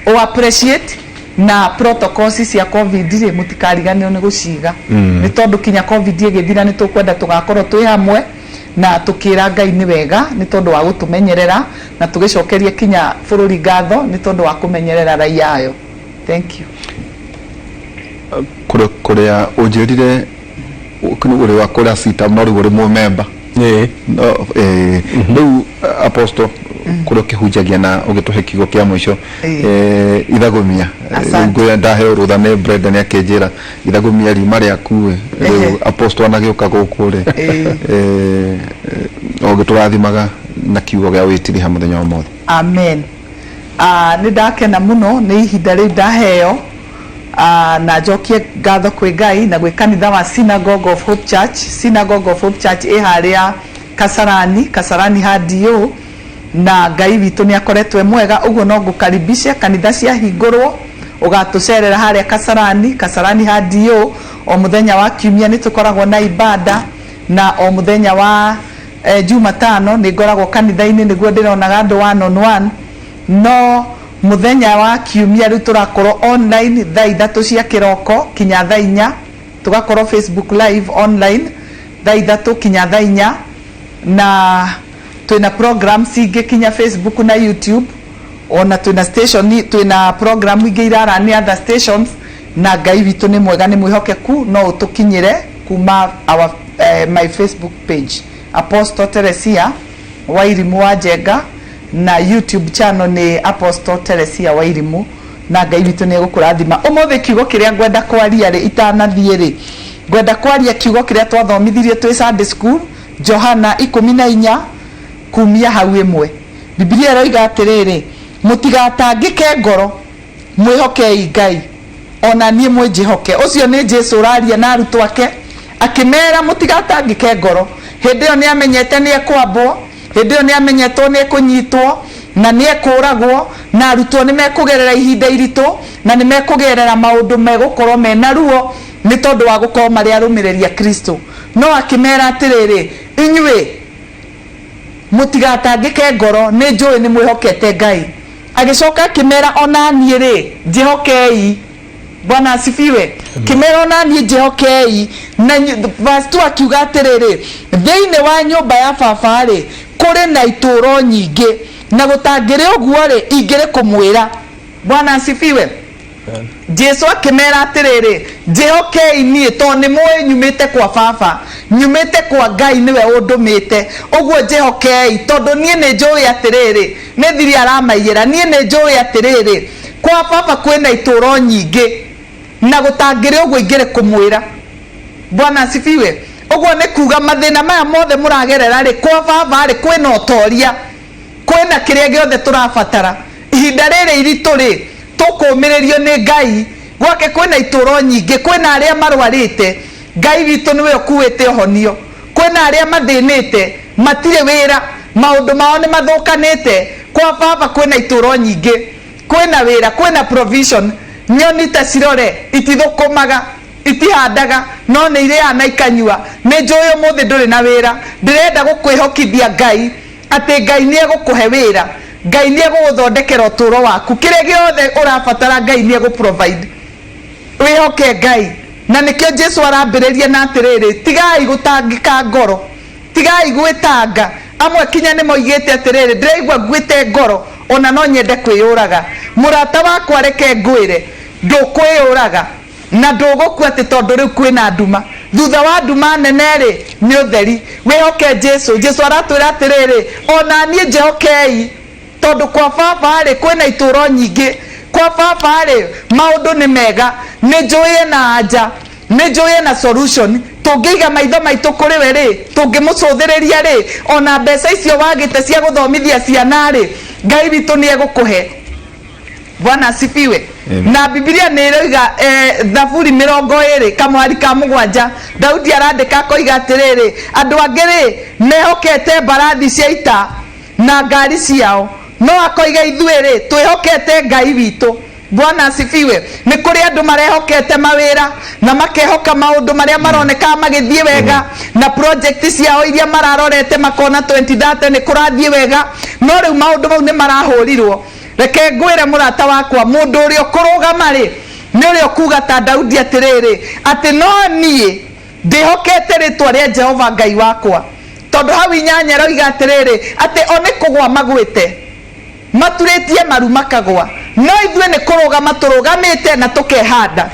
o appreciate. Na protocols cia COVID rĩ, mũtikariganĩrwo nĩ gũciga, nĩ tondũ kinya COVID ĩgĩthira nĩ tũkwenda tũgakorwo twĩ hamwe na tũkĩra Ngai nĩ wega nĩ tondũ wa gũtũmenyerera, na tũgĩcokerie kinya bũrũri ngatho nĩ tondũ wa kũmenyerera raia ayo. Thank you. Kũrĩa ũnjĩrire ũrĩ wa kũrĩa CITAM, no rĩu ũrĩ mũmemba. No, rĩu apostle, kũrĩa ũkĩhunjagia na ũgĩtũhe kiugo kĩa mũico, ithagumia. Asante. Ngũya ndaheo rũtha nĩ Brenda, nĩ akĩnjĩra ithagumia riuma rĩaku ĩ. Rĩu apostle anagĩũka gũkũ rĩ, ũgĩtũrathimaga na kiugo gĩa wĩtiriha mũthenya wa ũmũthĩ. Amen. Nĩ ndakena mũno nĩ ihinda rĩu ndaheo, na njokie ngatho kwĩ Ngai na gwĩ kanitha wa Synagogue of Hope Church. Synagogue of Hope Church ĩ harĩa Kasarani, Kasarani ha DO, na Ngai witũ nĩ akoretwo e mwega. Ũguo no ngũkaribishe kanitha ciahingũrwo ũgatũcerera harĩa Kasarani, Kasarani ha DO. O mũthenya wa kiumia nĩ tũkoragwo na ibada, na o mũthenya wa Jumatano nĩ ngoragwo kanitha-inĩ nĩguo ndĩronaga andũ one on one. No mũthenya wa kiumia rĩu tũrakorwo online thaa 3 cia kĩroko kinya thaa 4, tũgakorwo Facebook live online thaa 3 kinya thaa 4, na twĩna programs ingĩ kinya Facebook na YouTube, ona twĩna station, twĩna program ingĩ irara nĩ other stations. Na Ngai witũ nĩ mwega, nĩ mwĩhokeku. No ũtũkinyĩre kuma our, my Facebook page, Apostle Teresia Wairimu wa Njenga, na YouTube channel nĩ Apostle Teresia Wairimu, na Ngai witũ nĩ egũkũrathima. Ũmũthĩ kiugo kĩrĩa ngwenda kwaria rĩ, itanathiĩ rĩ, ngwenda kwaria kiugo kĩrĩa twathomithirie twĩ Sunday school, Johana 14 kumia hau 1. Bibilia ĩroiga atĩrĩrĩ, "Mũtigatangĩke ngoro, mwĩhokei Ngai, ona niĩ mwĩnjĩhoke." Ũcio nĩ Jesu ũraria na arutwo ake akĩmera mũtigatangĩke ngoro. Hĩndĩ ĩyo nĩ amenyete nĩ ekwambwo, hĩndĩ ĩyo nĩ amenyetwo nĩ ekũnyitwo na nĩ ekũragwo, na arutwo nĩ mekũgerera ihinda iritũ na nĩ mekũgerera maũndũ megũkorwo mena ruo nĩ tondũ wa gũkorwo marĩ arũmĩrĩri a Kristo. No akĩmera atĩrĩrĩ, "Inyuĩ mũtigatangĩke ngoro, nĩ njũĩ nĩ mwĩhokete Ngai." Agĩcoka akĩmera, "Ona niĩ rĩ, njĩhokei." Bwana asifiwe. Kĩmera, "Ona niĩ njĩhokei." Na verse 2 akiuga atĩrĩrĩ, "Thĩinĩ wa nyũmba ya baba rĩ, kũrĩ na itũũro nyingĩ, na gũtangĩrĩ ũguo rĩ, ingĩrĩ kũmwĩra." Bwana asifiwe. Jesu akĩmera atĩrĩrĩ, "Njĩhokei niĩ, tondũ nĩ mũĩ nyumĩte kwa baba, nyumĩte kwa Ngai, nĩwe ũndũmĩte. Ũguo njĩhokei, tondũ niĩ nĩ njũĩ atĩrĩrĩ," nĩ thiri aramaiyĩra, "niĩ nĩ njũĩ atĩrĩrĩ, kwa baba kwĩna itũũro nyingĩ, na gũtangĩrĩ ũguo ingĩrĩ kũmwĩra." Bwana asifiwe. Ũguo nĩ kuga mathĩna maya mothe mũragerera rĩ, kwa baba rĩ, kwĩna ũtoria, kwĩna kĩrĩa gĩothe tũrabatara ihinda rĩrĩ iritũ rĩ. Tũkũmĩrĩrio nĩ Ngai. Gwake kwĩna itũro nyingĩ, kwĩna arĩa marwarĩte, Ngai witũ nĩwe ũkuĩte ũhonio. Kwĩna arĩa mathĩnĩte, matirĩ wĩra, maũndũ mao nĩ mathũkanĩte. Kwa baba kwĩna itũro nyingĩ, kwĩna wĩra, kwĩna provision. Nyoni ta cirore itithũkũmaga, itihandaga, no nĩ irĩaga na ikanyua. Nĩ njũĩ ũmũthĩ ndũrĩ na wĩra. Ndĩrenda gũkwĩhokithia Ngai atĩ Ngai nĩ egũkũhe wĩra. Ngai nĩ egũgũthondekera ũtũũro waku. Kĩrĩa gĩothe ũrabatara Ngai nĩ egũ provide. Wĩhoke Ngai. Na nĩkĩo Jesu arambĩrĩria na atĩrĩrĩ, tigai gũtangĩka ngoro, tigai gwĩtanga. Amwe kinya nĩ moigĩte atĩrĩrĩ, ndĩraigua nguĩte ngoro, ona no nyende kwĩyũraga. Mũrata wakwa reke ngwĩre, ndũkwĩyũraga na ndũgũkua atĩ tondũ rĩu kwĩna nduma. Thutha wa nduma nene-rĩ, nĩ ũtheri. Wĩhoke Jesu. Jesu aratwĩra atĩrĩrĩ, ona niĩ njĩhokei, tondũ kwa baba-rĩ kwĩna itũro nyingĩ. Kwa baba-rĩ maũndũ nĩ mega. Nĩ njũĩ ena anja, nĩ njũĩ ena solution. Tũngĩiga maitho maitũ kũrĩ we rĩ, tũngĩmũcũthĩrĩria rĩ, ona mbeca icio wagĩte cia gũthomithia ciana rĩ, Ngai witũ nĩ egũkũhe. Bwana asifiwe. Amen. Na Bibilia nĩ ĩroiga Thaburi 27 kamwari ka 7, Daudi arandĩka akoiga atĩrĩrĩ, andũ angĩ rĩ mehokete mbarathi cia ita na ngari ciao, no akoiga ithuĩ rĩ twĩhokete Ngai witũ. Bwana asifiwe. Nĩ kũrĩ andũ marehokete mawĩra na makehoka maũndũ marĩa maroneka magĩthiĩ wega na project ciao iria mararorete makona 2030 nĩ kũrathiĩ wega, no rĩu maũndũ mau nĩ marahũrirwo. Reke ngwĩre mũrata wakwa, mũndũ ũrĩa ũkũrũgama rĩ nĩ ũrĩa ũkuga ta Daudi atĩrĩrĩ, atĩ no niĩ ndĩhokete rĩtwa rĩa Jehova Ngai wakwa. Tondũ hau 8 ĩroiga atĩrĩrĩ, atĩ o nĩ kũgwa magwĩte, maturĩtie maru makagwa, no ithuĩ nĩ kũrũgama tũrũgamĩte na tũkehanda.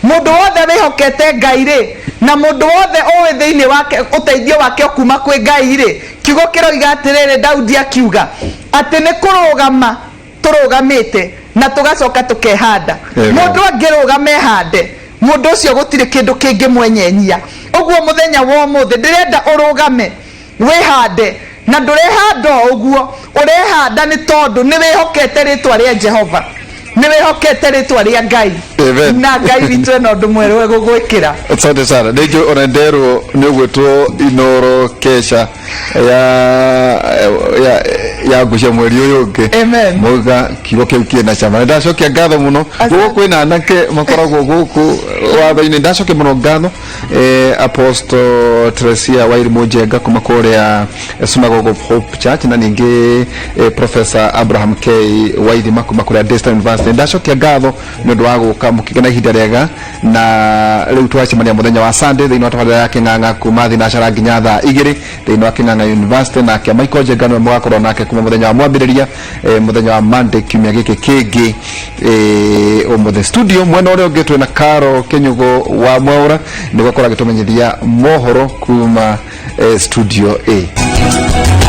Mũndũ wothe wĩhokete Ngai rĩ, na mũndũ wothe ũĩ thĩinĩ wake ũteithio wake ũkuma kwĩ Ngai rĩ, kiugo kĩroiga atĩrĩrĩ, Daudi akiuga atĩ nĩ kũrũgama tũrũgamĩte na tũgacoka tũkehanda. Amen. Mũndũ angĩrũgama ehande, mũndũ ũcio gũtirĩ kĩndũ kĩngĩmwenyenyia. Ũguo mũthenya wa ũmũthĩ ndĩrenda ũrũgame wĩhande, na ndũrehanda o ũguo, ũrehanda nĩ tondũ nĩ wĩhokete rĩtwa rĩa Jehova, nĩ wĩhokete rĩtwa rĩa Ngai. Amen. Na Ngai witũ ena ũndũ mwerũ egũgwĩkĩra. Asante sana. Nĩ njũĩ ona nderwo nĩ ũgwĩtwo Inoro Kesha ya ngũcia mweri ũyũ ũngĩ. Amen. Mauga kiugo kĩu kĩna cama. Nĩ ndacokia ngatho mũno. Asante. Gũkũ kwĩna anake makoragwo gũkũ watho-inĩ. Ndacokia mũno ngatho Apostle Teresia Wairimu Njenga kuma kũrĩa Synagogue of Hope Church, na ningĩ Professor Abraham K Waithima kuma kũrĩa Daystar University. Ndacokia ngatho nĩ ũndũ wa gũka mũkĩgĩa na ihinda rĩega, na rĩu twacemania mũthenya wa Sunday thĩinĩ wa tabarĩra ya Kĩng'ang'a kuma thinacara nginya thaa 2 thĩinĩ wa Kĩng'ang'a University. Nake Michael Njenga nĩwe mũgakorwo nake kuma mũthenya wa mwambĩrĩria mũthenya wa Monday kiumia gĩkĩ kĩngĩ. Ũmũthĩ studio mwena ũrĩa ũngĩ twĩna Caro Kĩnyugo wa Mwaũra nĩguo akorwo agĩtũmenyithia mohoro kuma studio A.